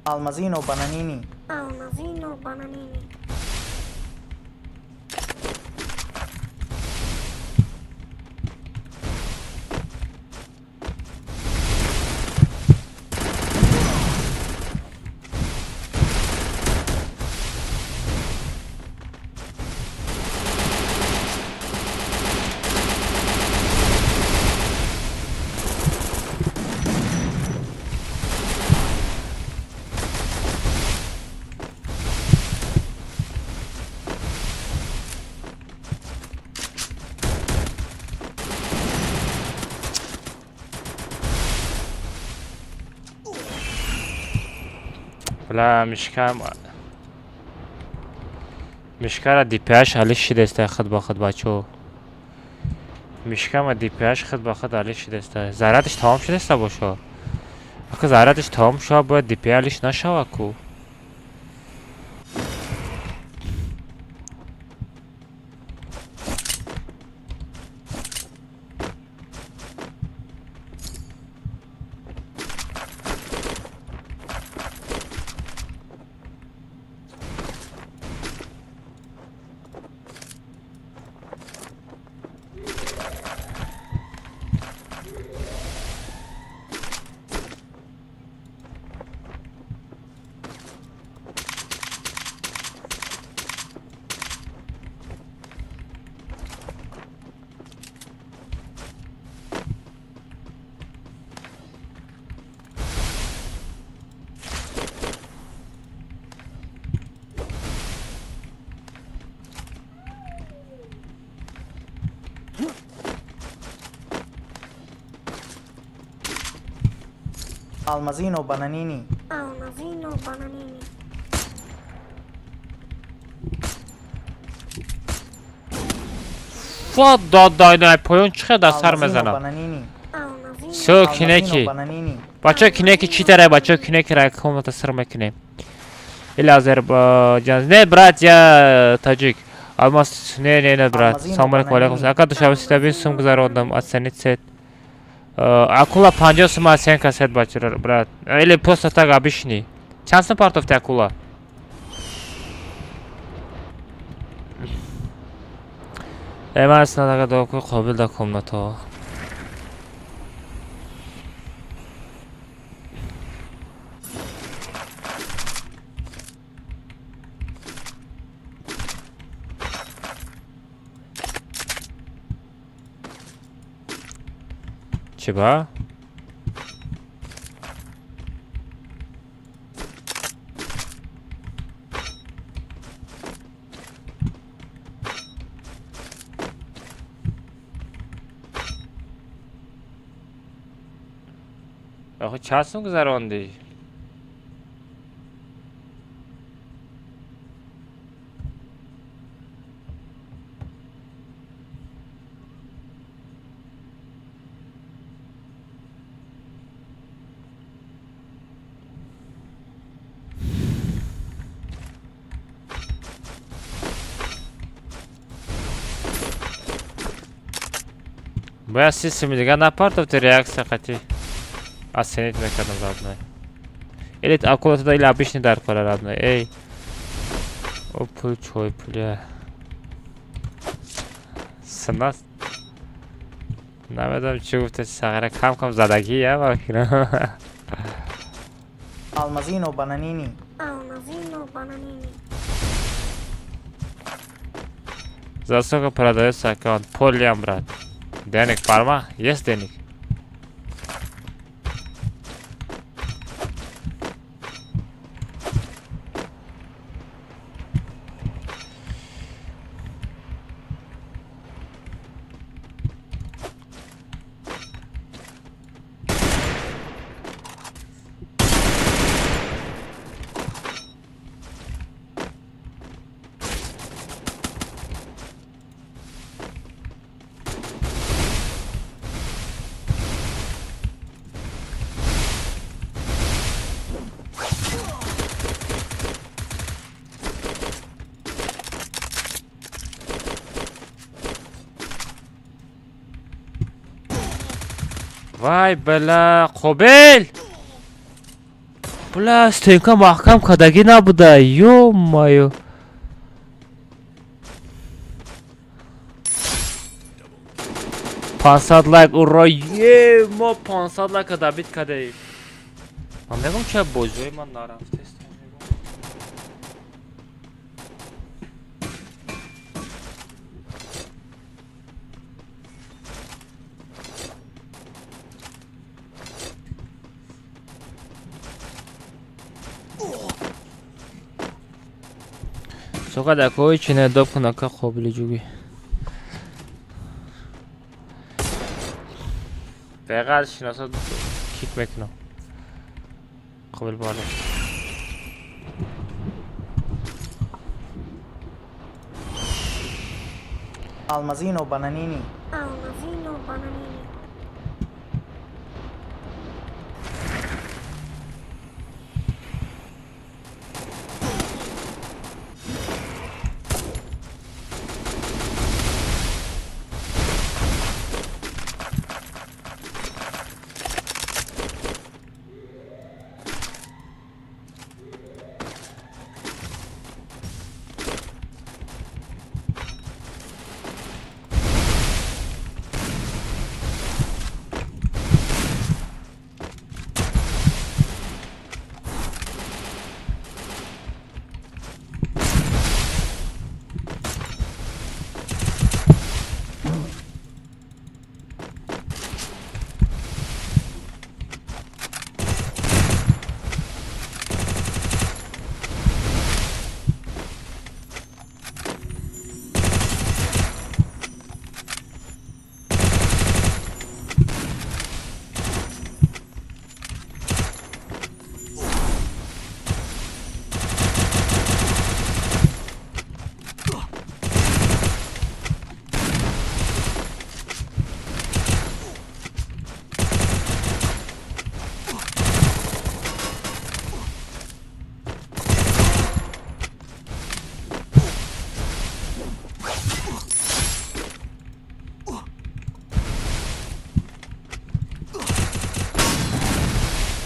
Алмазино бананини. Алмазино бананини. Бла, мишкам. Мишкара DPH али шидеста худ ба худ бачаҳо. Мишкама DPH худ ба худ али шидеста. Зарядиш тамом шидеста бошо. Ака зарядиш тамом шава бояд DPH алиш нашава ку. Алмазино бананини. Алмазино бананини. Фа додайна поён чӣ дар сар Алмазино мезанам. бананини. Алмазино Всё, Алмазино кинеки. бананини. Бачаҳо кинеки чӣ тарай, бачаҳо кинеки ра комната сир мекунем. Или Азербайҷан. Не, брат, я таҷик. Алмаз, не, не, не, брат. Алмазино Салом алейкум, алейкум. бананини. Ака душанбе ситабин сум гузарондам, оценить сет. Акула 50 сум оценка сет бачаро, брат. Или просто так обычный. Чанд сум партофти акула? Э, ман снадага доку қобил да комнатаҳо. Чӣ ба? Охи чанд сум гузарондӣ? Бояд 30 суми дига напартофти, реакция қатӣ оценить мекардам, родной. Или аккуратно, или обычный дар кора, родной. Эй, о, пул чой пуля синас намедонам чӣ гуфта, сағира кам кам задагӣ я ба. Алмазино бананини. Алмазино бананини. За сколько продается аккаунт? Полям, брат. Денег фарма? Есть денег? Вай, бала, Қобил! Бля, стенка маҳкам кардагӣ набуда, ё-моё. 500 лайк, ура! Е, мо 500 лайка добить кардаем. Ман мегӯм, ча бозиҳои ман нарафтест. Сука, такой чине доп кунака қобили ҷугӣ. Беғар шиносо кик мекунам. Қобил бардошт. Алмазино бананини. Алмазино бананини.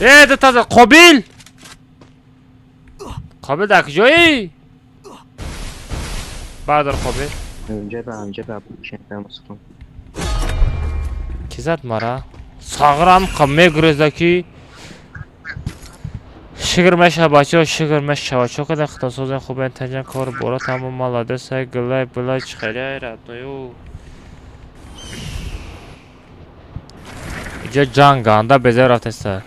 Э, таза Қобил! Қобил дар куҷоӣ? Бардор, Қобил. Инҷа ба. Ки зад мара? Сағрам қа мегуреза ки шигр мешава бачаҳо, шигр мешава. Чо кадан хитосозен хубен таҷан кор бора тамом маладесай гилай билай чӣ хеле родной. Иҷа ҷанг ганда безер рафтеста.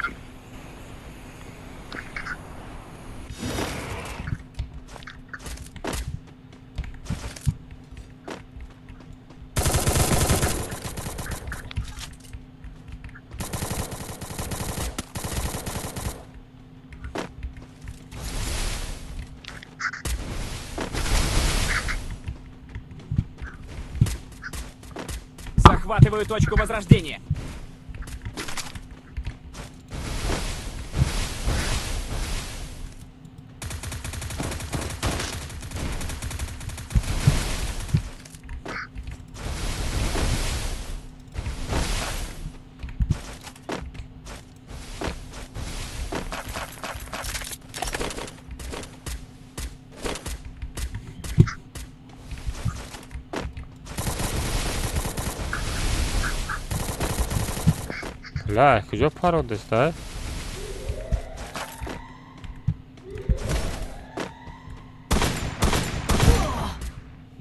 Захватываю точку возрождения. Ла, куҷо парондеста?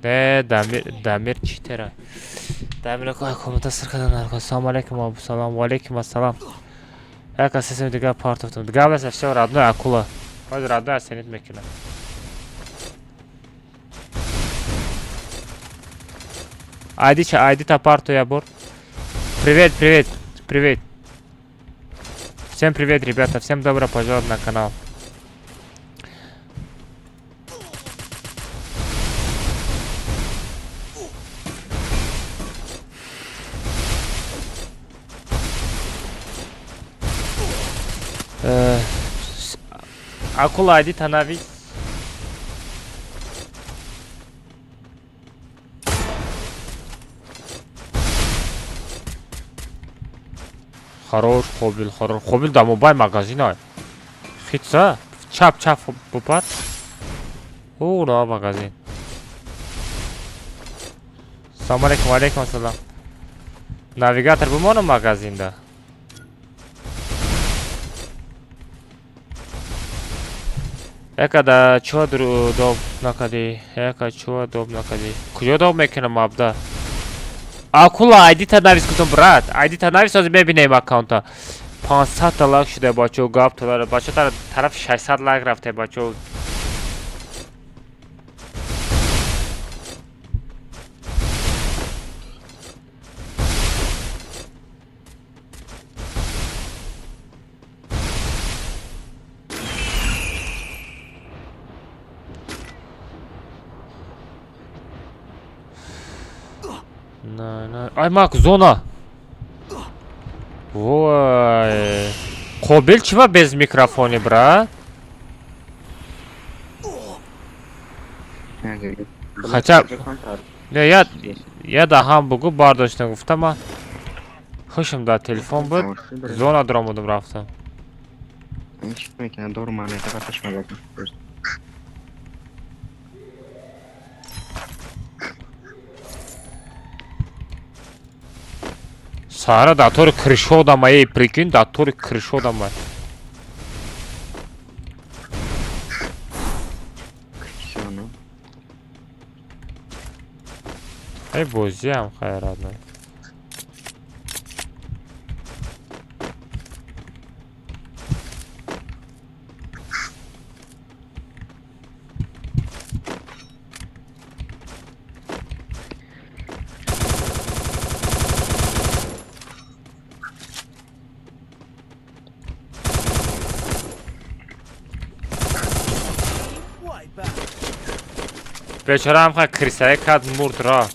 Не, Дамир, Дамир читера. Дамир кой комната сир кардан наркон. Салом алейкум, абу салом, ва алейкум ассалом. Як асесем дигар партофтам. Дигар нест, всё, родной акула. Ҳозир родной оценить мекунам. Айди ча, айди та парту я бор. Привет, привет, привет. Всем привет, ребята, всем добро пожаловать на канал. Акула айди танавис. Хорош, Қобил, хорош. Қобил дар мобайл магазин ай. Хитса, чап чап бупар. Ура, магазин. Салом алейкум, алейкум ассалом. Навигатор бимонам магазинда. Яка да чуа доб накади, яка чуа доб накади. Куҷо доб мекунам абда? Акула айди та навис кутум брат. Айди та навис ҳозир мебинем аккаунта. 500 та лайк шуда бачо, гап тулара. Бачо тараф 600 лайк рафте бачо. На, ай мак зона. Вой. Қобил чива без микрофони, брат? Хотя не, я да ҳам бугу бардоштам гуфтам ма. Хушам да телефон буд. Зона дромудам рафтам. Сара дар тори кришодама, эй, прикинь, дар тори кришодама. Эй, бозиам хайр, родной. Бечора ҳам хай крисае кард мурд ра.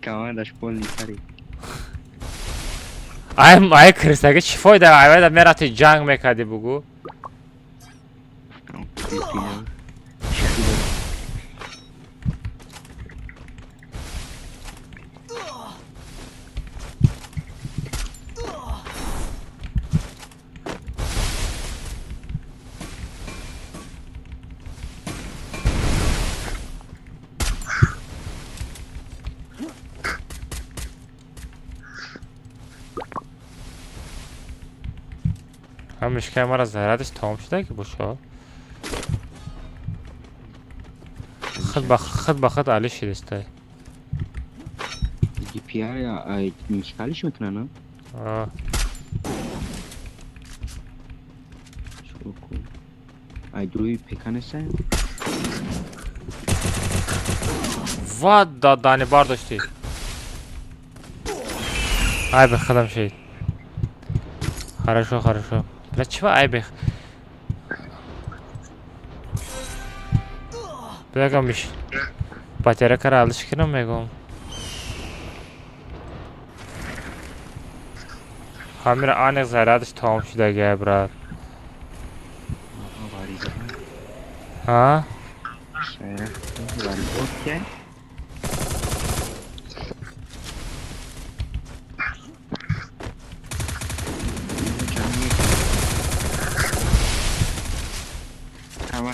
Командаш полный пари. Ай ай крисаги чӣ фоида? Ай вайда мерафти ҷанг мекардӣ бугу. Ҳам мишкаи мара зарядаш тамом шуда ки бошо. Худ ба худ ба худ али шидистай. GPR я мишкалиш мекунад, на? А. Чӯку. Ай друи ПК неста? Ва да дани бардошти. Ай бе худам шид. Хорошо, хорошо. Бля, чего ай бе? Бля, миш. Батарейка алиш кунам мегум. Ҳамира аниқ зарядаш тамом шудагия, брат. Ҳа?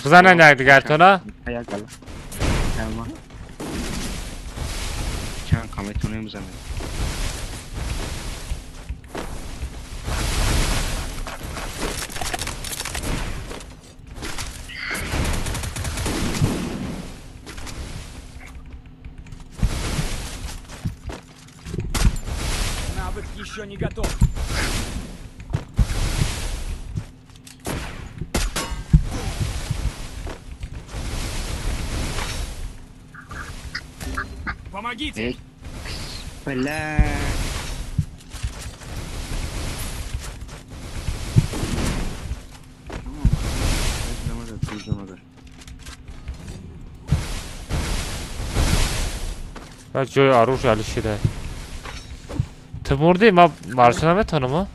Бизанен якдигартона? Чанд қаметонем бизанем. Навык еще не готов. Помогите! Бля. Ва ҷои аруш али шида. Ту мурдӣ, ма марша наметонам, а?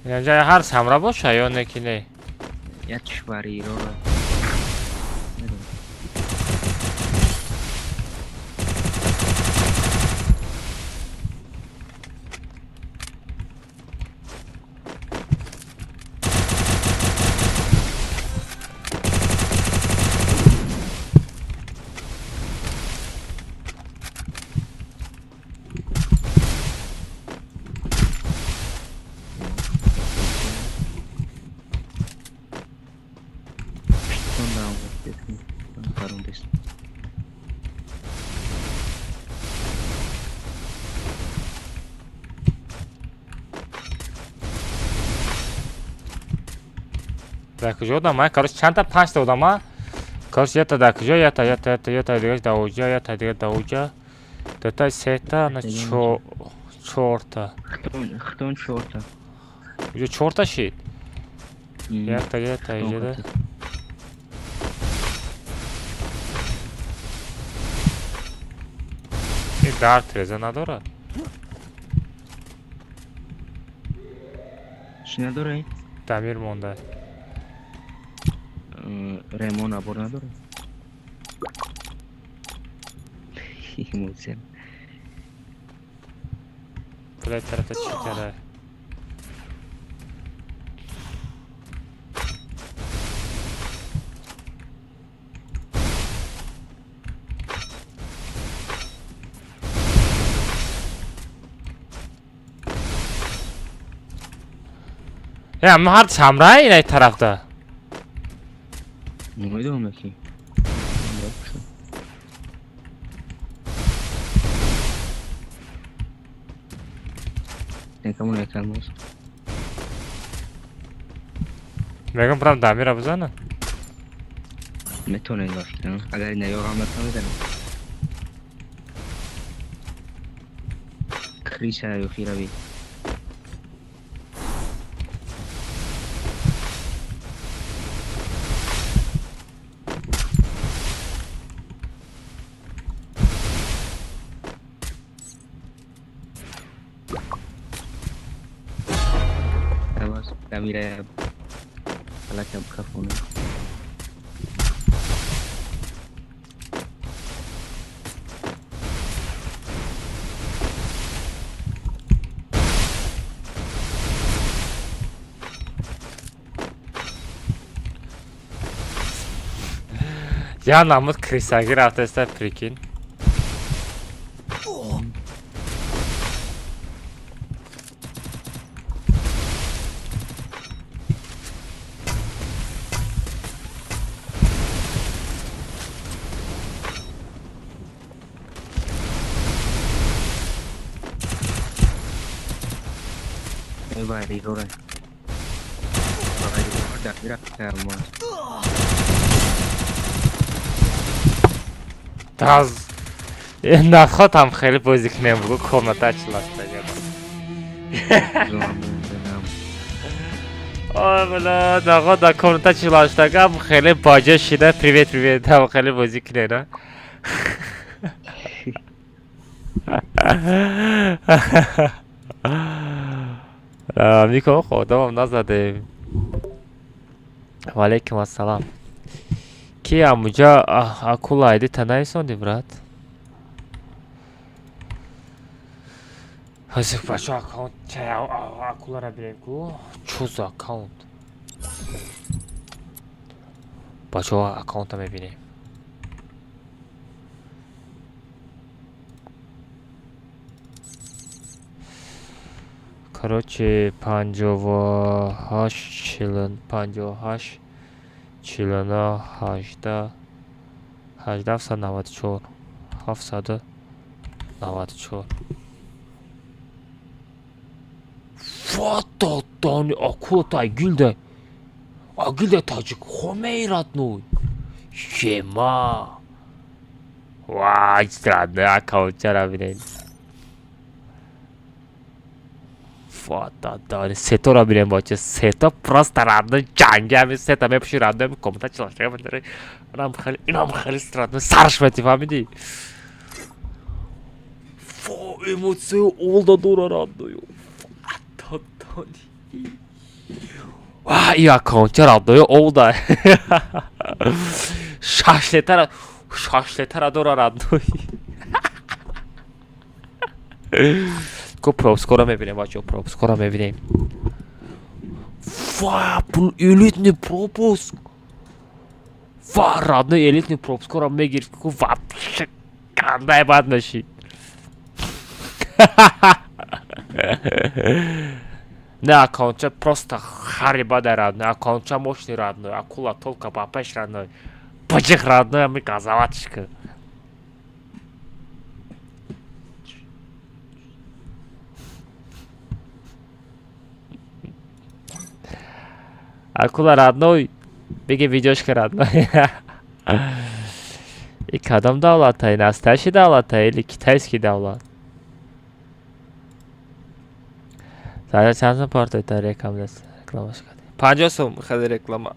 Инҷа ҳар самра боша ё не ки не? Як кишвари Ирора. Дар куҷо одама? Короче, чандта панҷта одама. Короче, ята дар куҷо, ята, ята, ята, ята дига дар оҷа, ята дига дар оҷа. Дута, сета, на чорта. Хтон чорта. Уҷо чорта шид? Якта, якта, иҷода. Ин дар треза надорад? Чӣ надорад? Дамир монда. Ремон набор надорад? Мӯзем. Бля, тарафа чӣ кара? Я, ма ҳар самра инай тарафда. Намедонам ки. Мегам прям дамира бизана. Метавонед ба фикрам. Агар наёғам натавонед. Криса ёхирави. Дамира алакам кафона. Я намуд крисагӣ рафтаиста, прикинь. Вайридора. Вайридора дар мерафта алмаз. Таз нахотам хеле бозӣ кунем, бугу комната чилаштагада. Ой, бля, наход да комната чилаштагам хеле баҷа шида. Привет, привет, там хеле бозӣ кунем. Нико одамам назадем. Ваалайкум ассалам. Ки амуҷа акула айди танависонди, брат? Ҳозир, бачо, аккаунт акулара бирем ку. Чӯ за аккаунт? Бачо, аккаунта мебинем. Короче, 58 чил 58 49 18 18 794 794. What дани акула та агилда агилда таҷик хомей, родной, шема. Вай, родной, аккаунтчара бинед. Дани сетора бинем, бача, сето просто, родной, ҷанги ҳами сета мепӯши, родной, комната чилаштага медари. Инам хеле, инам хеле, родной, сарш мети, фаҳмидӣ? Фо эмоция олда дора, родной. И аккаунтча, родной, олда шашлетара, шашлетара дора, родной. Ко пропускора мебинем, бачо, пропускора мебинем. Ва, элитный пропуск. Ва, родной, элитный пропускора мегирифт ку, вообще кандай бад мешид. Не, аккаунтча просто хари бада, родной, аккаунтча мощный, родной, акула только ба пеш, родной, быжих, родной, ами газаватишка. Акула, родной, беги видеошка, родной. И кадом давлата? Настоящий давлата или китайский давлат? Сара чанд сум партоита рекламаш кардем? 50 сум хеле реклама.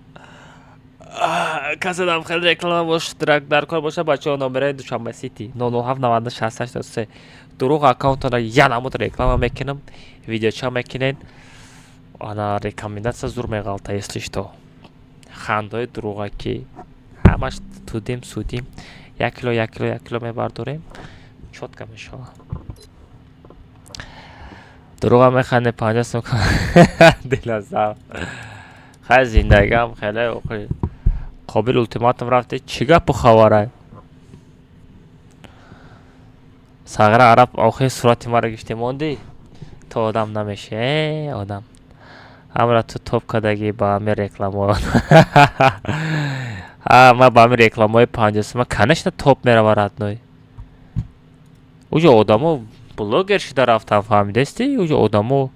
Каседам хеле реклама бош дар кор боша, бачаҳо, номераи Душанбе Сити 007 90 68 3. Дурӯғ аккаунтона я намуд реклама мекунам, видеоча мекунед, ана рекомендация зур меғалта, если что. Хандаҳои дурӯғакӣ ҳамаш тудим судим, 1 кило, 1 кило, 1 кило мебардорем, чётко мешавад. Дурӯға механде, 50 сум дилазав. Хай, зиндагиам хеле охи қобил ултиматум рафте, чӣ гапу хабарай? Сағира араб охи сурати маро гирифте мондӣ, то одам намеши, э одам. Ҳамра ту топ кардагӣ ба ҳами рекламаҳо. Ҳа, ман ба ҳами рекламаҳои 50 сума, конечно, топ мерава, родной. Уҷо одамо блогер шуда рафтан, фаҳмидастӣ? Уҷо одамо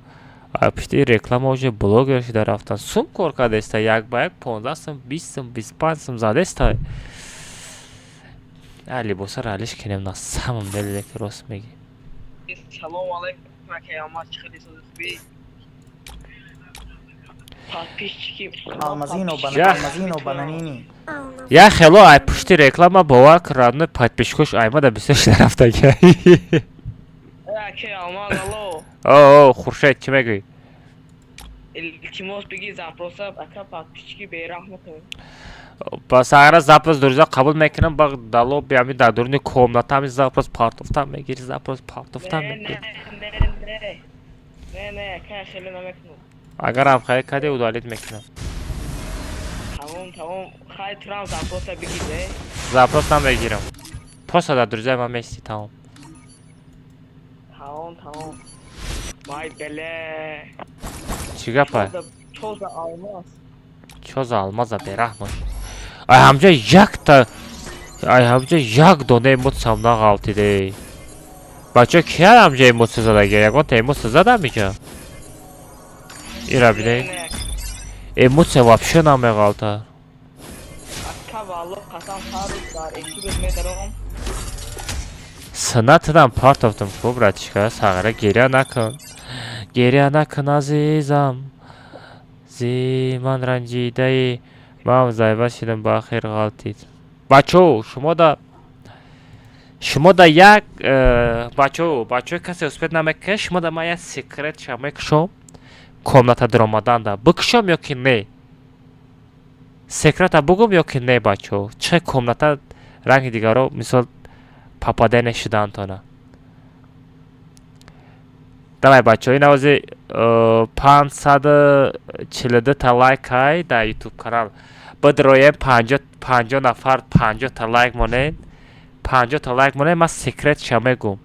пишти реклама уже блогер шуда рафтан. Сум кор кардаста, як ба як 15 сум, 20 сум, 25 сум задаста. А либосаро алиш кинем, на самом деле, ки рост мегӣ. Салому алайкум, акай Алмаз, чӣ хеле, сози хубӣ? Подписчики. Алмазино, Я. Алмазино, бананини. Я хело ай пушти реклама, бовар кун, родной, подписчикош аймада бисёр шуда рафтаги. Акай Алмаз, алло. О, Хуршед, чӣ мегӯӣ? Илтимос, биги запроса, ака, подписчики бераҳм кун. Ба сағира запрос дуриза қабул мекунам, ба дало биами дар дуруни комната ҳами запрос партофтан мегири, запрос партофтан Не, мегири. не, не, не, не, ака, хеле намекунам. Агар ҳам кардӣ, удалить мекунам. Тамом, тамом, хай, турам запроса биги, не. Запрос намегирам. Просто дар друзья ман мести, тамом. Тамом, тамом. Вай, беле. Чӣ гапа? Чоза алмаз. Чоза алмаза бераҳмон. Ай ҳамҷа якта, ай ҳамҷа як дона эмоциям нағалтиде. Бача, кия ҳамҷа эмоция задаги? Ягонта эмоция задам иҷа? Ира бинед. Эмоция вообще намеғалта. Ака валлоҳ қасам ҳар рӯз дар эфир медаром. Синатидам партофтам ку, братишка, сағира гиря накун. Гиря накун, азизам. Зи ман ранҷидаи ман зайба шидам ба ахир ғалтид. Бачо, шумо да як бачо, бачои касе успет намекунад, шумо да ман як секрет ша мекушом. Комната даромаданда. Бикушом ё ки не? Секрета бугум ё ки не, бачо? Чӣ комната ранги дигаро мисол попадание шудантона. Давай, бачо, ин авози 542 та лайк ай дар ютуб канал. Бидроем 50 нафар 50 та лайк монед. 50 та лайк монед, ман секрет ша мегум.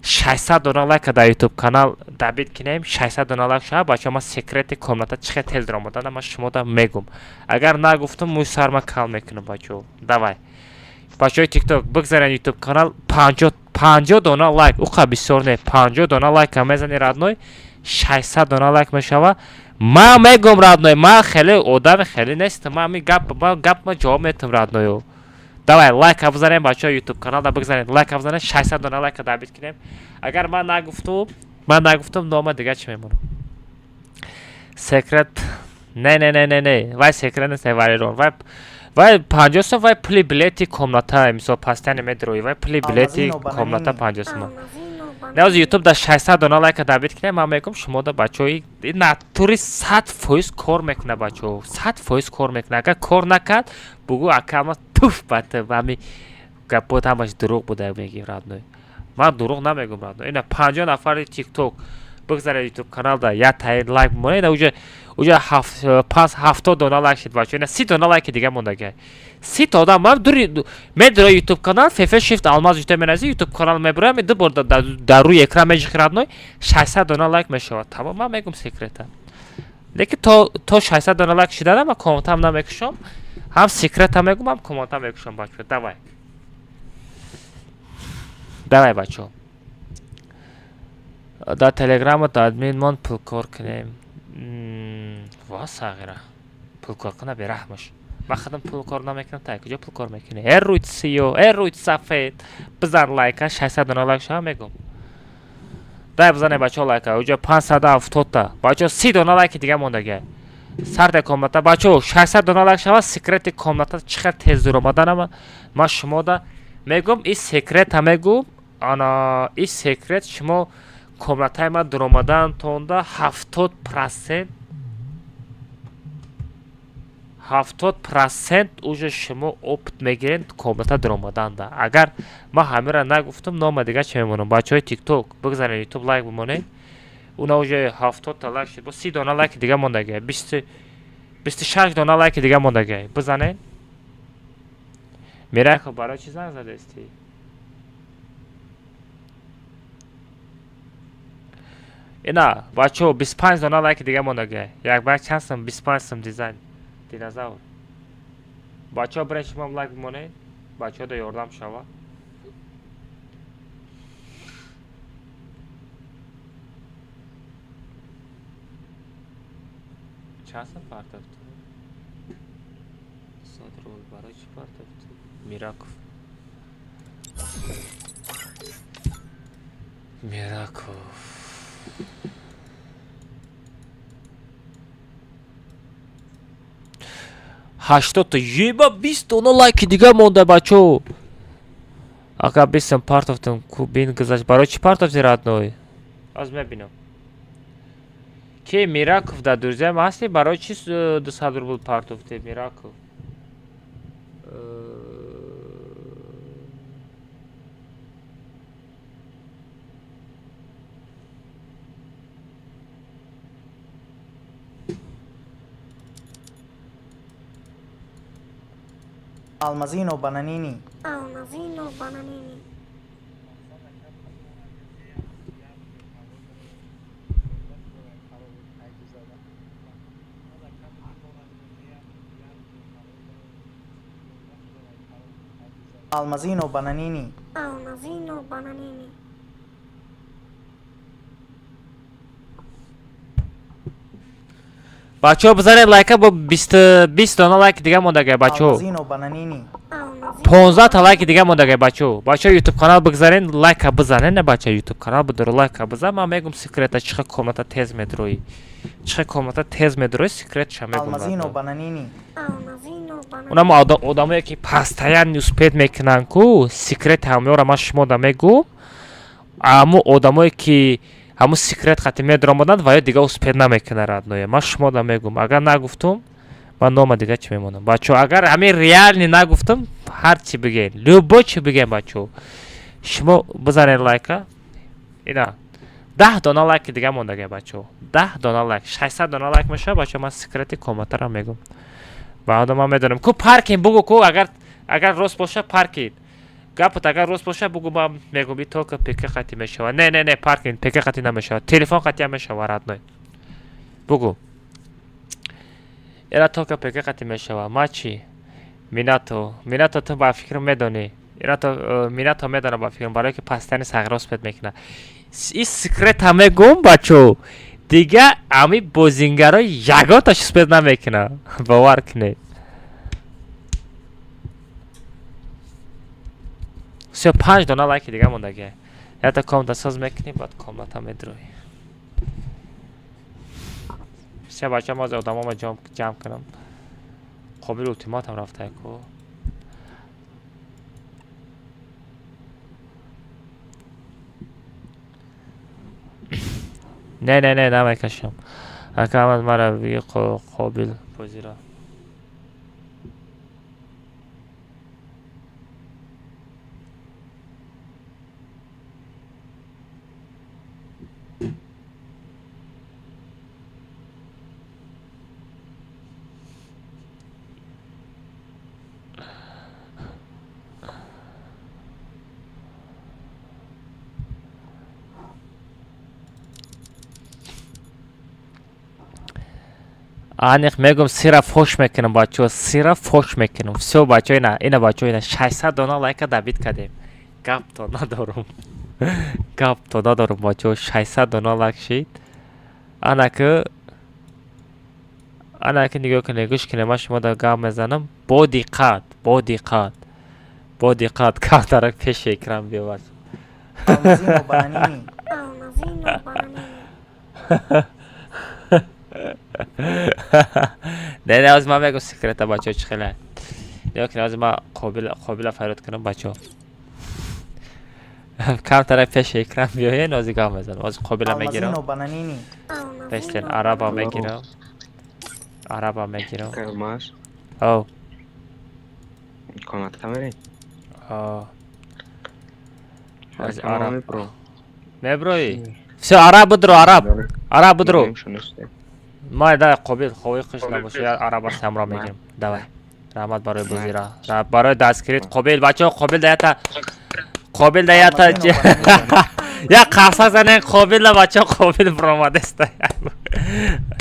600 дона лайка дар ютуб канал добить кинем, 600 дона лайк шава, бачо, ман секрети комната чӣ хел тез даромадана ман шумода мегум. Агар нагуфтам, мӯи сар ман кал мекунам, бачо. Давай. Бачои тикток бигзарен ютуб канал 50 дона лайк, уқа бисёр не, 50 дона лайка мезани родной, 600 дона лайк мешава. Ман мегум родной, ман хеле одами хеле нестам, ман ҳамин гап, ман гап ман ҷавоб метам родною. Давай лайка бизанем, бачаҳо, ютуб каналда бигзаред, лайка бизанем, 600 дона лайка добить кунем. Агар ман нагуфтум, нома дига чӣ мемонам? Секрет не не не не не, вай секрет нест, валерон. Вай 50 сом, вай пули билети комната, мисол постоянно медрои, вай пули билети комната 50 сом. Не, ози ютуб да 600 дона лайка добить кунем, ман мегум шумо да бачаҳои натури 100% кор мекуна, бачаҳо, 100% кор мекуна. Агар кор накард, бугӯ ака ма туф ба ту, ҳами гапот ҳамаш дурӯғ буда меги родной. Ман дурӯғ намегум родной. Ина 50 нафари тикток бигзаред ютуб каналда як таин лайк бимонед, ина уже 5 70 дона лайк шид, бачаҳо. Ина 30 дона лайки дига мондага. 30 та одам ман дури медро ютуб канал фефе шифт алмаз ҷута менази ютуб канал мебурам, ду бор дар рӯи экран меҷихи родной, 600 дона лайк мешавад. Тамом, ман мегум секрета. Лекин то 600 дона лайк шидана ман комнатам намекушам. Ҳам секрета мегум, ҳам комната мекушам, бачаҳо. Давай. Давай, бачаҳо. Дар телеграмат админ мон пулкор кунем. Ва сағира. Пулкор куна бераҳмаш. Ман худам пулкор намекунам, та куҷо пулкор мекунӣ? Э рӯи сиё, э рӯи сафед. Бизан лайка, 600 дона лайк шава мегум. Дай бизане бачаҳо лайка, уҷо 570 та. Бачаҳо 30 дона лайки дига мондага. Сарде комната, бачаҳо 600 дона лайк шава, секрети комната чӣ хел тез дуромаданама ман шумода мегум, и секрета мегум, ана и секрет шумо комнатаи ман дуромадантонда 70%, 70% уже шумо опыт мегиред комната дуромаданда. Агар ман ҳамира нагуфтам, нома дига чӣ мемонам? Бачаҳои тикток бигзаред ютуб лайк бимонед. Уна уже 70 та лайк шуд, бо 30 дона лайки дига мондага. 26 дона лайки дига мондага. Бизанед. Мирайхо, барои чӣ занг задаистӣ? Ина, бачаҳо 25 дона лайки дига мондага. Як ба як чанд сум? 25 сум дизайн. Динозавр. Бачаҳо бирен шумо лайк бимонед. Бачаҳо да ёрдам шава. Чанд сум партофтӣ? 100 рубл барои чӣ партофтӣ? Мираков. Мираков. 80 та еба 20 дона лайки дига монда, бачаҳо. Ака 20 сум партофтам, ку бин гузашт. Барои чӣ партофтӣ родной? Аз мебинам. Ки Мираков дар друзьям ҳастӣ? Барои чӣ 200 рубл партофтӣ, Мираков? Алмазино бананини. Алмазино бананини. Алмазино бананини. Алмазино бананини. Бачаҳо, бизанед лайка, бо 20 дона лайки дига мондагай, бачаҳо. Алмазино бананини. 15 та лайки дига мондагай, бачаҳо. Бачаҳо, ютуб канал бигзарен, лайка бизанен, не, бача, ютуб канал бидор, лайка бизан, ман мегум секрета, чиха комната тез медроӣ. Чиха комната тез медроӣ, секретша мегум. Алмазино Родной. бананини. Унам одамое ки постоянно успеть мекунанд ку, секрет ҳамёра ман шумода мегум. Аммо одамое ки ҳамун секрет хати медромаданд ва ё дига успеть намекунанд, родное. Ман шумода мегум. Агар нагуфтум, ман нома дига чӣ мемонам? Бачаҳо, агар ҳамин реально нагуфтум, ҳар чӣ бигӯен, любой чӣ бигӯен, бачаҳо. Шумо бизанед лайка. Ина 10 дона лайки дига мондагай, бачаҳо. 10 дона лайк, 600 дона лайк мешавад, бачаҳо, ман секрети комнатаро мегум. Баъдо ман медонам. Ку паркинг бугу ку, агар рост боша, паркинг. Гапат агар рост боша, бугу, ман мегум, и только ПК қати мешавад. Не, не, не, паркинг ПК қати намешавад. Телефон қати ҳам мешавад, родной. Бугу. Ира только ПК қати мешавад. Ма чӣ? Минато, Минато, ту ба фикр медонӣ. Ира то Минато медонам, ба фикрам, барое ки пастани сағро успеть мекунад. И секрета мегум, бачо. Дига ами бозингаро ягонташ успеть намекунад. Бовар кунед. Всё, панҷ дона лайки дига мондагия. Ята комната соз мекунӣ, баъд комната медроӣ. Всё, бача, мо одамома ҷамъ кунам. Қобил ултиматам рафтае ку. Не, не, не, намекашам. Ака Аҳмад, мара биги, Қобил бозира. Аниқ мегум, сира фош мекунам, бачаҳо, сира фош мекунам. Всё, бачаҳо, ина, ина, бачаҳо, ина 600 дона лайка добить кардем. Гапто надорум. Гапто надорум, бачаҳо, 600 дона лайк шид. Анаки нигоҳ кунед, гӯш кунед, ман шумо да гап мезанам. Бо диққат, бо диққат. Бо диққат, камтарак пеши экран биё, бача. Алмазино бананини. Алмазино бананини. Не, не, ҳозир ман мегум секрета, бачаҳо, чӣ хеле. Нигоҳ кунед, ҳозир ман Қобила фарёд кунам, бачаҳо. Камтарак пеши экран биёен, ҳозир гап мезанам. Ҳозир Қобила мегирам. Алмазино бананини. Бестен, араба мегирам. Араба мегирам. Алмаз, Ов. комната мерем? О. Ҳозир Ака, араб. мебро. Меброӣ? Всё, араб бидро, араб. Араб бидро. Май дай Қобил, хоҳӣ хуш набоши, я араба самро мегирам. Давай. Раҳмат барои бозира. Барои дастгирит, Қобил, бачаҳо, Қобил да ята Қобил да ята Алмазино бананини. я қарса занен Қобил да, бачаҳо, Қобил биромадеста.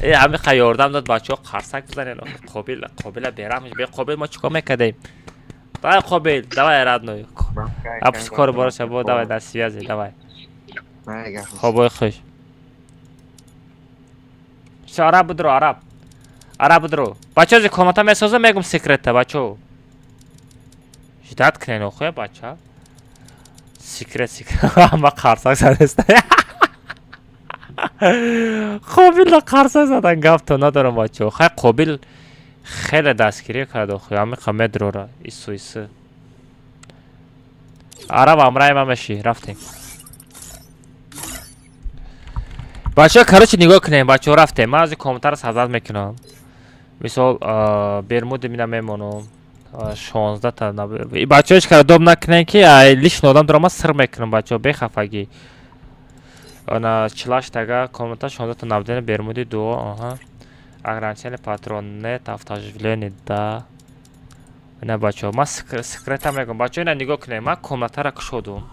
Э, ҳами ха ёрдам дод, бачаҳо, қарсак бизанен. Охи Қобил, Қобила бераҳмиш, бе Қобил мо чикор мекардем? Давай, Қобил, давай, родной. Апс кор бороша бо, давай, на связи, давай. Хобои хуш. Всё, араб бидро, араб. Араб бидро. Бачаҳо, зи комната месозам, мегум секрета, бачаҳо. Ждать кунен, охуя, бача. Секрет, секрет. Ама қарсак задеста. Қобилро қарсак задан, гапто надорам, бачаҳо. Хай, Қобил хеле дастгирӣ кард, охуя, ҳамиқа медрора. Ису ису. Араб амраи ма мешӣ, рафтем. Бачаҳо, короче, нигоҳ кунем, бачаҳо, рафтем. Ман аз комнатаро создать мекунам. Мисол, бермуди мина мемонам. 16 та бачаҳо, ҳеч кара доб накунем, ки лишний одам дорам, ман сир мекунам, бачаҳо, бехафагӣ. Ана 48 тага комната, 16 та навдени, бермуди дуо, аҳа. Ограничение патрон нет, автооживление да. Ина, бачаҳо, ман секрета мегӯям, бачаҳо, ина нигоҳ кунем, ман комнатаро кушодум.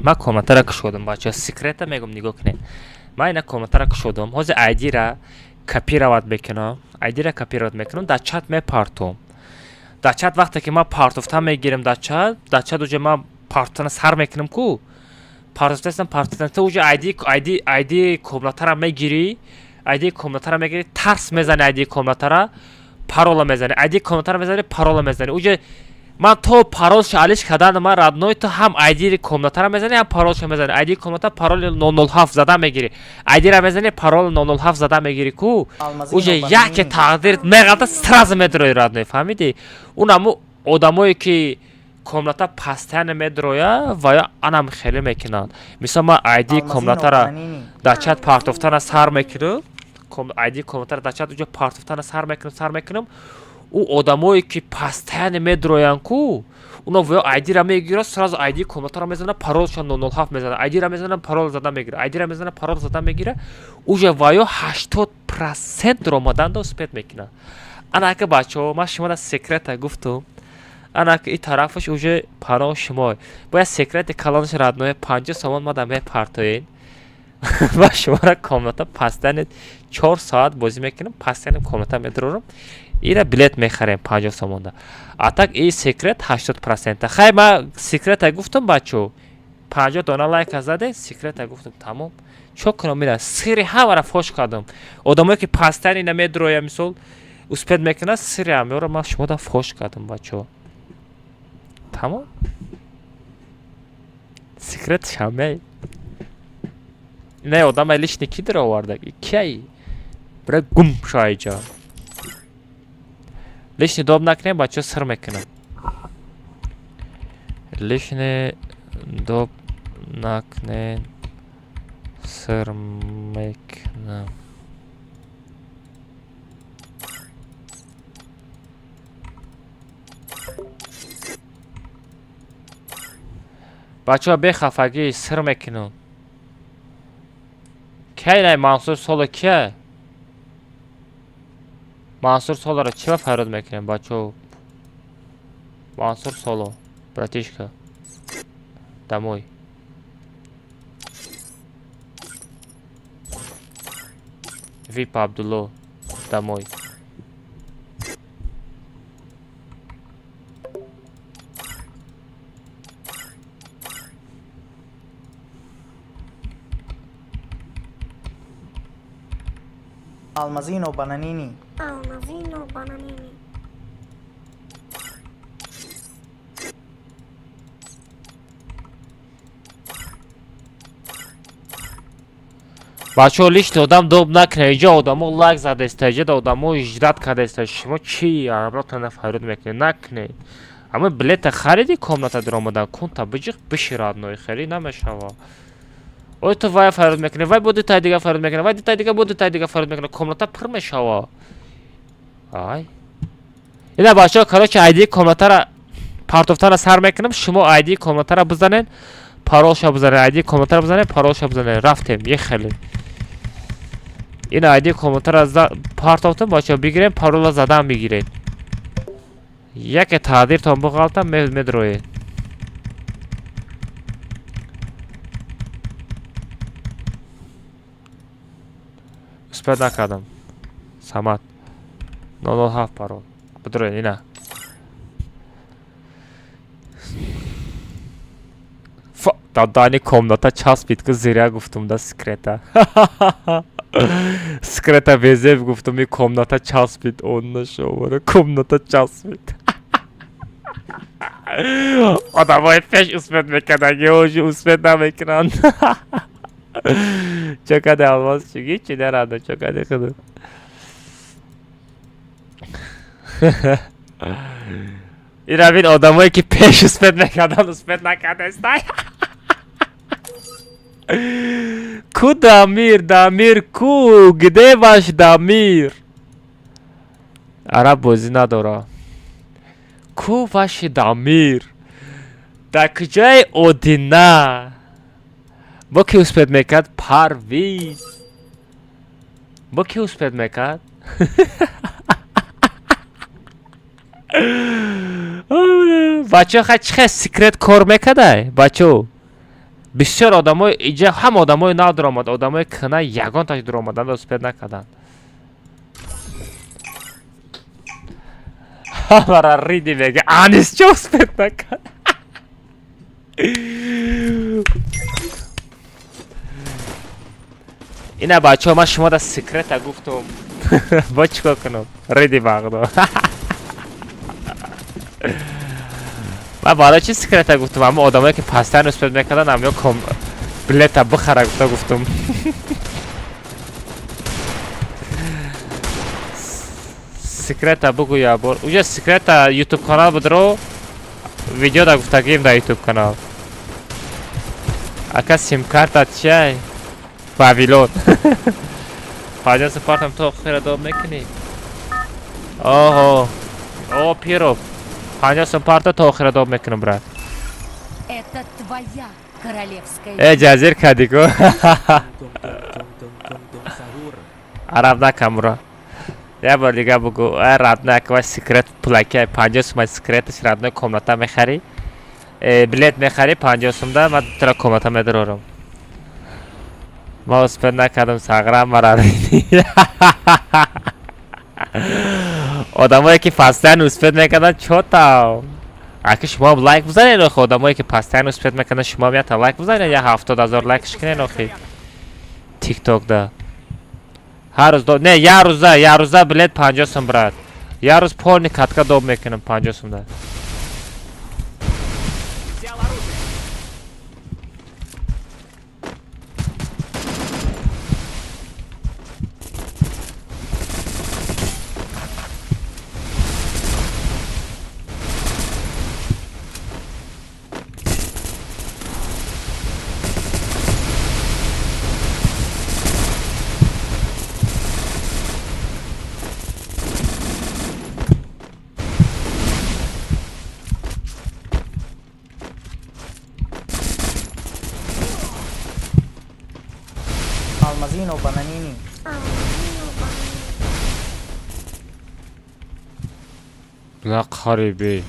Ман комнатаро кушодум, бачаҳо, секрета мегӯм, нигоҳ кунед. Ман ина комнатаро кушодум. Ҳозир айдира копировать мекунам. Айдира копировать мекунам, дар чат мепартом. Дар чат вақте ки ман партофта мегирам дар чат уже ман партофтана сар мекунам ку. Партофтаистам, партофтан, ту уже айди комнатаро мегирӣ. Айди комнатара мегирӣ, тарс мезани, айди комнатара, парола мезани, айди комнатара мезани, парола мезани. Уже ман то паролша алиш кардан, ман родной, ту ҳам айди комнатара мезани, ҳам паролша мезани. Айди комната пароли 007 зада мегирӣ, айдира мезани, пароли 007 зада мегирӣ ку. Уже яке тақдир меғалта, сразу медрои, родной, фаҳмидӣ? Унаму одамое ки комната постоянно медроя ва ё анам хеле мекунанд. Мисол, ман айди комнатара дар чат партофтана сар мекунам, айди комнатара дар чат уҷо партофтана сар мекунам, сар мекунам. Ӯ одамое ки постоянно медроянд ку, уно ва ё айдира мегирад, сразу айди комнатаро мезанад, паролша 007 мезанад, айдира мезанад, парол зада мегирад, айдира мезанад, парол зада мегирад. Уже ва ё 80% ромаданда успеть мекунад. Ана ака, бачаҳо, ман шуморо секрета гуфтум. Ана и тарафаш уже паноҳ шумо. Бояд секрети калонаш, родной, 50 сомон мада мепартоед, ва шуморо комната постоянно 4 соат бозӣ мекунам, постоянно комната медурорам, ира билет мехарем 50 сомонда. А так и секрет 80%. Хай, ма секрета гуфтам, бачо, 50 дона лайка заде, секрета гуфтам, тамом. Чо кунам, ира сири ҳамаро фош кардам. Одамое ки постоянно намедроя, мисол, успеть мекунад, сири ҳамёро ман шумода фош кардам, бачо, тамом. Секрет шамей не одама лишний ки дароварда, кияй бира гум шоайҷа. Лишний доб накунем, бачо, сир мекунам. Лишний доб накунем, сир мекунам. Бачаҳо, бехафагӣ, сир мекунам. Кай най Мансур Соло кия? Мансур Солоро чӣ ба фарёд мекунем, бачаҳо? Мансур Соло, братишка, домой. Вип Абдулло, домой. Алмазино бананини. Алмазино бананини. Бачаҳо, лишний одам доб накунед. Иҷо одамо лайк задаиста, иҷода одамо ждать кардаиста. Шумо чӣ абротона фарёд мекунед? Накунед. Ама билета хариди, комната даромадан кунта биҷиқ биши, родной, хеле намешава. Ой, ту вай фарёд мекунӣ, вай бо дутаи дига фарёд мекунад, вай дутаи дига бо дутаи дига фарёд мекунад, комната пур мешава. Ай, ина бачаҳо, короче, айдии комнатара партофтана сар мекунам. Шумо айдии комнатара бизанед, паролша бизанед, айдии комнатара бизанед, паролша бизанед. Рафтем. Е, хеле ин айдии комнатара партофтам, бачаҳо, бигирем, парола задан бигиред. Яке таъдиртон буғалтам, медроед. Успеть накардам. Самад, 007 парол, бидроед. Ина дадани комната часпид ку, зиря гуфтум да секрета. Секрета безеб гуфтум, и комната часпид. Он нашовара, комната часпид. Одамои пеш успеть мекардаги ожи успеть намекунанд. Чо каде, Алмаз? Чиги чи нарадо, чо каде худу? Ира бин, одамое ки пеш успеть мекарданд, успеть накардестай. Ку Дамир? Дамир ку? Где ваш Дамир? Араб бозӣ надора. Ку ваши Дамир? Дар куҷои Одина? Бо ки успеть мекард? Парвиз. Бо ки успеть мекард? Бачаҳо, хай, чӣ хел секрет кор мекардай, бачаҳо? Бисёр одамои иҷа ҳам одамои нав дуромад, одамои кина ягонташ дуромаданд, успеть накарданд. Ҳамара риди мега, Анис чо успеть накард? Ина бачаҳо, ман шумо да секрета гуфтум. Бо чӣ кор кунам? Риди бағдо. Ман барои чӣ секрета гуфтум? Ҳама одамое ки пастан успед мекарданд, ҳамё ком билета бихара гуфта гуфтум. Секрета бугу я бор. Уже секрета YouTube канал будро. Видео да гуфтагим да YouTube канал. Ака сим-карта чиай? Вавилон. 50 партам то охира доб мекунӣ. Оҳо. О, Пиров. 50 парта то охира доб мекунам, брат. Это твоя королевская Э, ҷазир кардику. Араб накамура. Я бор дига бугу. Э, родной, аква секрет пулаки 50 сум секреташ родной комната мехарӣ. Э, билет мехарӣ 50 сумда, ман тура комната медарорам. Ма успед накардам сағра мара. Одамое ки постоянно успед мекарданд чо там? Аки шумо лайк бизанед охи, одамое ки постоянно успед мекарданд шумо ята лайк бизанед, я 70 000 лайкш кунед охи. TikTok да. Ҳар рӯз не, я рӯза, я рӯза билет 50 сум брат. Я рӯз полный катка доб мекунам 50 сум да. Взял оружие. Алмазино бананини. Алмазино бананини. Бла қариби.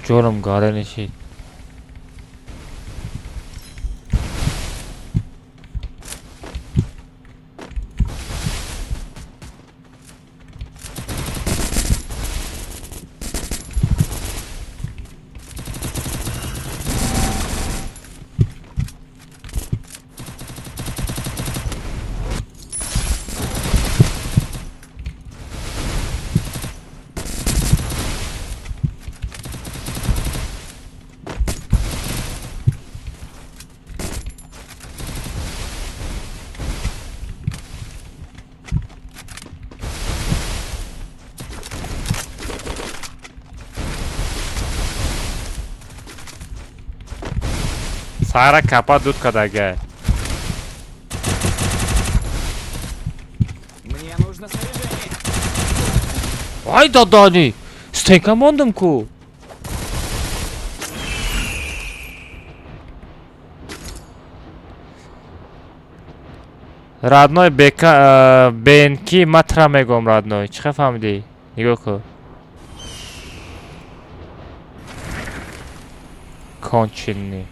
Ҷоном гара нишид. Сара капа дуд кадага. Мне нужно снаряжение. Ай дадани! Стенка мондам ку. Родной бека бенки матра мегом родной. Чӣ фаҳмидӣ? Нигоҳ кун. Конченый.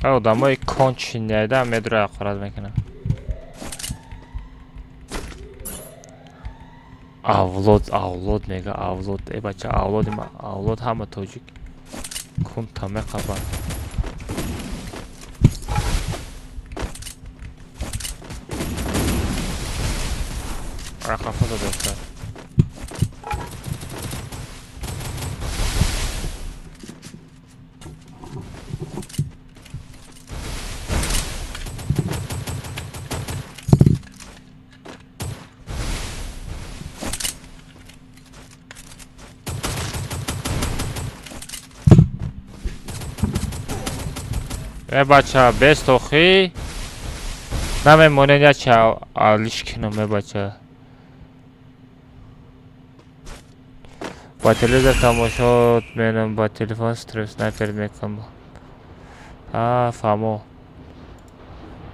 Одамои конченый да медро ҳақорат мекунанд. Авлод, авлод мега, авлод. Э бача, авлоди ма, авлод ҳама тоҷик. Кунта меқабанд. Рақафо додоста. Э бача, бест охи. Намемонед я ча алиш кинам э бача. Ба телевизор тамошо менам, ба телефон стрим снайпер мекунам. А, фаҳмо.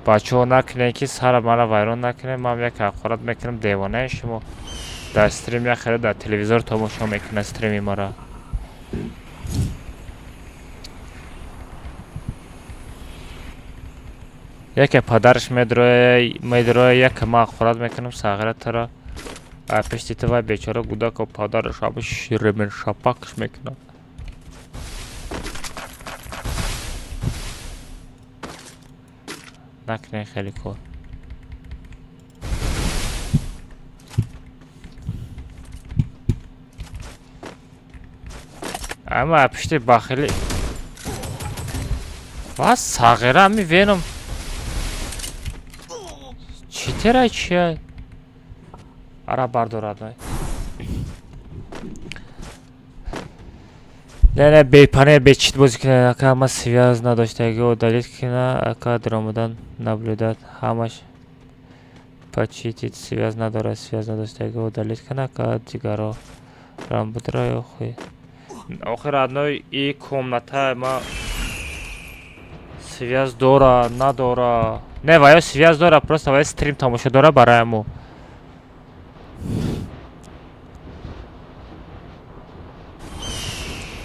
Бачаҳо накунед ки сара мара вайрон накунед, ман як ҳақорат мекунам девонаи шумо. Дар стрим як хеле дар телевизор тамошо мекунад стрими мара. Яке падараш медроя, медроя, яке ман ҳақорат мекунам сағира туро. А пешти ту вай бечора гудако падараш ҳама ширемен шапакш мекунад. Накунед хеле кор. Ама пишти бахили ва сағира ами веном чӣ терай чия ара бардорад най. Не, не, бепане бечит бозӣ кунед, ака. Ама связь надоштаги удалить кина, ака. Даромадан наблюдать ҳамаш почитить связь надорад, связь надоштаги удалить кина, ака. Дигаро рамбудра ё хуй. Охир, одной и комната ма связь дора надора. Не, ваё связь дора, просто ваё стрим тамошо дора барои.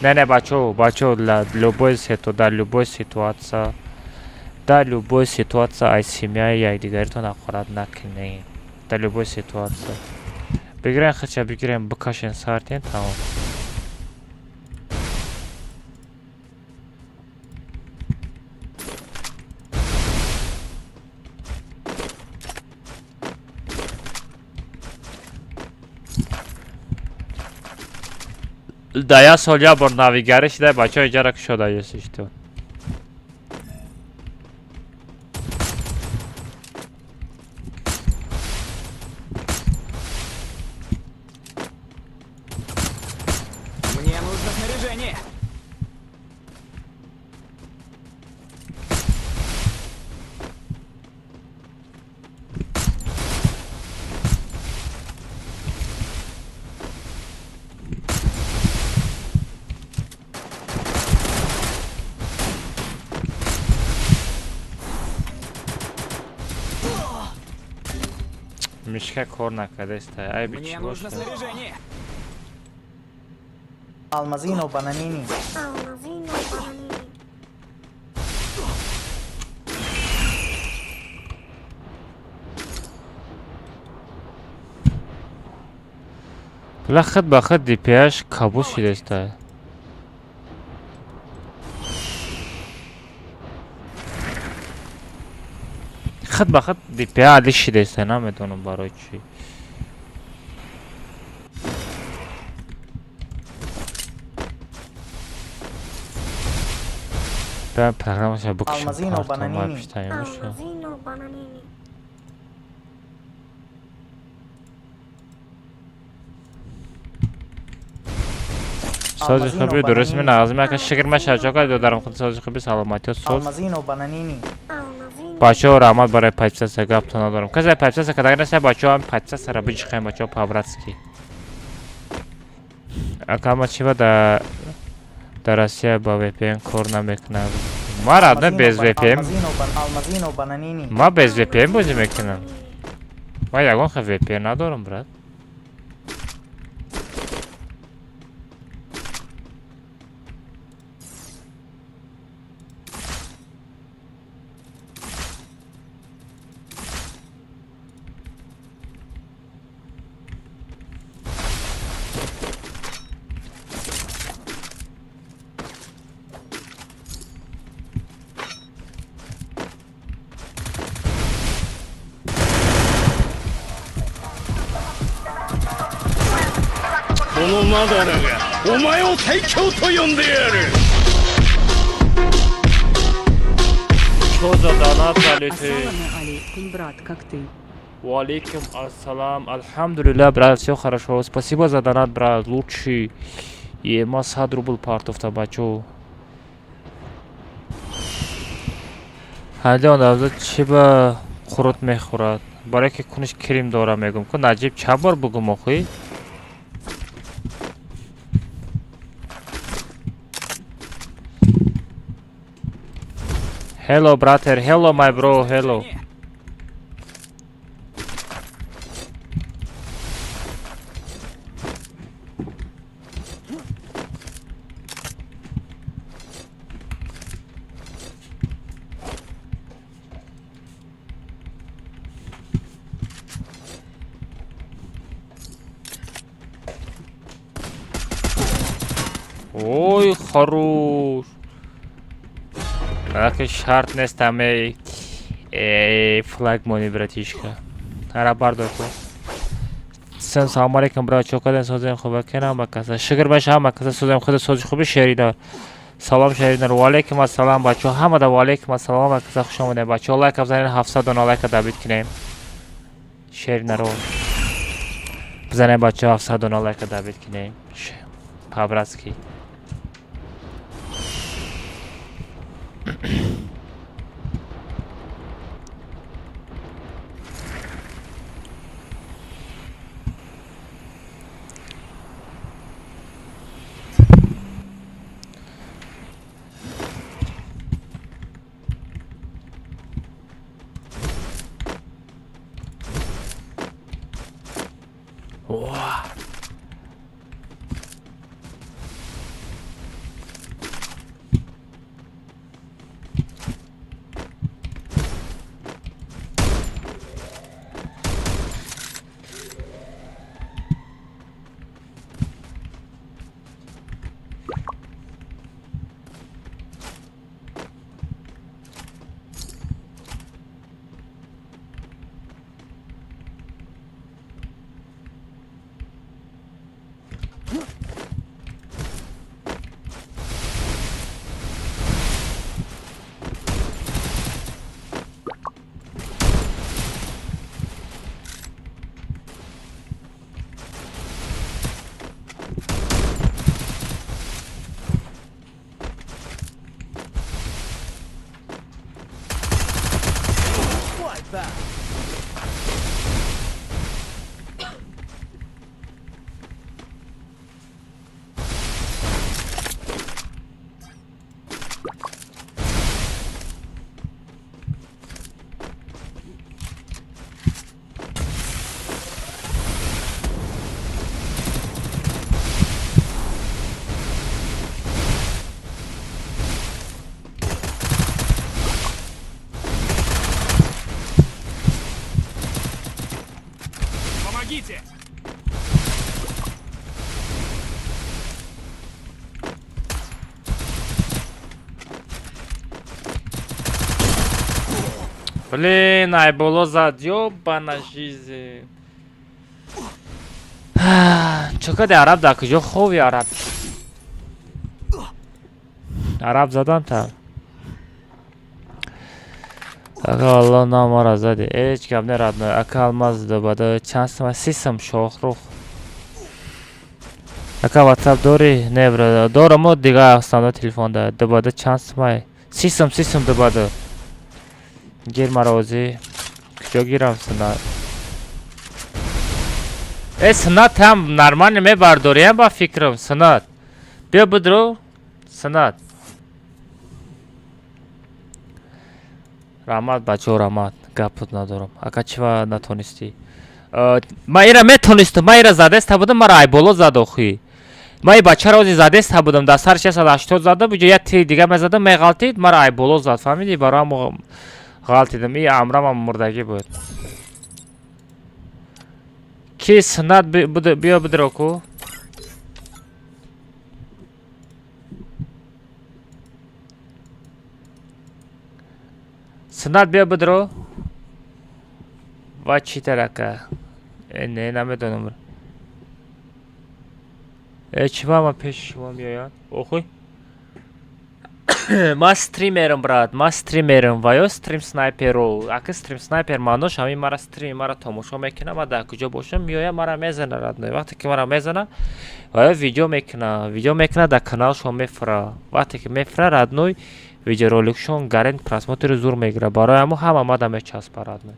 Не, не, бачо, бачо, для любой ситу, дар любой ситуация, дар любой ситуация ай семья якдигаритон ҳақорат накунед. Дар любой ситуация. Бигирен хача, бигирен, бикашен, сартен, тамом. Да як сол як бор навигарӣ шуда, бачаҳо, иҷара кушода ёсишту. Мне нужно снаряжение. Мишка кор накардаста. Айби Мне чӣ нужно бошад? Снаряжение. Алмазино бананини. Алмазино бананини. Била худ ба худ DPH кабуд шудаста. Худ ба худ DPH али шудаста, намедонам барои чӣ. Бя программаша бикушам Алмазино партом бананини. пиштаимуша. Алмазино бананини. Сози Алмазино хуби дуруст бананини. менағзим, ака, шукр маша чока додарам худ сози хуби саломатиё соз. Алмазино бананини. Алмазино. Бачаҳо, раҳмат барои подписаться, гаптон надорам. Касе подписаться карда неста, бачаҳо, ҳам подписаться биҷиқем, бачаҳо, по-братски. Ака, ма чӣ ба дар Россия ба VPN кор намекунад? Ма родной без VPN, Алмазино бананини. ма без VPN бозӣ мекунам. Ма ягон хел VPN надорам, брат. このマダラがお前を最強と呼んでやる。 Чо за донат залетӣ? Ассаламу алейкум, брат, как ты? Валейкум ассалам. Алҳамдулилла, брат, всё хорошо. Спасибо за донат, брат, лучший. Ема 100 рубл партофта, бачо. Ҳалион авзо чӣ ба қурут мехӯрад? Барое ки куниш крем дора мегум. Ку Наҷиб чанд бор бугум охӣ? Hello, brother. Hello, my bro. Hello. Снаряжение. Ой, хорош. Аки шарт нест ҳамаи флаг мони, братишка. Ара бардор ку. Салом алейкум, брат, чо кардем, созем хуба кенам ба каса. Шукр баша ҳама каса созем худа сози хуби шеринор. Салом шеринор. Ва алейкум ассалом бачо. Ҳамада ва алейкум ассалом ба каса хуш омадем бачо. Лайк бизанед 700 дона лайка добит кунем. Шеринаро. Бизанед бачо 700 дона лайка добит кунем. По-братски. Помогите! Блин, ай было зад, ёбана жизнь. Чо кади араб дар куҷо хови араб? Араб задан та. Ака Алло намара зади. Ҳеҷ гап не родной. Ака алмаз добада чанд сум? 30 сум шохрух. Ака WhatsApp дорӣ? Не брат. Дорам, дига основной телефонда. Добада чанд сумай? 30 сум, 30 сум добада. Гир маро озӣ. Куҷо гирам сунат? Э, сунат ҳам нормально мебардориям ба фикрам, сунат. Биё бидро, сунат. Раҳмат бачаҳо, раҳмат. Гапот надорам. Ака чӣ ва натонистӣ? Ман ира метонистам, ман ира задеста будам, мара айболо зад охи. Ман и бачаро ози задеста будам, дар сар 680 задам, иҷо як тири дига мезадам, меғалтид, мара айболо зад, фаҳмидӣ? Барои ғалтидам. И амрамам мурдагӣ буд. Ки сунат биё бидро ку? Сунат биё бидро. Ва чӣ тарака? Э, не, намедонам. Э, чӣ ба ман пеши шумо меояд? Охуй. Ман стримерам, брат, ман стримерам ва ё стрим снайперо. Ака стрим снайпер маънош ҳамин мара стрими мара тамошо мекунад, ман дар куҷо бошам, меояд мара мезана родной. Вақте ки мара мезана, ва ё видео мекуна, видео мекуна дар каналшон мефура. Вақте ки мефура родной, видеороликшон гарант просмотри зур мегирад. Барои ҳамо ҳама мада мечаспа родной.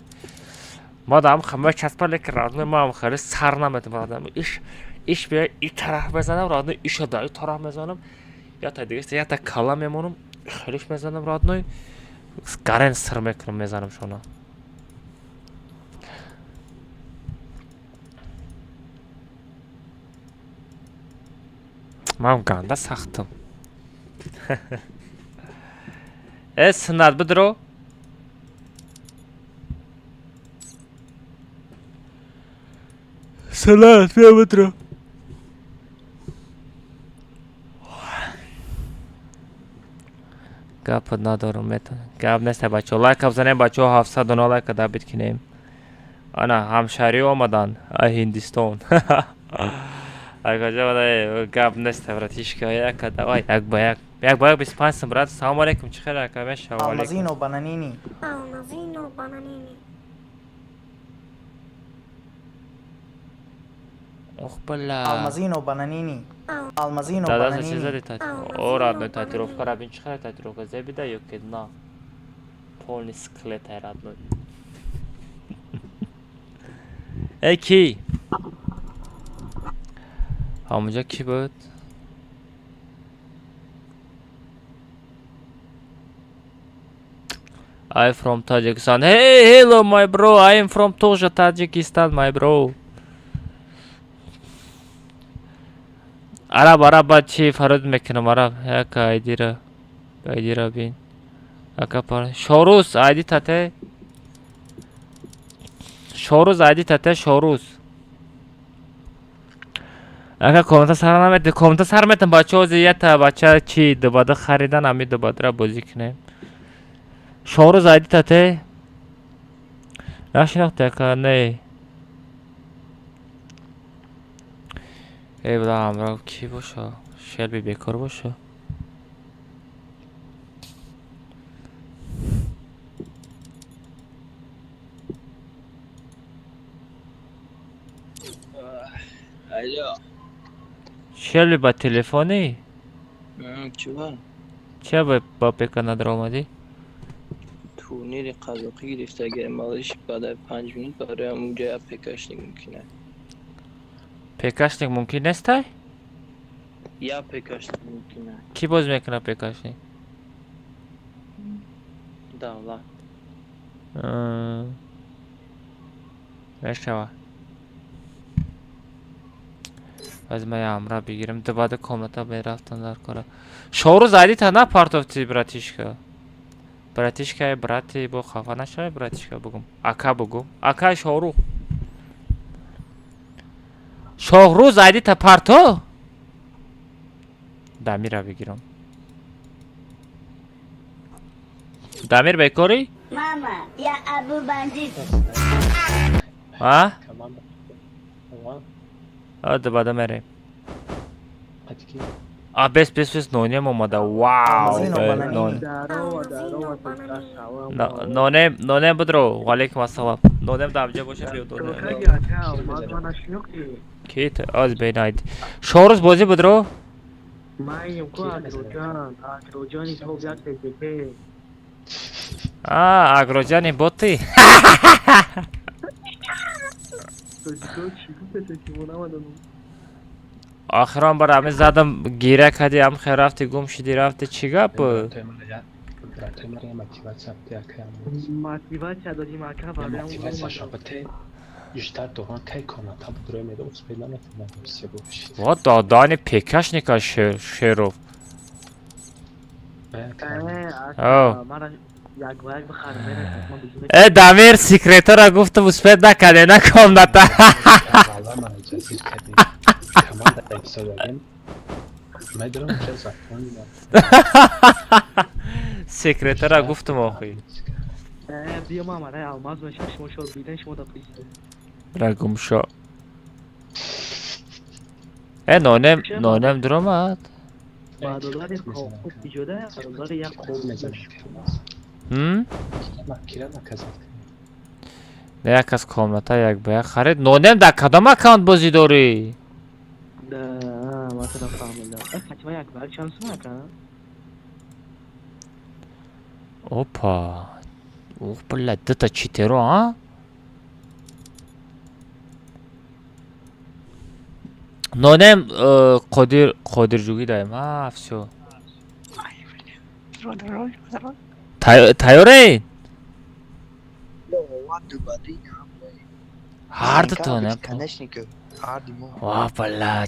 Мада ҳам мечаспа, лекин родной ман хеле сар наметам родной. Иш иш бия и тараф мезанам родной, иша дар и тараф мезанам. Ята дига ята кала мемонам, хелиш мезанам родной. Гарант сир мекунам, мезанам шона. Ман ганда сахтам. Э, сунат бидро. Сунат биё бидро. Гап надорам, метавонем. Гап нест, бачаҳо. Лайка бизанем, бачаҳо, 700 дона лайка добить кинем. Ана ҳамшаҳрӣ омадан а Ҳиндистон. Акаҷа, гап нест, братишка, яка давай, як ба як. Як ба як 25 сум, брат. Салому алейкум, чӣ хел, ака, мешава? Алейкум. Алмазино бананини. Алмазино бананини. Ох, бля. Алмазино бананини. Алмазино Дадаса чӣ бананини. зади О, родной, татуировка ра бин, чӣ хел татуировка зебида ё ки на? Полный скелет ай, родной. Эй, ки? Ҳамонҷа кӣ буд? I from Tajikistan. Hey, hello, my bro. I am from тоже Tajikistan, my bro. Араб, араб, баъд чӣ фарёд мекунам, араб? Як айдира. Айдира бин. Ака пар. Шоруз, айди тате. Шоруз, айди тате, Шоруз. Ака, комната сар намете, комната сар метам, бачаҳо, зи ята бача чи дубада харидан, ами дубадра бозӣ кунем. Шоруз, айди тате. Нашинохти, ака, не. Эй, буда ҳамроҳ кӣ боша? Шелби бекор боша? Алло. Шелби ба телефонӣ? Чува? Чия ба пека надромадӣ? Турнири қазоқӣ гирифтаги малиш баъдаи 5 минут бароям уҷа я ПКшник мумкин аст. ПКшник мумкин нестай? Я ПКшник мумкин аст. Кӣ боз мекунад ПКшник? Давлат. Мешава. Аз ма ямра бигирем. Дубада комната мерафтам дар кора. Шорӯз айдита напартофти, братишка. Братишка, брати, бо хафа нашавай, братишка бугум. Ака бугум. Ака Шорух. Шоҳрӯз айдита парто? Дамира бигирам. Дамир бекорӣ? Мама, я Абу бандит. А? А, дубада мерем. А, бес, бес, бес, нонем омада. Вау! Алмазино бананини. Алмазино бананини. Нонем, нонем будро. Валейкум ассалам. Нонем дамҷа боша, биё нонем. Ки ту? Аз бейн айди. Шоҳрӯз бозӣ будро? Маем ку Агроҷан, Агроҷани топ як ТТП. А, Агроҷани боти. Тоҷико чӣ гуфтете ки мо намадонам? Охирон бар ами задам гира кади, ам хе рафти, гум шиди, рафти, чӣ гап? Мотивация додим ака бароям. Вот додани ПКшника Шеров. О. Мара як ба як бихарам мерасад ман бизуне. Э, Дамир, секретара гуфтам, успеть накаде на комната. Секретара гуфтам охи. Э, биё ман мараи алмаз мешам, шумо шо биден, шумо да писте. Бра гумшо. Э, нонем, нонем дуромад. Бародари хуб иҷода, бародари як хуб. М? Не, як аз комната як ба як харид. Нонем дар кадом аккаунт бозӣ дорӣ? Да, масалан фаҳмидам. Э, Фатима як ба як чанд сум ака? Опа. Ух, бля, дута читеро, а? Нонем Қодир Қодирҷугӣ даем. А, всё. Тайёред? Ҳар дутона. Ва, бля,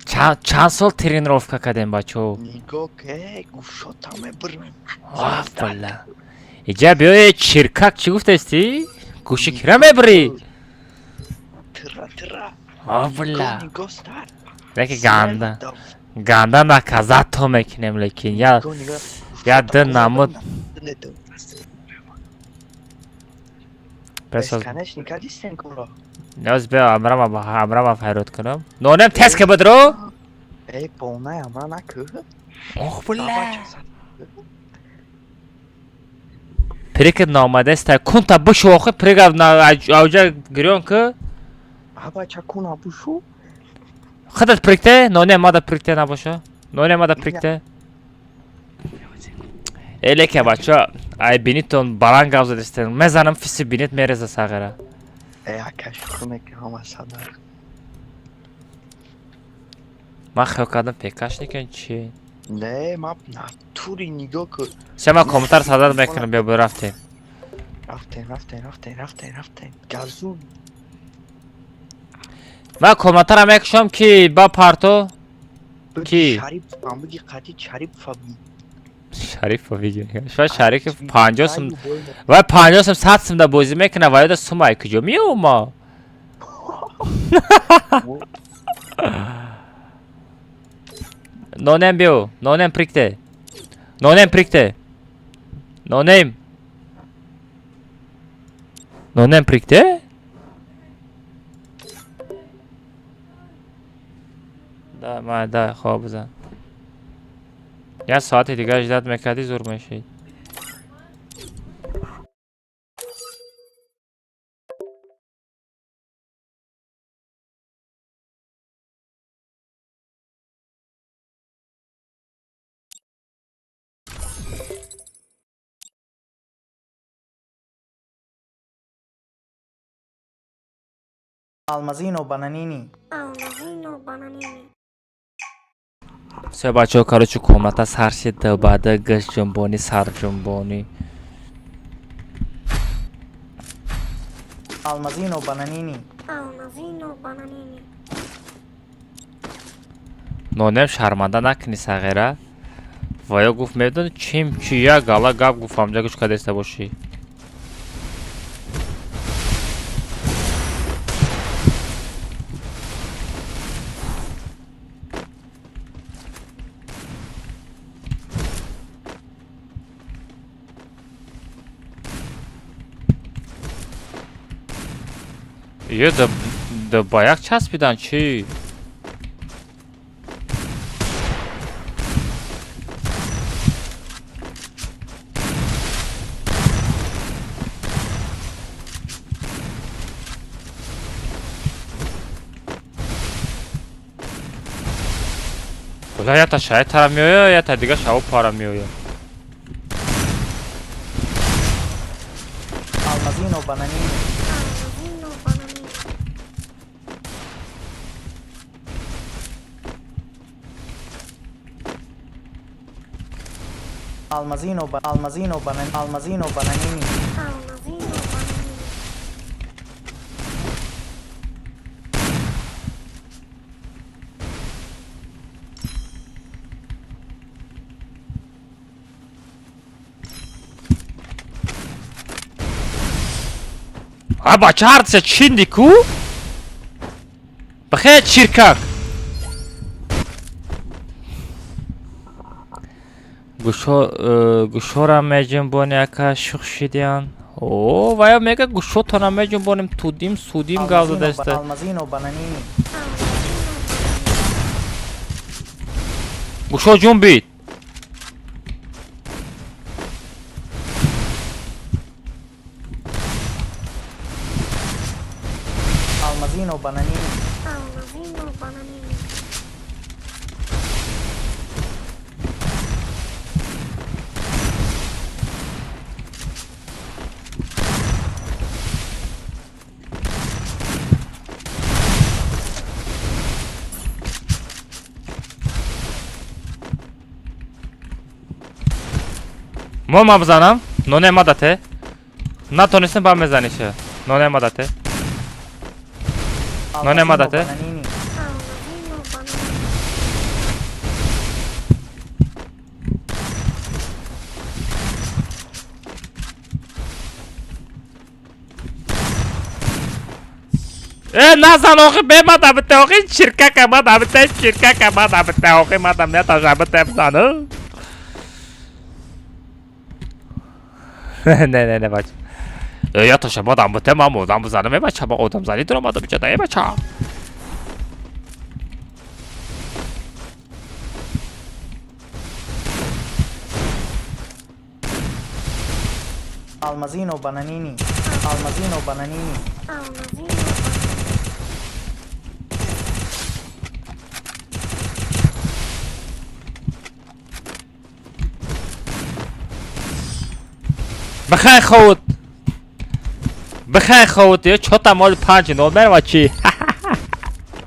чанд сол тренировка кардем, бачаҳо. Ва, бля. Иҷа биёе, чиркак, чӣ гуфтаисти? Гӯши кира мебирӣ? Ва, бля. Леки ганда. Ганда наказать то мекунем, лекин я ду намуд. Ниёз биё амрама файрод кунам. Нонем тез ка бидро. Эй, полная амра накӯ. Ох, бля. Прикид наомадаста. Кунта бушу охи прига авҷа гирён ки. Аба чакуна бушу. Худат прикте, нонем мада прикте набоша. Нонем мада прикте. Э, лекин бача, ай бинитон баланд гап задистен. Мезанам фиси бинит мереза сағира. Э, ака шӯхӣ мекунам асадар. Ман хиёл кардам пекашникен чи? Не, ма натури нигоҳ ку. Ша ман комментар садад мекунам, биё бо рафтем. Рафтем, рафтем, рафтем, рафтем, рафтем. Газун. Ман комментара мекушам ки ба парто ки Шариф, буги қати Шариф фаби. Шариф видео. Ша Шариф 50 сум ва 50 сум 100 сум да бозӣ мекуна ва ёда сумай куҷо меома. Нонем биё, нонем прикте. Нонем прикте. Нонем. Нонем прикте? Да, ма да, хоб бизан. Як соати дигар ждат мекардӣ зур мешид. Алмазино бананини. Алмазино бананини. Все бачаҳо, короче, комната сар шид, баъда гашт ҷунбонӣ, сар ҷунбонӣ. Алмазино бананини. Алмазино бананини. Нонем шарманда накунӣ сағира. Ва ё гуфт медони чим чи як гала гап гуфт ҳамҷа гӯш кардеста бошӣ. Ё да ба як часпидан чӣ? Бля, ята шай тара меоя, ята дига шаво пара меоя. Алмазино бананини. Алмазино бананини. Алмазино ба Алмазино банан Алмазино бананини. Алмазино бананини. А бача ҳардиса чинди ку? Бахе чиркак. Гӯшора меҷунбони ака шух шидиян. О, вая мега гӯшотона меҷунбонем тудим судим гап задаста. Алмазино бананини. Гӯшо ҷунбид. Алмазино бананини. Алмазино бананини. Мо ма бизанам, ноне ма дате. Натонистем ба мезаниша. Ноне ма дате. Ноне ма дате. Бананини. Алмазино бананини. Э, назан охи бемада бите охи чиркака мада бите чиркака мада бите охи мада метажа бите бизану. Не, не, не, бача. Я то шабо дам бутем, ман одам бизанам, э бача, ман одамзанӣ дуромадам иҷода, э бача. Алмазино бананини. Алмазино бананини. Алмазино. Бихай ховут. Бихай ховут, ё чота мол 5-0 мерава чӣ?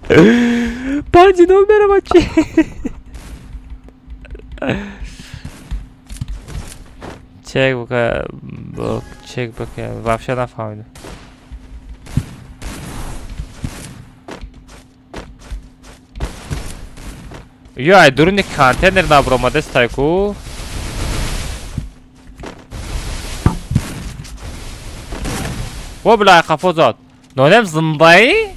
5-0 мерава чӣ? Чек бука, чек бука, вообще нафаҳмидам. Ё ай дуруни контейнер набуромадестай ку? Во бля, қафо зад. Нонем зиндаи?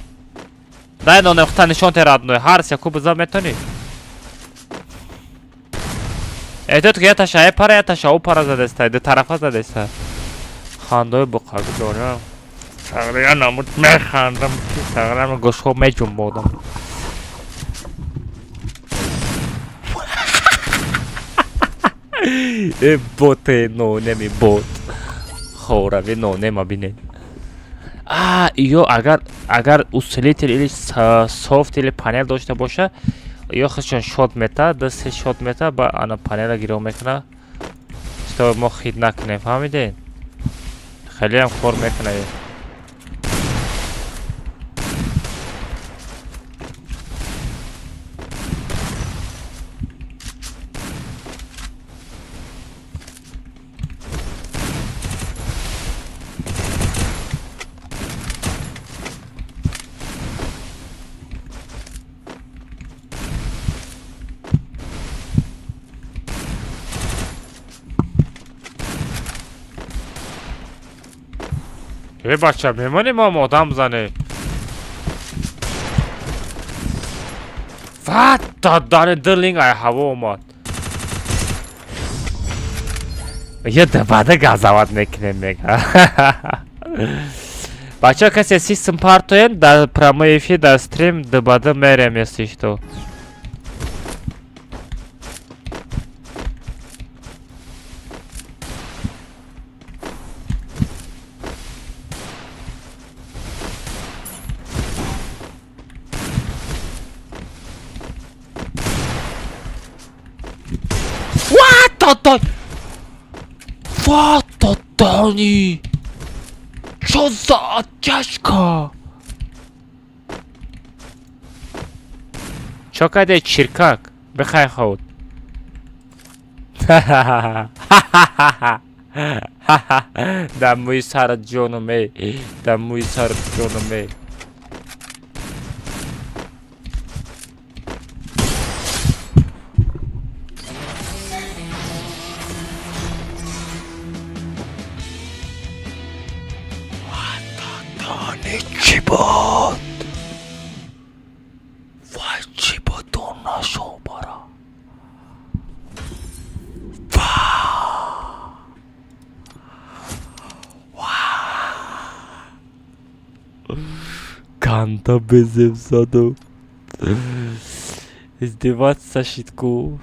Дай нонем хута нишон те родной. Ҳар се ку биза метонӣ. Эҳтиёт ки яташа э пара, яташа ӯ пара задестай, ду тарафа задестай. Хандои буқагӣ дорам. Сағрия намуд механдам, ки сағрия гӯшҳо меҷунбодам. Э боте нонеми бот. Хорави нонема бинед. А, ё агар усилитель или софт или панел дошта боша, ё худшон шот мета, ду се шот мета, ба ана панела гирён мекуна, что мо хит накунем, фаҳмидед? Хелеам кор мекуна. Э бача, мемонӣ мо одам зане. Ва дадани дилинг ай ҳаво омад. Я дабада газават мекунем мега. Бача, касе систем партоен дар прямой эфир, дар стрим дабада мерем, если что. What the Tony? Чё за оттяжка? Чё каде чиркак? Бихай ховут. Да муи сарат ҷоном эй. Да муи сарат ҷоном эй. Чӣ буд? Вай, чӣ буд нашобара? Канда безеб заду. Издеваться шитку.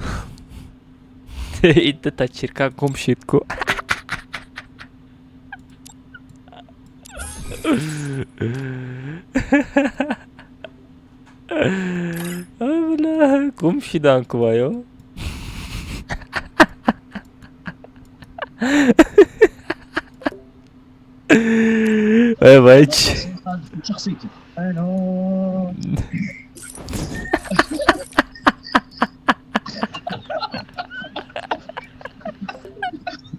Ида чирка гум шитку. Бля, гум шидан куваё. Ой, вай. شخصيتي انا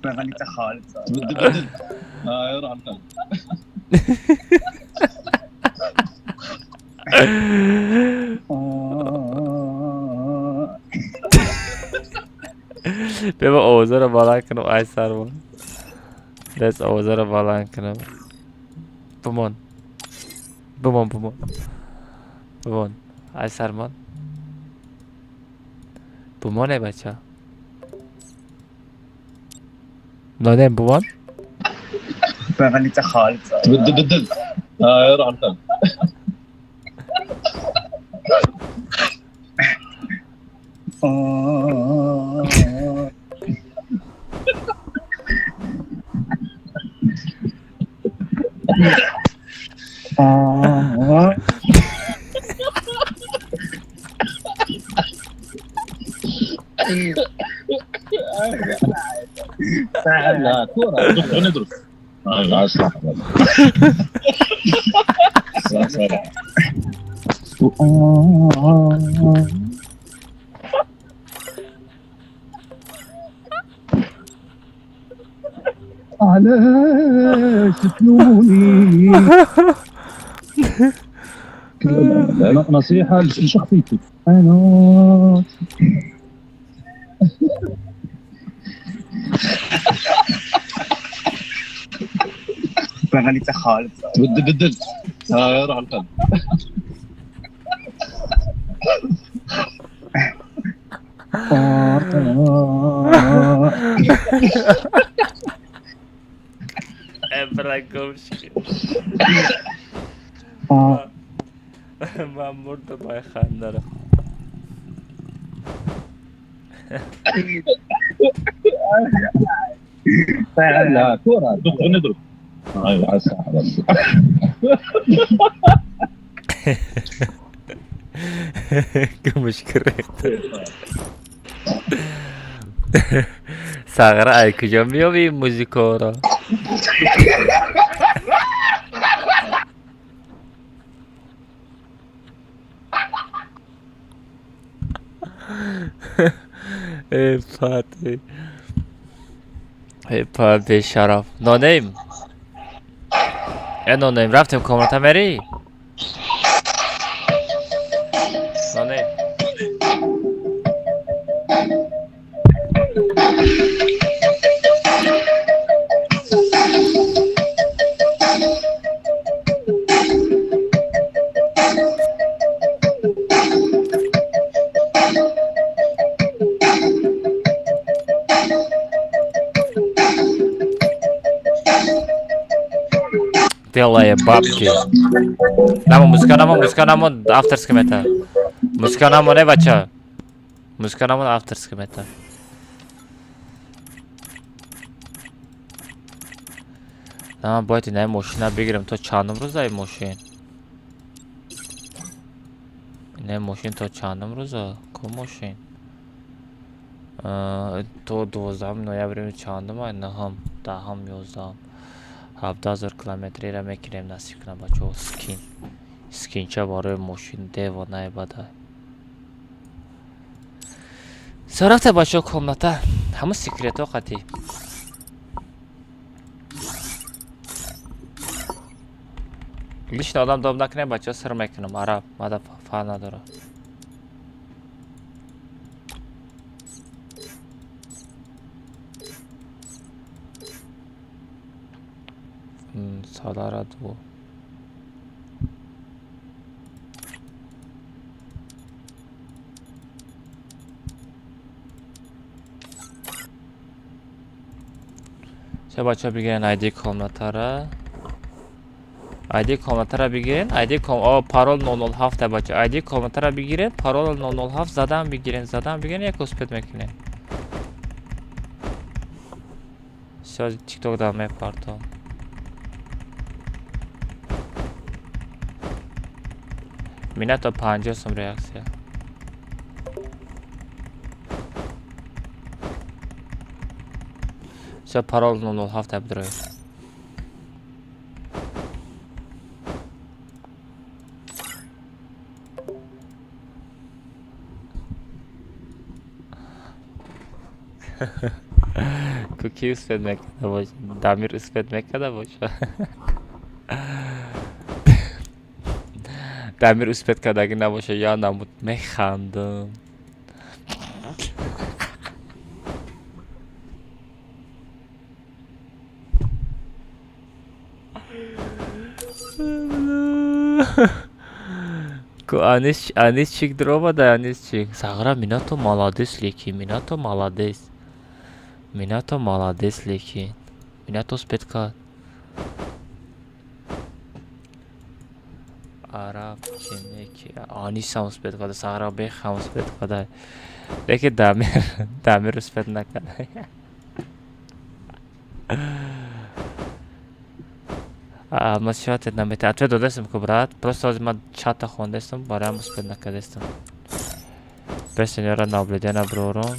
غالي تخالف بدل بدل روح على القلب. Беба овозаро баланд кунам, ай сармон. Дес овозаро баланд кунам. Бумон. Бумон, бумон. Бумон. Ай сармон. Бумон, эй бача. Нонем бумон? غليتها خالص. تبدل بدل. روح القلب. لا كورة دكتور ندرس. صح صح صح. علاش تلوموني؟ نصيحة لشخصيتك. انا غليتها خالص. تبدل بدل. روح القلب. Ман мурдам ай хандара. لا كورة دكتور ندرس. ايوه صح. Мушкил Сағра, ай куҷо меёбӣ музикаро? Э пати, э па, бешараф нонейм, э нонейм, рафтем комната, мерӣ нонейм? Делая бабки. Намо музыка, намо музыка, намо авторский мета. Музыка намо не бача. Музыка намо авторский мета. На бояд инаи мошина бигирем, то чандум рӯза ин мошин? Инаи мошин то чандум рӯза? Ку мошин? То 12 ноябри, чандум? Наҳум, даҳум, 11-ум. 17 000 километрира мекунем, насиб кунам, бачаҳо. Скин. Скинча барои мошин девонаи бадай. Всё, рафта, бачаҳо, комната. Ҳамун секретҳо қатӣ. Лично одам доб накунем, бачаҳо, сир мекунам. Араб, мада фарқ надорад. Салара ду. Всё, бачаҳо, бигирен ID комнатара. ID комнатара бигирен, ID ком, о, парол 007 бача. ID комнатара бигирен, парол 007 задан бигирен, задан бигирен, як успеть мекунем. Всё, TikTok да мепартом. Минато 50 сум реаксия. Всё, парол 007 бидроед. Ку ки успеть мекарда боша? Дамир успеть мекарда боша? Дамир успеть кардагӣ набоша, я намуд механдам. Ку Анис, Анисчик дробада, Анисчик. Сағра, Минато молодец, лекин Минато молодец. Минато молодец, лекин. Минато успеть кард. Араб ки анисам успед када, сарабех ҳам успед када. Лекин Дамир, Дамир успед накарда. Ма чат намета. Ответ додастам ку, брат. Просто ҳозир ман чата хондастам, бароям успед накардастам. Бес сеньора наблюдена брором.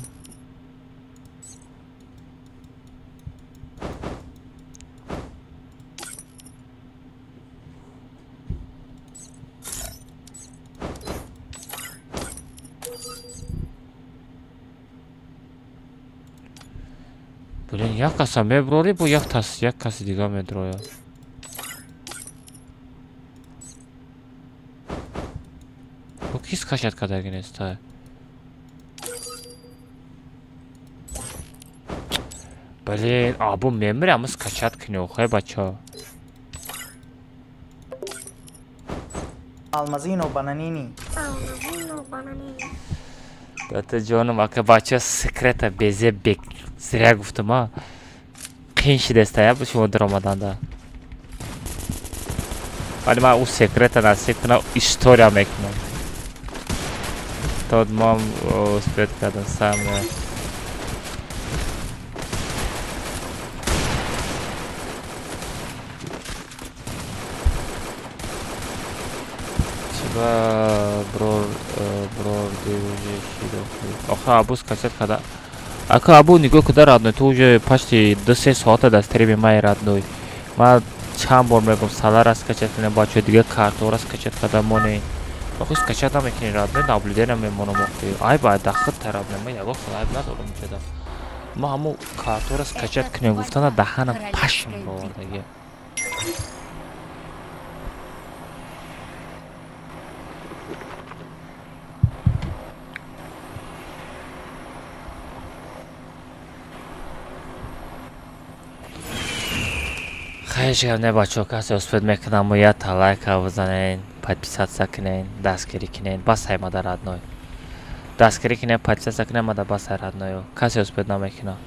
Блин, як каса меброри, бо як тас, як каси дига медрояд. Бо кис кашад кадаги неста? Блин, абу мемире, ама скачать кунӣ, охай бачаҳо. Алмазино бананини. Алмазино бананини. Дата ҷонам, ака бача секрета безе бек зря гуфтам, а. Қин шидаста, я бо шумо даромаданда. Вале ман ӯ секрета насиб кунам, история мекунам. Тод мом успед кардам самое. Чиба брор брор уже шидохи. Оха абу скачать када. Ака абу нигоҳ куда, родной, ту уже почти 2-3 соата дар стрими май, родной. Ман чанд бор мегӯм салара скачать кунем, бачаҳо дига картора скачать када монем. Охи скачать намекунӣ, родной, наблюдение мемонам охи. Айб ай дахт тараб не, ман ягон хел айб надорам ҷода. Ма ҳамун картора скачать кунем гуфтана даҳанам пашм бовардаги. Хайр шигам не бачаҳо, касе успед мекунам ята лайка бизанен, подписаться кунен, дастгирӣ кунен, бас ай мада, родной. Дастгирӣ кунен, подписаться кунен, мада бас ай, родной. Касе успед намекунад.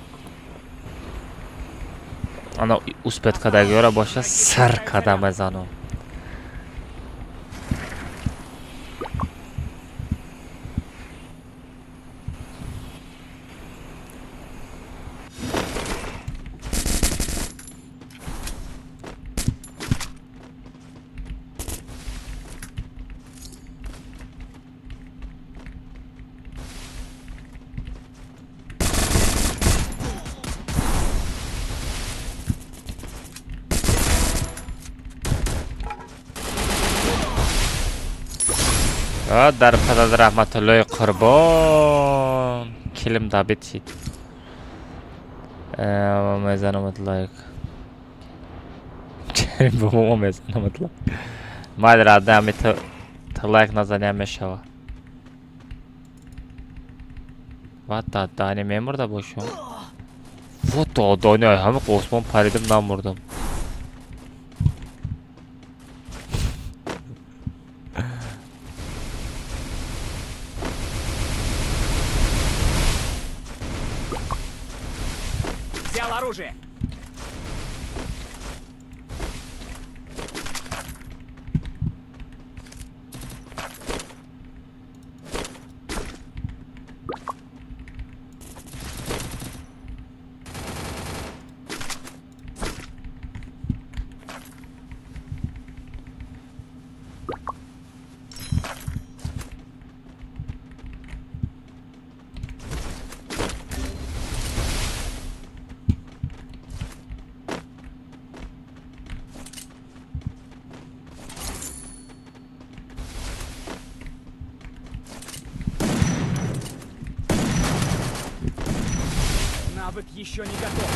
Ана успед кардагиҳоро боша сир карда мезанам. Дар падад раҳматуллои қурбон килим добит шид. Мезанамад лайк. Бо мезанамад лайк. Майли, родной, ами ту лайк назаням мешава. Ва дани мемурда бошум. Вот дани ҳами осмон паридим намурдам. Взял оружие. Навык еще не готов.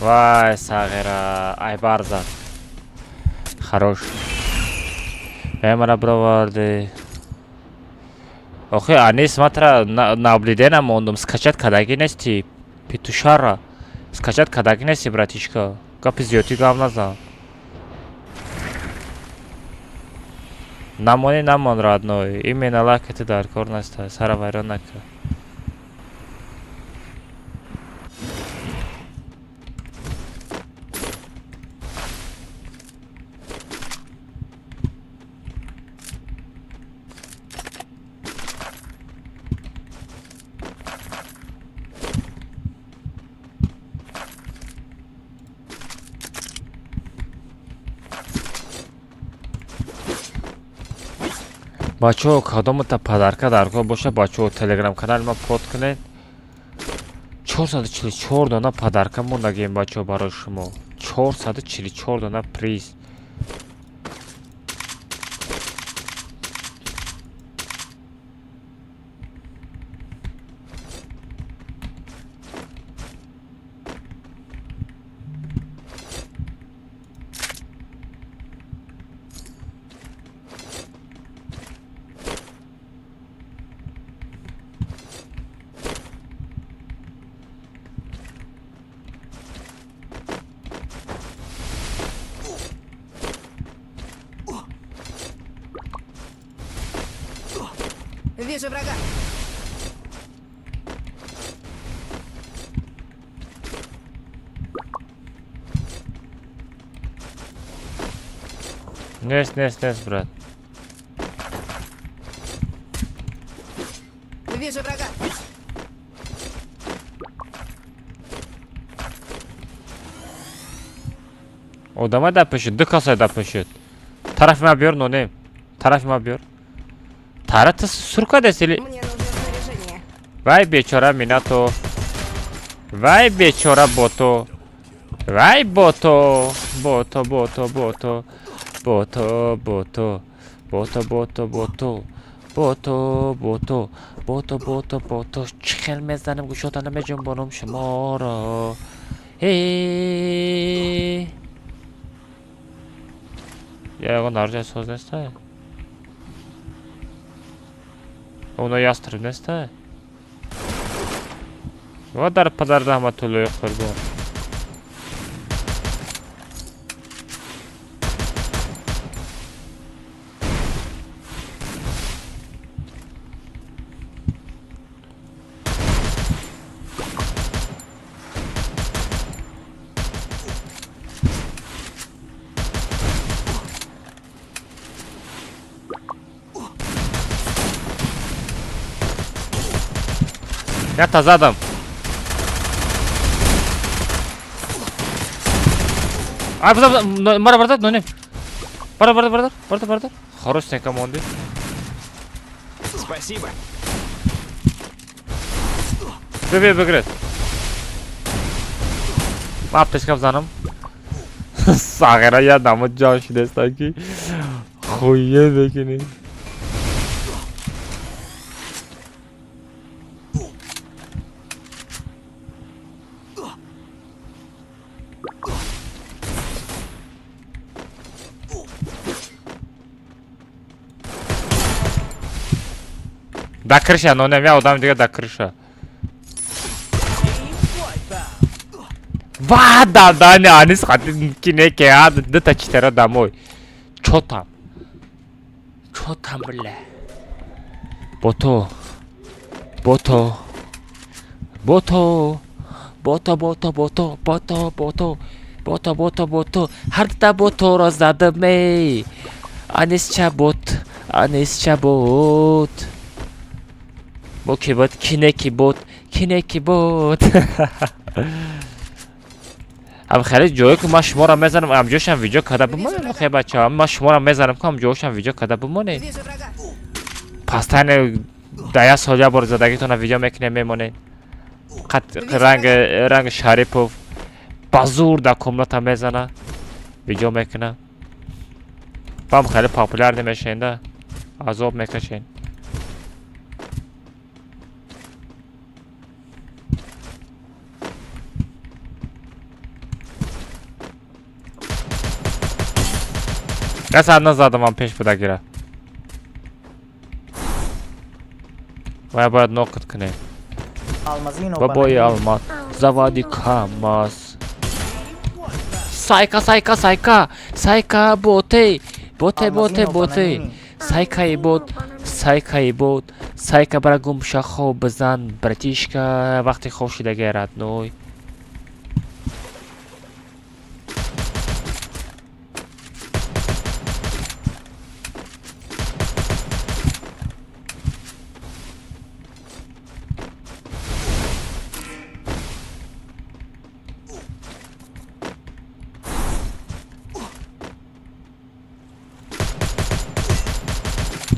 Вай, сағира, айбар зад. Хорош. Мара бироварди. Охи, анис матра наблюдена мондум, скачать кадаги нести. Петушара. Скачать кадаги нести, братишка. Гапи зиёдӣ гап назан. Намони намон, родной. Именно лайкати дар кор неста. Сара вайрон накар. Бачаҳо, кадомата подарка дар кор боша, бачаҳо, телеграм канали ма под кунед. 444 дона подарка мондагем, бачаҳо, барои шумо. 444 дона приз. Вижу врага. Нест, нест, нест, брат. Вижу врага. Одама дапишид, ду касай дапишид. Тарафи ма биёр, нонем. Тарафи ма биёр. Тара ты сур кардеси? Мне нужно снаряжение. Вай бечора Минато. Вай бечора Бото. Вай Бото. Бото, Бото, Бото. Бото, Бото. Бото, Бото, Бото. Бото, Бото. Бото, Бото, Бото. Чӣ хел мезанем гӯшота намеҷунбонам шуморо. Э. Я ягон дарҷаи соз неста? Оно ястреб неста? Ва дар падар раҳматуллои қурбон. Я-то задом. А, мара, бардар, но не. Бардар, бардар, бардар, бардар, бардар. Хорошая команда. Спасибо. Бе, бе, Ман пешкаф занам. Сағира я дамо ҷон шудеста ки хуе мекунӣ. Да крыша, но не я одам дига да крыша. Ва, да, да, не, они схватили кинеки, а, да, четыре домой. Чё там? Чё там, бля? Бото. Бото. Бото. Бото, бото, бото, бото, бото. Бото, бото, бото. Ҳарда боторо задам, эй. Анис чабот. Анис чабот. Бо ки бот, кинеки бот, кинеки бот. Ам хеле ҷое ки ман шуморо мезанам, амҷошам видео карда бимонем, охе бачаҳо, ман шуморо мезанам ки амҷошам видео карда бимонем. Пастани да як сол як бор задагитона видео мекунем, мемонем. Қат ранг ранг Шарипов ба зур дар комната мезана, видео мекуна. Бам хеле популяр намешен да, азоб мекашен. Я назадам, ман пеш буда гира. Вай бояд нокат кунем. Алмазино Бабои бананини. алмаз. Заводи КамАЗ. Сайка, сайка, сайка. Сайка, ботей. Боте, боте, Алмазино боте. бананини. Сайкаи бот, сайкаи бот, сайка бара гумша хоб бизан, братишка, вақти хоб шидаги родной.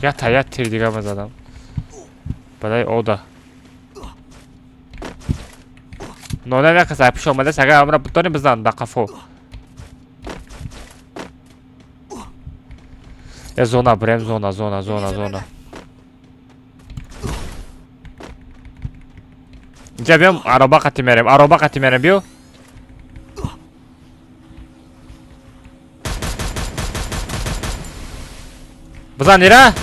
Ята, я тир дига ма задам. Бадай ода. Нонам як каса пиш омада, агар амра бутони бизан да қафо. Я зона брем, зона, зона, зона, зона. Инҷа биём, ароба қати мерем, ароба қати мерем, биё. Бизан ира?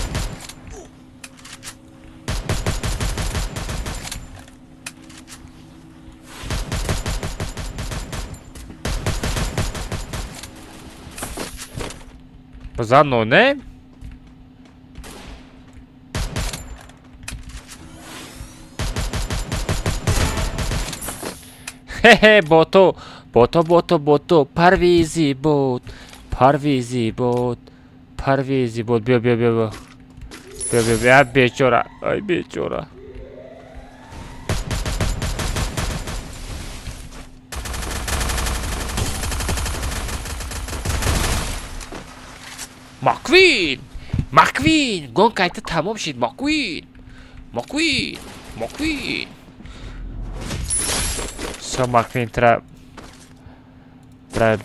Бизан ноне? Хе-хе, бото, бото, бото, бото, парвизи бот, парвизи бот, парвизи бот, биё, биё, биё, биё. Биё, биё, биё, бечора, ай бечора. Маквин! Маквин! Гонка айта тамом шид, Маквин! Маквин! Маквин! Всё, Маквин, тра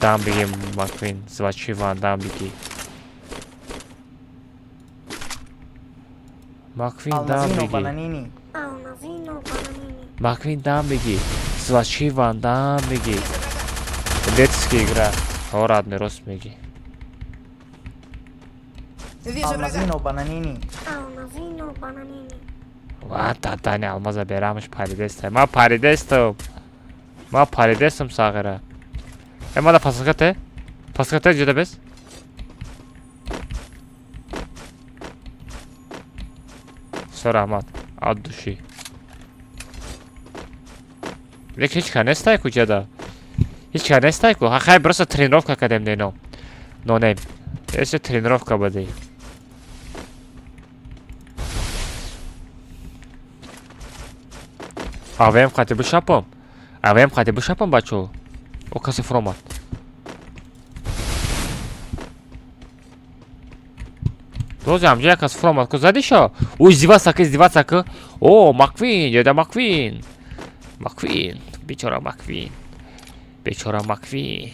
дам бигӣ, Маквин, звачи ван дам бигӣ. Маквин дам Алмазино бигӣ. бананини. Алмазино бананини. Маквин дам бигӣ. Звачи ван дам бигӣ. Детская игра. О, родной, рост мегӣ. Вижу врага. Алмазино бананини. Алмазино бананини. Ва, дадани алмаза берамаш паридеста. Ма паридестам. Ма паридестам сағира. Э, мада пасакате? Пасакате ҷуда бес? Всё, раҳмат. От души. Лек ҳеҷ ка нестай ку ҷада. Ҳеҷ ка нестай ку. Ха хай просто тренировка кардем неном. Нонем. Эсе тренировка бади. АВМ қати бишапам. АВМ қати бишапам бачо. О касе фуромад. Дози ҳамҷа як кас фуромад ку задиша. О издеваться ка, издеваться ка. О, Маквин, деда Маквин. Маквин, бечора Маквин. Бечора Маквин.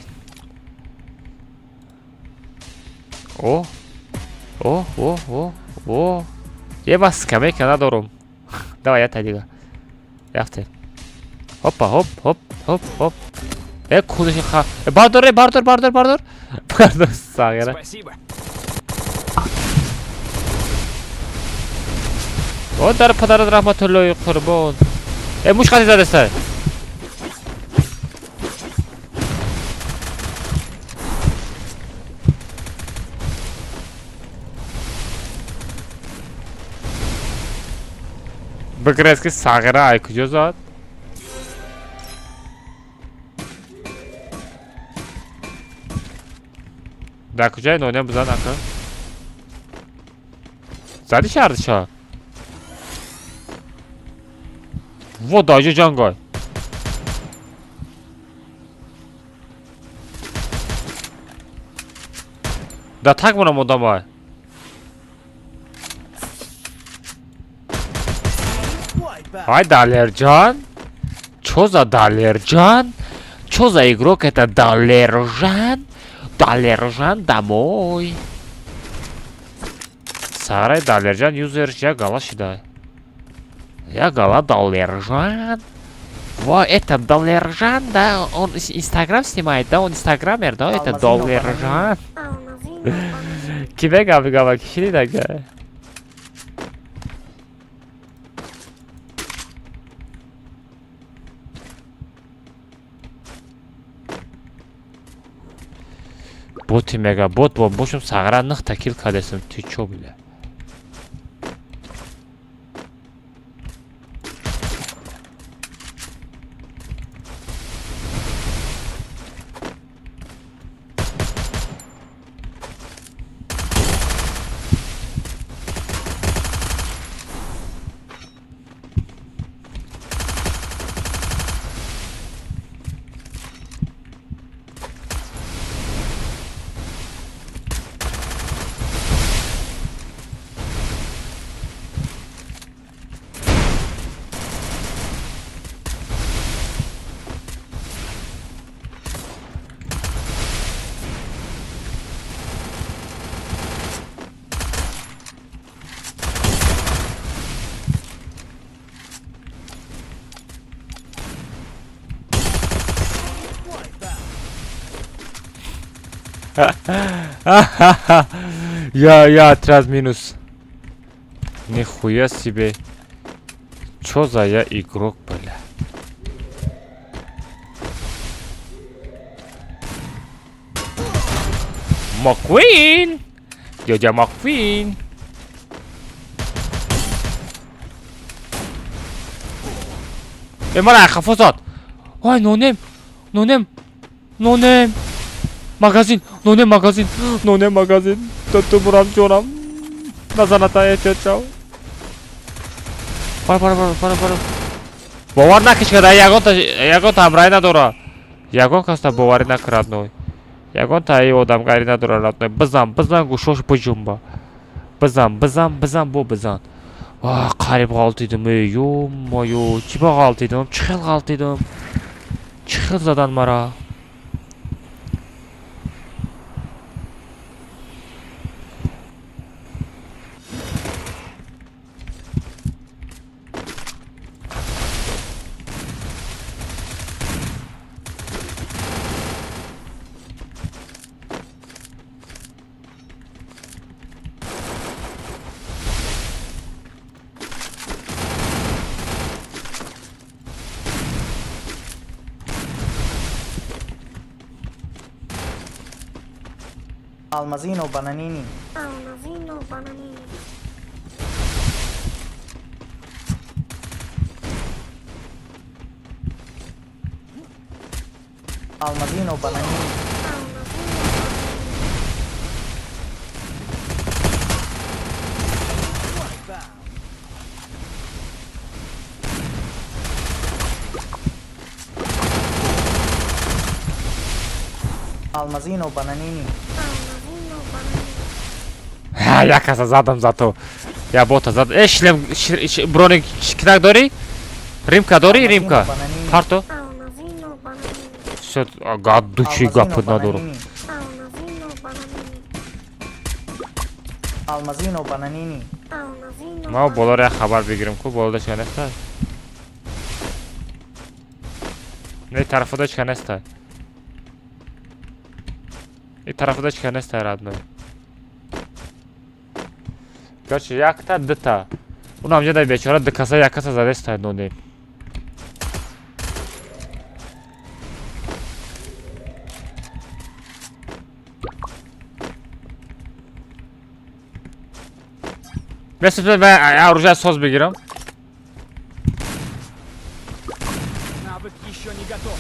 О. О, о, о, о. Е бас скамейка надорум. Давай я та дига. Рафтем. Хопа, хоп, хоп, хоп, хоп. Э, кудаши ха. Э, бардор, э, бардор, бардор, бардор. Бардор, сағира. Спасибо. О, дар падарат раҳматуллои қурбон. Э, муш қати задаста. Бигрез ки сағира ай куҷо зад? Дар куҷае ноня бизан ака? Зади шаҳрдиша? Во даҷо ҷангай. Да так монам одамай. Ай, Далерджан? Чё за Далерджан? Чё за игрок это Далержан? Далержан домой. Сарай Далерджан юзер я гала шидай. Я гала Далержан. Во, это Далержан, да? Он Инстаграм снимает, да? Он инстаграмер, да? Это Алмазино Далержан. Алмазино бананини. Ки мегам мегам ки шунидага. Боти мега бот бо бошум сағра ных такил кардесам. Ты чо, бля? Я отряд минус. Нихуя себе. Чё за я игрок, бля? Маквин! Дядя Маквин! Мара хафозат! Ой, нонем! Нонем! Нонем! Магазин! Нонем магазин! Нонем магазин! Ту бурам ҷонам! Назаната эҳтиёт шав! Бара бара бара бара бара! Бовар накиш када ягонта ягонта ҳамраҳӣ надора! Ягон каста боварӣ накард ной! Ягонта и одамгарӣ надора родной! Бизан бизан гӯшош биҷунба! Бизан бизан бизан бо бизан! Қариб ғалтидим эй ё-моё! Чӣ ба ғалтидим? Чӣ хел ғалтидим? Чӣ хел задан мара? Алмазино бананини. Алмазино бананини. Алмазино бананини. Алмазино бананини. Як каса задам зато. Я бота зад. Э, шлем, броник китак дорӣ? Римка дорӣ, римка? Парто? Всё, гадучи гапи надорам. Алмазино бананини. Ма болоро як хабар бигирем ку болода чӣ неста? Не тарафода чӣ неста? И тарафода чӣ неста, родной? Короче, якта, дута. Унам ҷадай бечора ду каса як каса задеста нонем. Бесипе ва оружие соз бигирам. Навык еще не готов.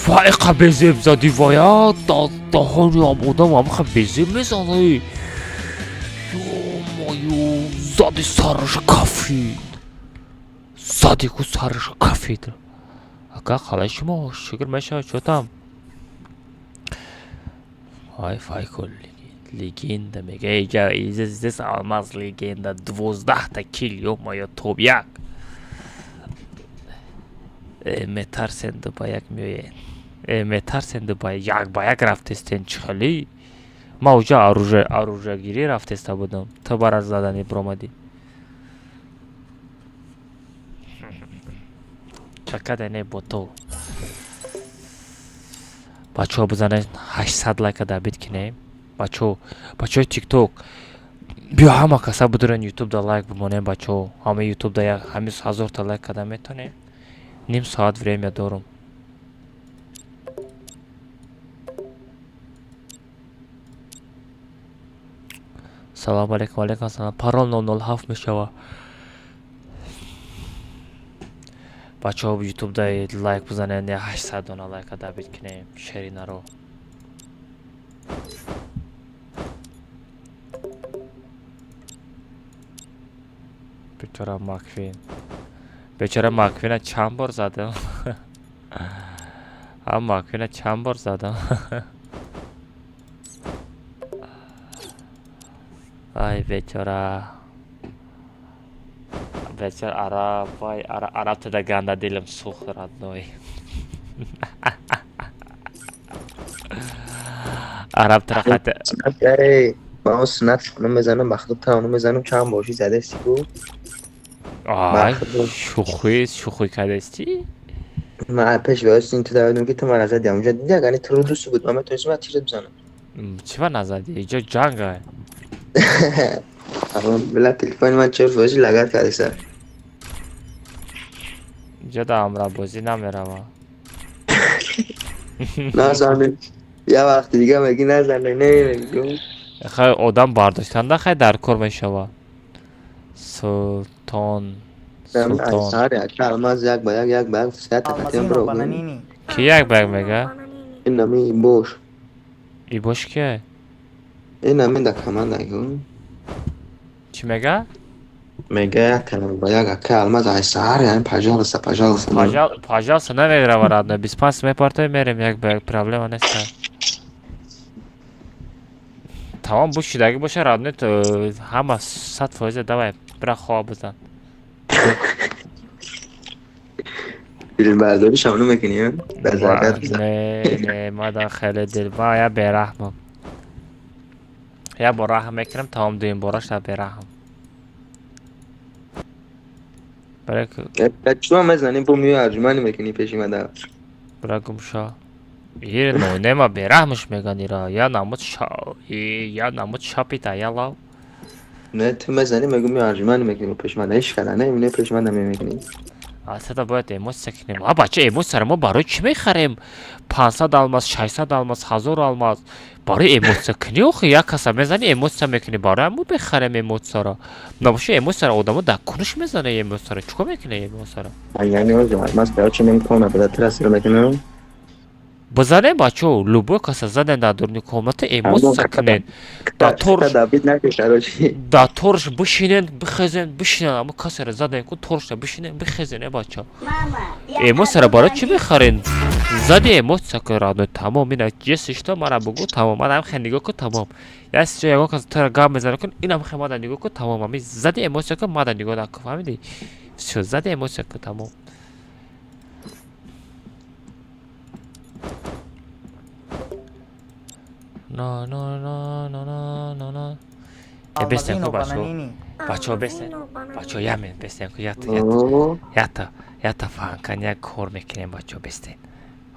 Фаиқа безеб зади вая даҳони одам амха безеб мезанӣ. Ё-моё, зади сараш кафид. Зади ку сараш кафид. Ака қалай шумо шукр мешавад чотам. Ай фай колли. Легенда мега, иҷа здесь Алмаз легенда, 12-та килл, ё-моё, топ як. Метарсен, ду ба як меоен. Метарсен, ду ба як, ба як рафтестен, чӣ хелӣ? Ма уҷа оружиягирӣ рафтеста будам. Ту бара задани биромадӣ. Чакада не бо ту. Бачаҳо, бизанед 800 лайка добить кинем. Бачаҳо, бачаҳои тикток, биё ҳама каса бидурен ютуб да лайк бимонем, бачаҳо. Ҳама ютуб да як ҳами 1000-та лайк када метонем. Ним соат время дорум. Салом алейкум, алейкум салом. Парол 007 мешава. Бачаҳо, ютуб да лайк бизанед, 800 дона лайка добить кинем шеринаро. Бечора Маквин. Бечора Маквина чанд бор задам? А Маквина чанд бор задам? Ай бечора. Бечора араб, вай араб тада ганда дилам сӯхт, родной. Араб тара қата من اون سنت اونو мезанам, ба худо, та ону мезанам, чанд боши задести ку. Ай, шӯхӣ, шӯхӣ кардастӣ? Ман пеш вайс ин ту давидам, ки ту ман назадӣ, онҷа диди, агар ту рӯ дӯст буд, ман метавонистам аз тират бизанам. Чӣ ба назадӣ? Иҷо ҷанг ай. Била, телефони ман чор фоизи лагат кардеса. Иҷо да ҳамрабозӣ намерава. Назане. Я вақти дига меги назане, не мегӯм. Хай, одам бардоштанда хай дар кор мешава. Султон, Султон. Сари ака Алмаз як ба як, як ба як сият қатиам Алмазино бро. бананини. Ки як ба як мега? Ин нами бош. И бош кия? Ин нами да команда гу. Чӣ мега? Мега як ба як, ака Алмаз, ай саҳар, яъне пожалуйста, пожалуйста. Пожалуйста, намерава, родной. 25 мепартои, мерем як ба як, проблема нест. Тамом, бу шидагӣ боша, родной, ҳама 100%, давай, бира хоб бизан. Филмбардорӣ шамну мекунӣ? Ба зарбат бизан. Не, не, ма да хеле дил, ма я бераҳмам. Як бор раҳм мекунам, тамом, дуюм бораш да бераҳм. Барои Чӣ мезанӣ, бо миё арҷуманӣ мекунӣ пеши мада. Бира гумшо. Ир нонема бераҳмш меган ира. Я намуд ша, я намуд шапита, я лав. Не, ту мезанӣ, мегӯ миё арҷуманӣ мекунӣ пеши мада. Ҳеч кара не, не пеши мада мекунӣ. Асада бояд эмоция кунем. А бача, эмоцияро мо барои чӣ мехарем? 500 алмаз, 600 алмаз, 1000 алмаз. Барои эмоция кунӣ охи, як каса мезанӣ, эмоция мекунӣ, барои мо бехарем эмоцияро. Набоши эмоцияро одамо дар кунуш мезана эмоцияро. Чӣ кор мекунӣ эмоцияро? Яъне ҳозир Алмаз короче наметавонад бада тира мекунам. Бизанем, бачаҳо, любой каса задем дар дуруни комната, эмоция кунед. Дар торш добить накеш, короче. Дар торш бишинен, бихезен, бишинен, аммо касеро задем ку торшда бишинен, бихезен, э бача. Эмоцияро барои чӣ мехарен? Зади эмоция кун, родной, тамом, ина если что мара бугӯ, тамом, ман ҳам хел нигоҳ кун, тамом. Если ягон кас тура гап мезана кун, инам хел мада нигоҳ кун, тамом, ами зади эмоция кун, мада нигоҳ накун, фаҳмидӣ? Всё, зади эмоция кун, тамом. На на на на на на на. Э, бестен ку, Алмазино бачаҳо. бананини. Бачаҳо, бестен. Бачаҳо, ямен, бестен ку, ята, ята. Ята, ята фаҳмкан, як кор мекунем, бачаҳо, бестен.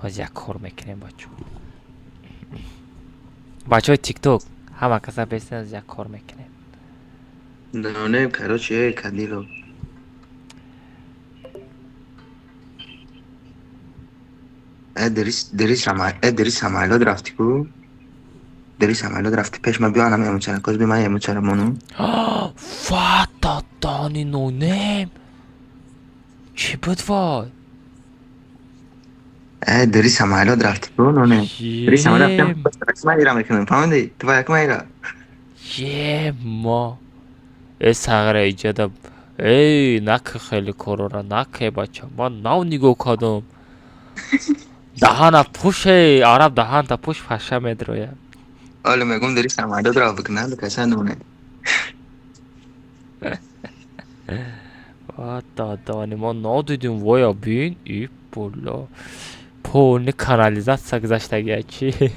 Ҳозир як кор мекунем, бачаҳо. Бачаҳои тикток, ҳама каса бестен, ҳозир як кор мекунем. Не, короче, Кадилов. Эдрис самолёт рафти ку? Дери самолёт рафти, пеш ма биё, анам эмочара коз би, ман эмочара мону. Вата дани нонем. Чӣ буд вой? Э, дери самолёт рафти ку, ноне. Дери самолёт рафти, ман ира мекунам, фаҳмиди? Ту ба як ма ира. Е мо. Э, сағра иҷода. Эй, наки хеле корора, наке, бача. Ман нав нигоҳ кардам. Даҳана пуше, араб даҳанта пуш, паша медрояд. Оле мегум дари самолёт ро бикунад каса нуне. Дадани мо надидим, воя бин и була. Полни канализатсия гузаштагия чи?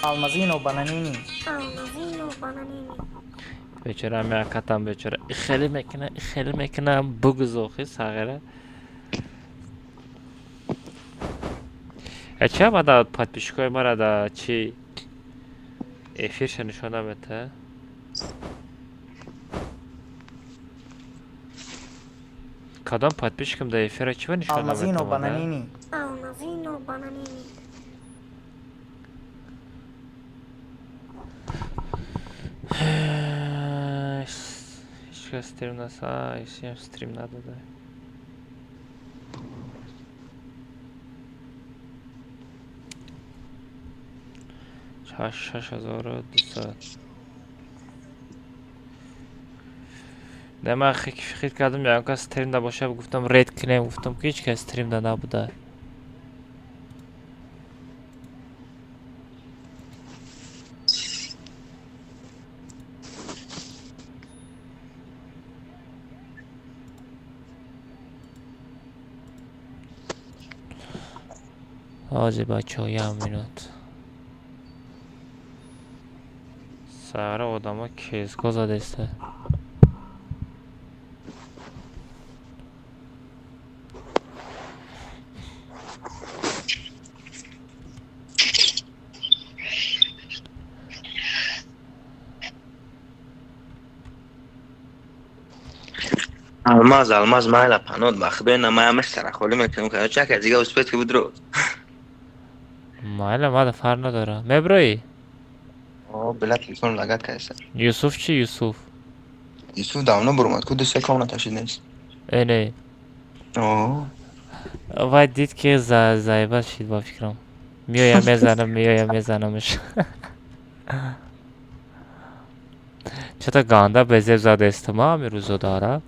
Алмазино бананини. Алмазино бананини. Бечора меакатам, бечора хеле мекуна, хеле мекуна, бугузохи сағира. Ча мада подписчикои мара да чи эфирша нишон намета? Кадом подписчикам да эфира чива нишон намета? Алмазино бананини. Алмазино бананини. Ҳеҷкас стрим наса, ҳеҷ стрим надода. Шаш ҳазору дусад. Не, ман хит кардам, ягон кас стрим набоша, гуфтам ред кунем, гуфтам ки ҳеҷ кас стрим да набуда. Ҳозир бачаҳо, як минут. Сара одамо кезго задеста. Алмаз, алмаз майла панод ба худои на мая сарахолӣ мекунем, короче, яке дига успеть ки будро. Майла, мада фарқ надора. Меброӣ? О, била телефон лагат кайса. Юсуф чи, Юсуф? Юсуф давно бурмад, ку ду се комната шид нест. Э, не. О. Вай дид ки заиба шид ба фикрам. Меоям мезанам, меоям мезанамш. Чата ганда безеб задаистама ами рӯзо дара.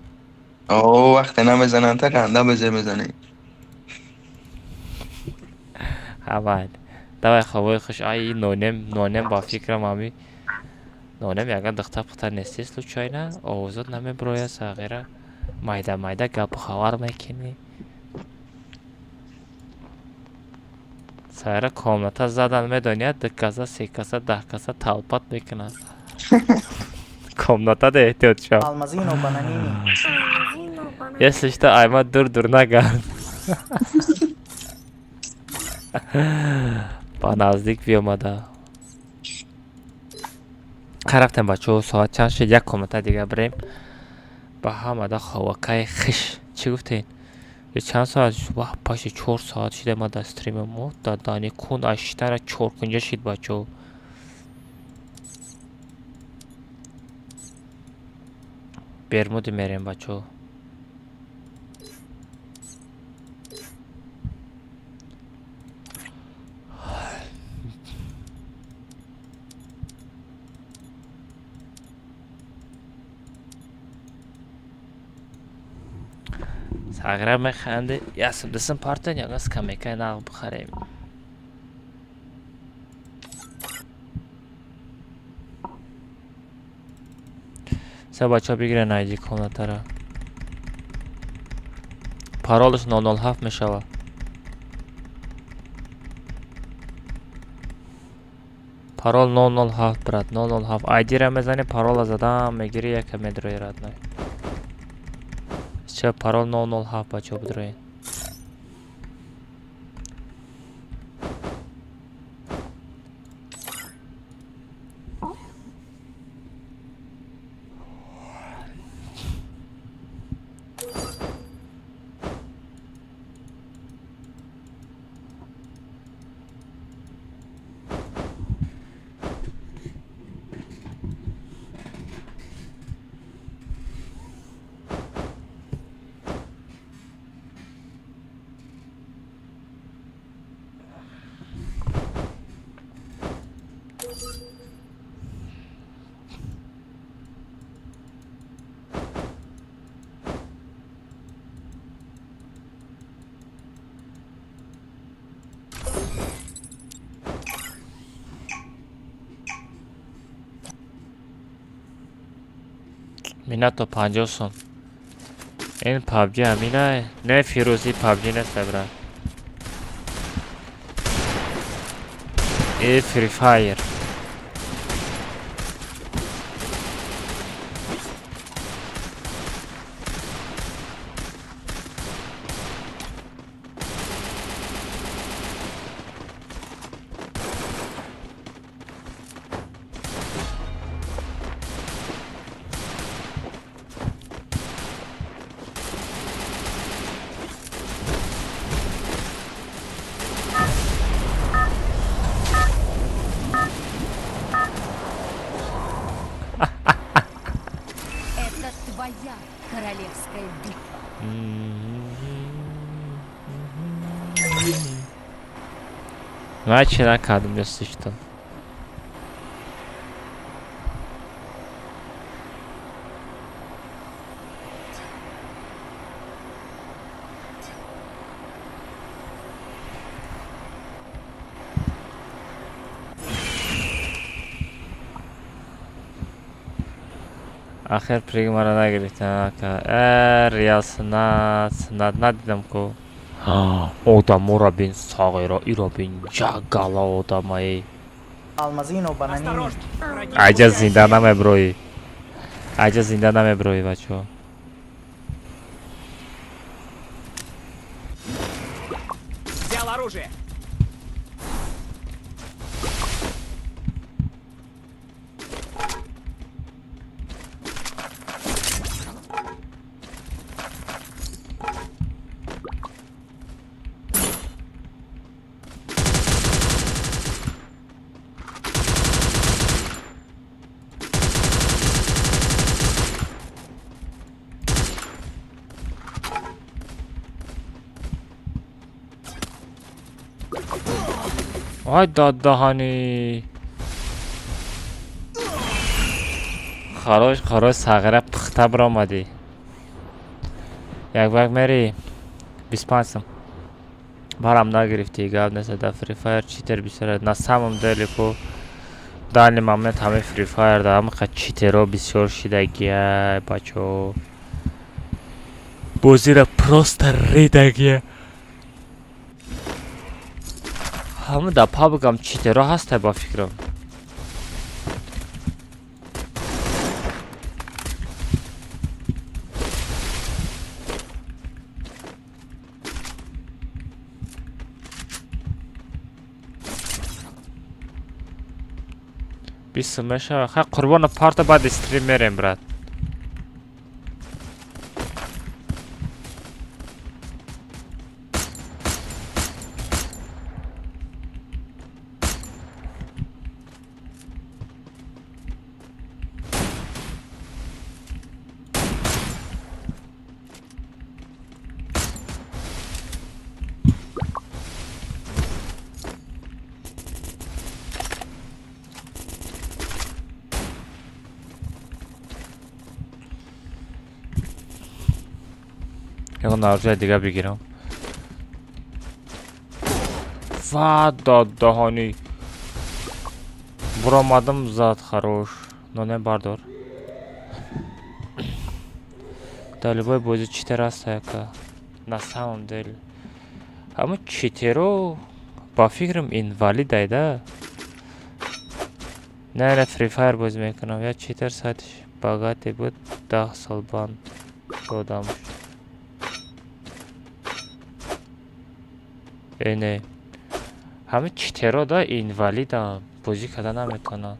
О, вақте намезананд та ганда безеб мезанӣ. Ҳа, давай хавои хуш. Ай, нонем, нонем ба фикрам ами нонем ягон духтар пухтар нести случайно, овозот намеброя сағира. Майда майда гапу хабар мекунӣ. Сағира комната задан медони, ду каса, се каса, 10 каса талпат мекунад. Комната да эҳтиёт шав. Алмазино бананини. Алмазино бананини. Если что, айма дур дур нагард. Ба наздик биомада. Рафтем бачаҳо, соат чанд шуд? Як комната дига бирем. Ба ҳамада ховакаи хиш. Чӣ гуфтед? Чанд соат? Ва паши 4 соат шуда ма дар стриме мо. Дадани кун аштара чор кунҷа шид бачаҳо. Бермуди мерем бачаҳо. Сағира механди, ясм дисм партен ягон скамейкаи нағ бихарем. Се бачаҳо бигирен айди комнатара. Паролаш 007 мешавад. Парол 007, брат, 007. Айдира мезани, парола задам, мегири, яка медрои родной. Ча парол 007 бачаҳо бидроен. Минато 50 сом. Ин PUBG ҳамина? Не Фирӯзи PUBG нест брат. Э Free Fire. Это твоя королевская битва. Ман чӣ накардам, если что. Ахир приг маро нагирифтан ака. Э, реал сунат, сунат надидам ку. Одаморо бин сағиро, иро бин як гала одамаи. Алмазино бананини. Аҷа зинда намеброӣ. Аҷа зинда намеброӣ, бачаҳо. Взял оружие. Ай дадаҳани. Хорош, хорош, сағира пухта биромадӣ. Як вақт мери 25 сом. Барам нагирифтӣ, гап нест, дар Free Fire читер бисёр. На самом деле ку данный момент ҳамаи Free Fire да ҳамақа читеро бисёр шидагия, бачаҳо. Бозира просто ридагия. Ҳама дар пабгам читеро ҳаста ба фикрам. Бистум мешава. Хай қурбона парта баъди стрим мерем, брат. Ягон оружие дига бигирам. Ва дадаҳани. Буромадам зад хорош. Но не бардор. Дар любой бозӣ читер аст яка. На самом деле. Ҳама читеро ба фикрам инвалид айда. Не, не Free Fire бозӣ мекунам. Я читер сайтиш богатый буд 10 сол банд додам. Э, не. Ҳама читеро да инвалидам. Бозӣ карда наметавонанд.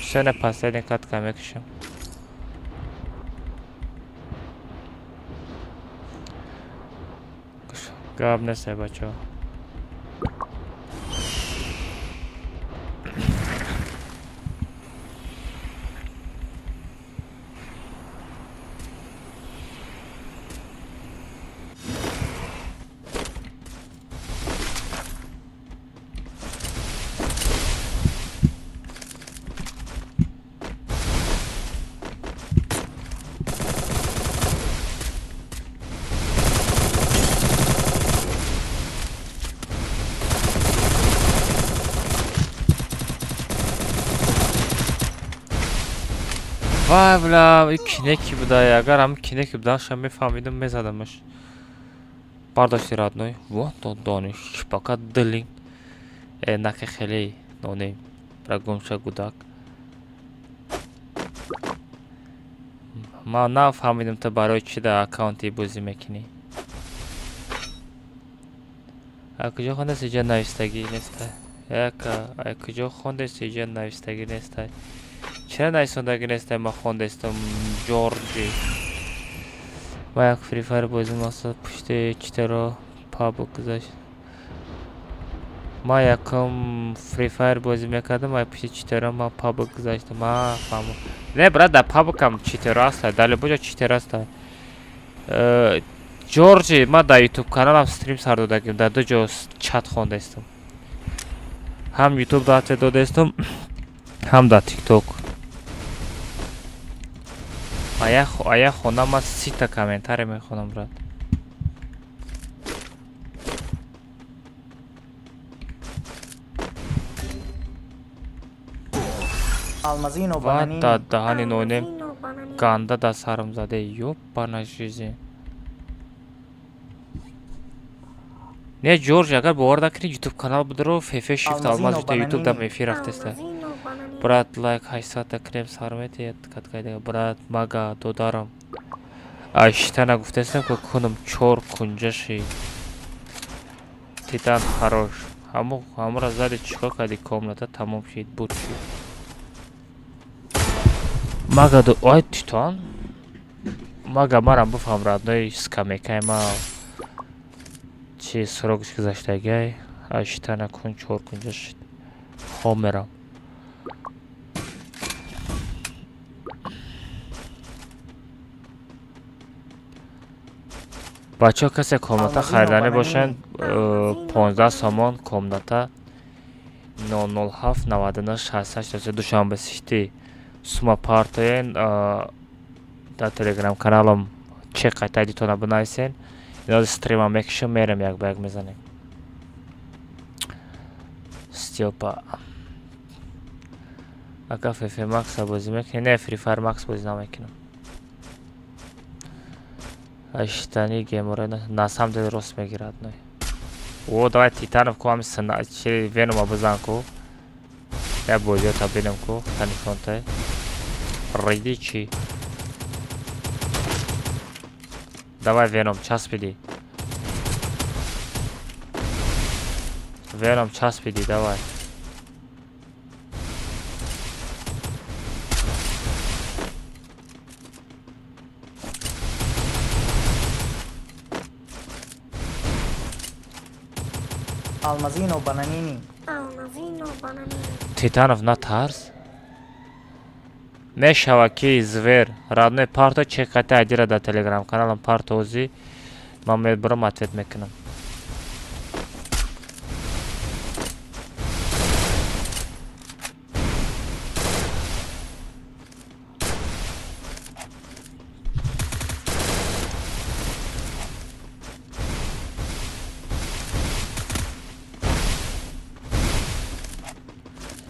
Всё, на последний катка мекушам. Гап нест, бачаҳо. Вай бля, и кинеки буда, агар ҳам кинеки буданша мефаҳмидам, мезадамаш. Бардошти родной. Вот то дониш, пока дилин. Э, наки хеле ноне. Бра гумша гудак. Ман нафаҳмидам ту барои чӣ дар аккаунти бозӣ мекунӣ. А куҷо хондаст иҷа навистагӣ неста? Яка, а куҷо хондаст иҷа навистагӣ неста? Чара нависондагӣ неста ман хондастам Ҷорҷи. Ман як Free Fire бозӣ мақсад пушти читеро паб гузашт. Ман якум Free Fire бозӣ мекардам, ай пушти читеро ман паб гузаштам. Ма фаҳмам. Не, брат, дар пабкам читеро аста, дар любой ҷо читер аста. Ҷорҷи, ман дар YouTube каналам стрим сар додагим, дар ду ҷо чат хондаистам. Ҳам YouTube да ответ додаистам, ҳам дар TikTok. Ая хонам ман 30-та комментарий мехонам, брат. Алмазино Ва бананини. да даҳани нонем Алмазино бананини. ганда дар сарам заде. Ёбана жизнь. Не, Ҷорҷ, агар бовар накунӣ, YouTube канал будро, ФФ Shift Алмазино Алмаз YouTube дам бананини. эфир рафтеста. Алмазино бананини. Брат, лайк 800 крем сар метиҳад, каткайдага. Брат, мага, додарам. Аштана гуфтастам, ки кунам чор кунҷаши. Титан хорош. Ҳаму ҳамура зади чикор кардӣ, комната тамом шид, буд шид. Мага ду ой Титан? Мага марам бифаҳм родной скамейкаи ма чи срокш гузаштагиай. Аштана кун чор кунҷа шид. Хоб мерам. Бачаҳо касе комната Алмазино хариданӣ бананини. бошанд, Алмазино 15 бананини. сомон комната 007 99 68 Душанбе Сити сума партоен дар телеграм каналам чек қайтайдитона бинависен. Ино стримам мекушам, мерем як ба як мезанем. Стёпа. Ака FF Max бозӣ мекунӣ? Не, Free Fire Max бозӣ намекунам. Аштани геморрой на самом деле рост мегирад. Не. О, давай Титанов ку ҳами сина чи Венома бизан ку. Я бозиёта бинам ку, танифонте. Риди чи? Давай Веном, часпиди. Веном часпиди, давай. Алмазино бананини. Алмазино бананини. Титанов натарс. Мешава ки звер родной парто чекате айдира дар телеграм каналам партози ман мебарам ответ мекунам.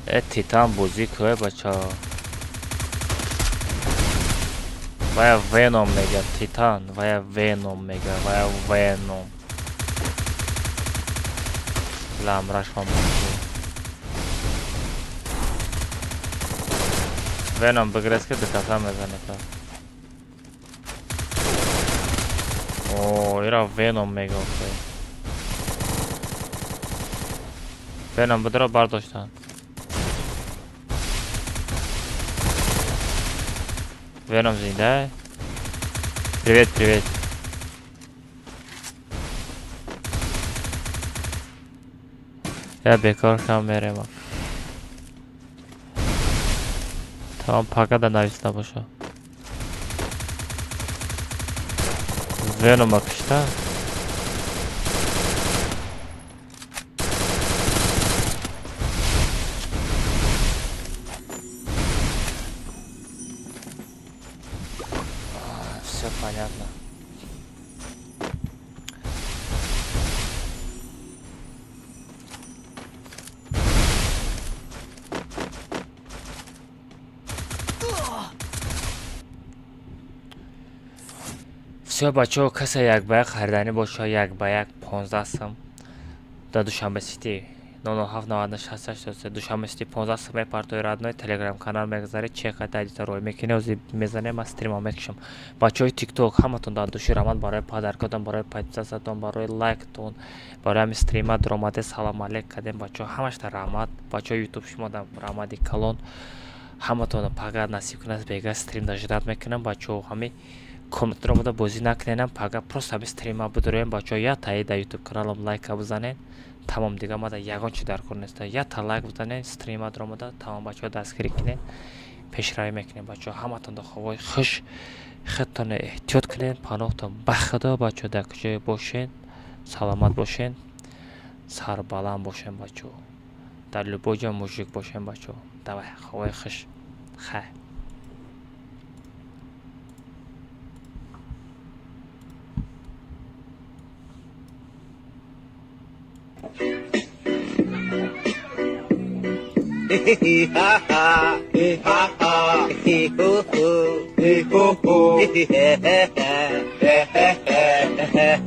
Э, Титан бозӣ кӯе бача. Вая Веном мега, Титан, вая Веном мега, вая Веном. Ламраш ман Веном бигрез ки дуката мезане та. О, ира Веном мега охе. Веном бидро бардоштан. Веном зинда? Привет, привет. Я бекор кам мерема. Тамом пака да навис набоша. Венома кушта? Все понятно. Всё, бачаҳо, касе як ба як хариданӣ боша, як ба як 15 сум дар Душанбе Сити 07 96 Душанбе Сити 15 сум мепартои, родной. Телеграм канал мегузарӣ, чека дадита рой мекунӣ, ҳозир мезанем, ман стрима мекушам. Бачаҳои Тикток, ҳаматон дар души раҳмат барои подаркатон, барои подписатон, барои лайктон, барои ҳамин стрима дуромаде, салом алейк кардем. Бачаҳо, ҳамашта раҳмат. Бачаҳои Ютуб, шумода раҳмати калон. Ҳаматона пага насиб кунад, бега стрим даждат мекунам. Бачаҳо, ҳами комнатаро омада бозӣ накуненам, пага просто ҳами стрима бидуроем. Бачаҳо, я таи дар Ютуб каналам лайка бизанен, тамом. Дига мада ягон чи дар кор неста. Я та лайк бизанен, стрима дуромада, тамом. Бачаҳо, дастгирӣ кунен, пешравӣ мекунем. Бачаҳо, ҳаматонда ховои хуш, худтона эҳтиёт кунен, паноҳтон ба Худо. Бачаҳо, дар куҷое бошен, саломат бошен, сарбаланд бошен. Бачаҳо, дар любой ҷо мужик бошен. Бачаҳо, давай, ховои хуш, хайр. Ha ha ha he ho ho he ho ho he he he he he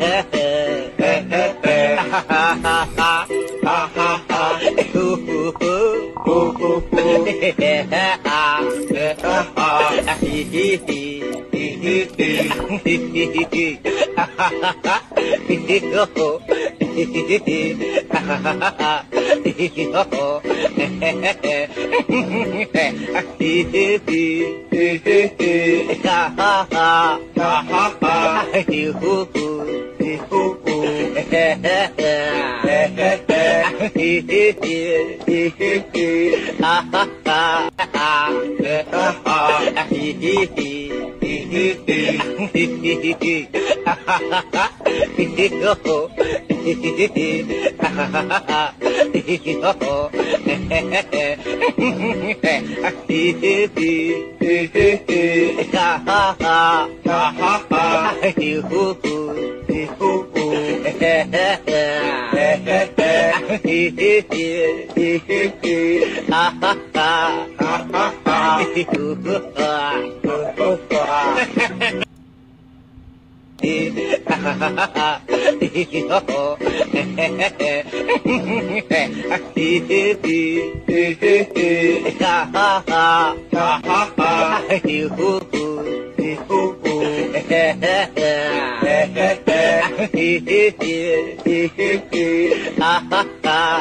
he he he ha ha ha ha ha ha ho ho ho ho ho ho he he ha ha ha ha he he he he he he he he ha ha ha he ho ho he he he ha ha ha he ho ho Ha ha ha.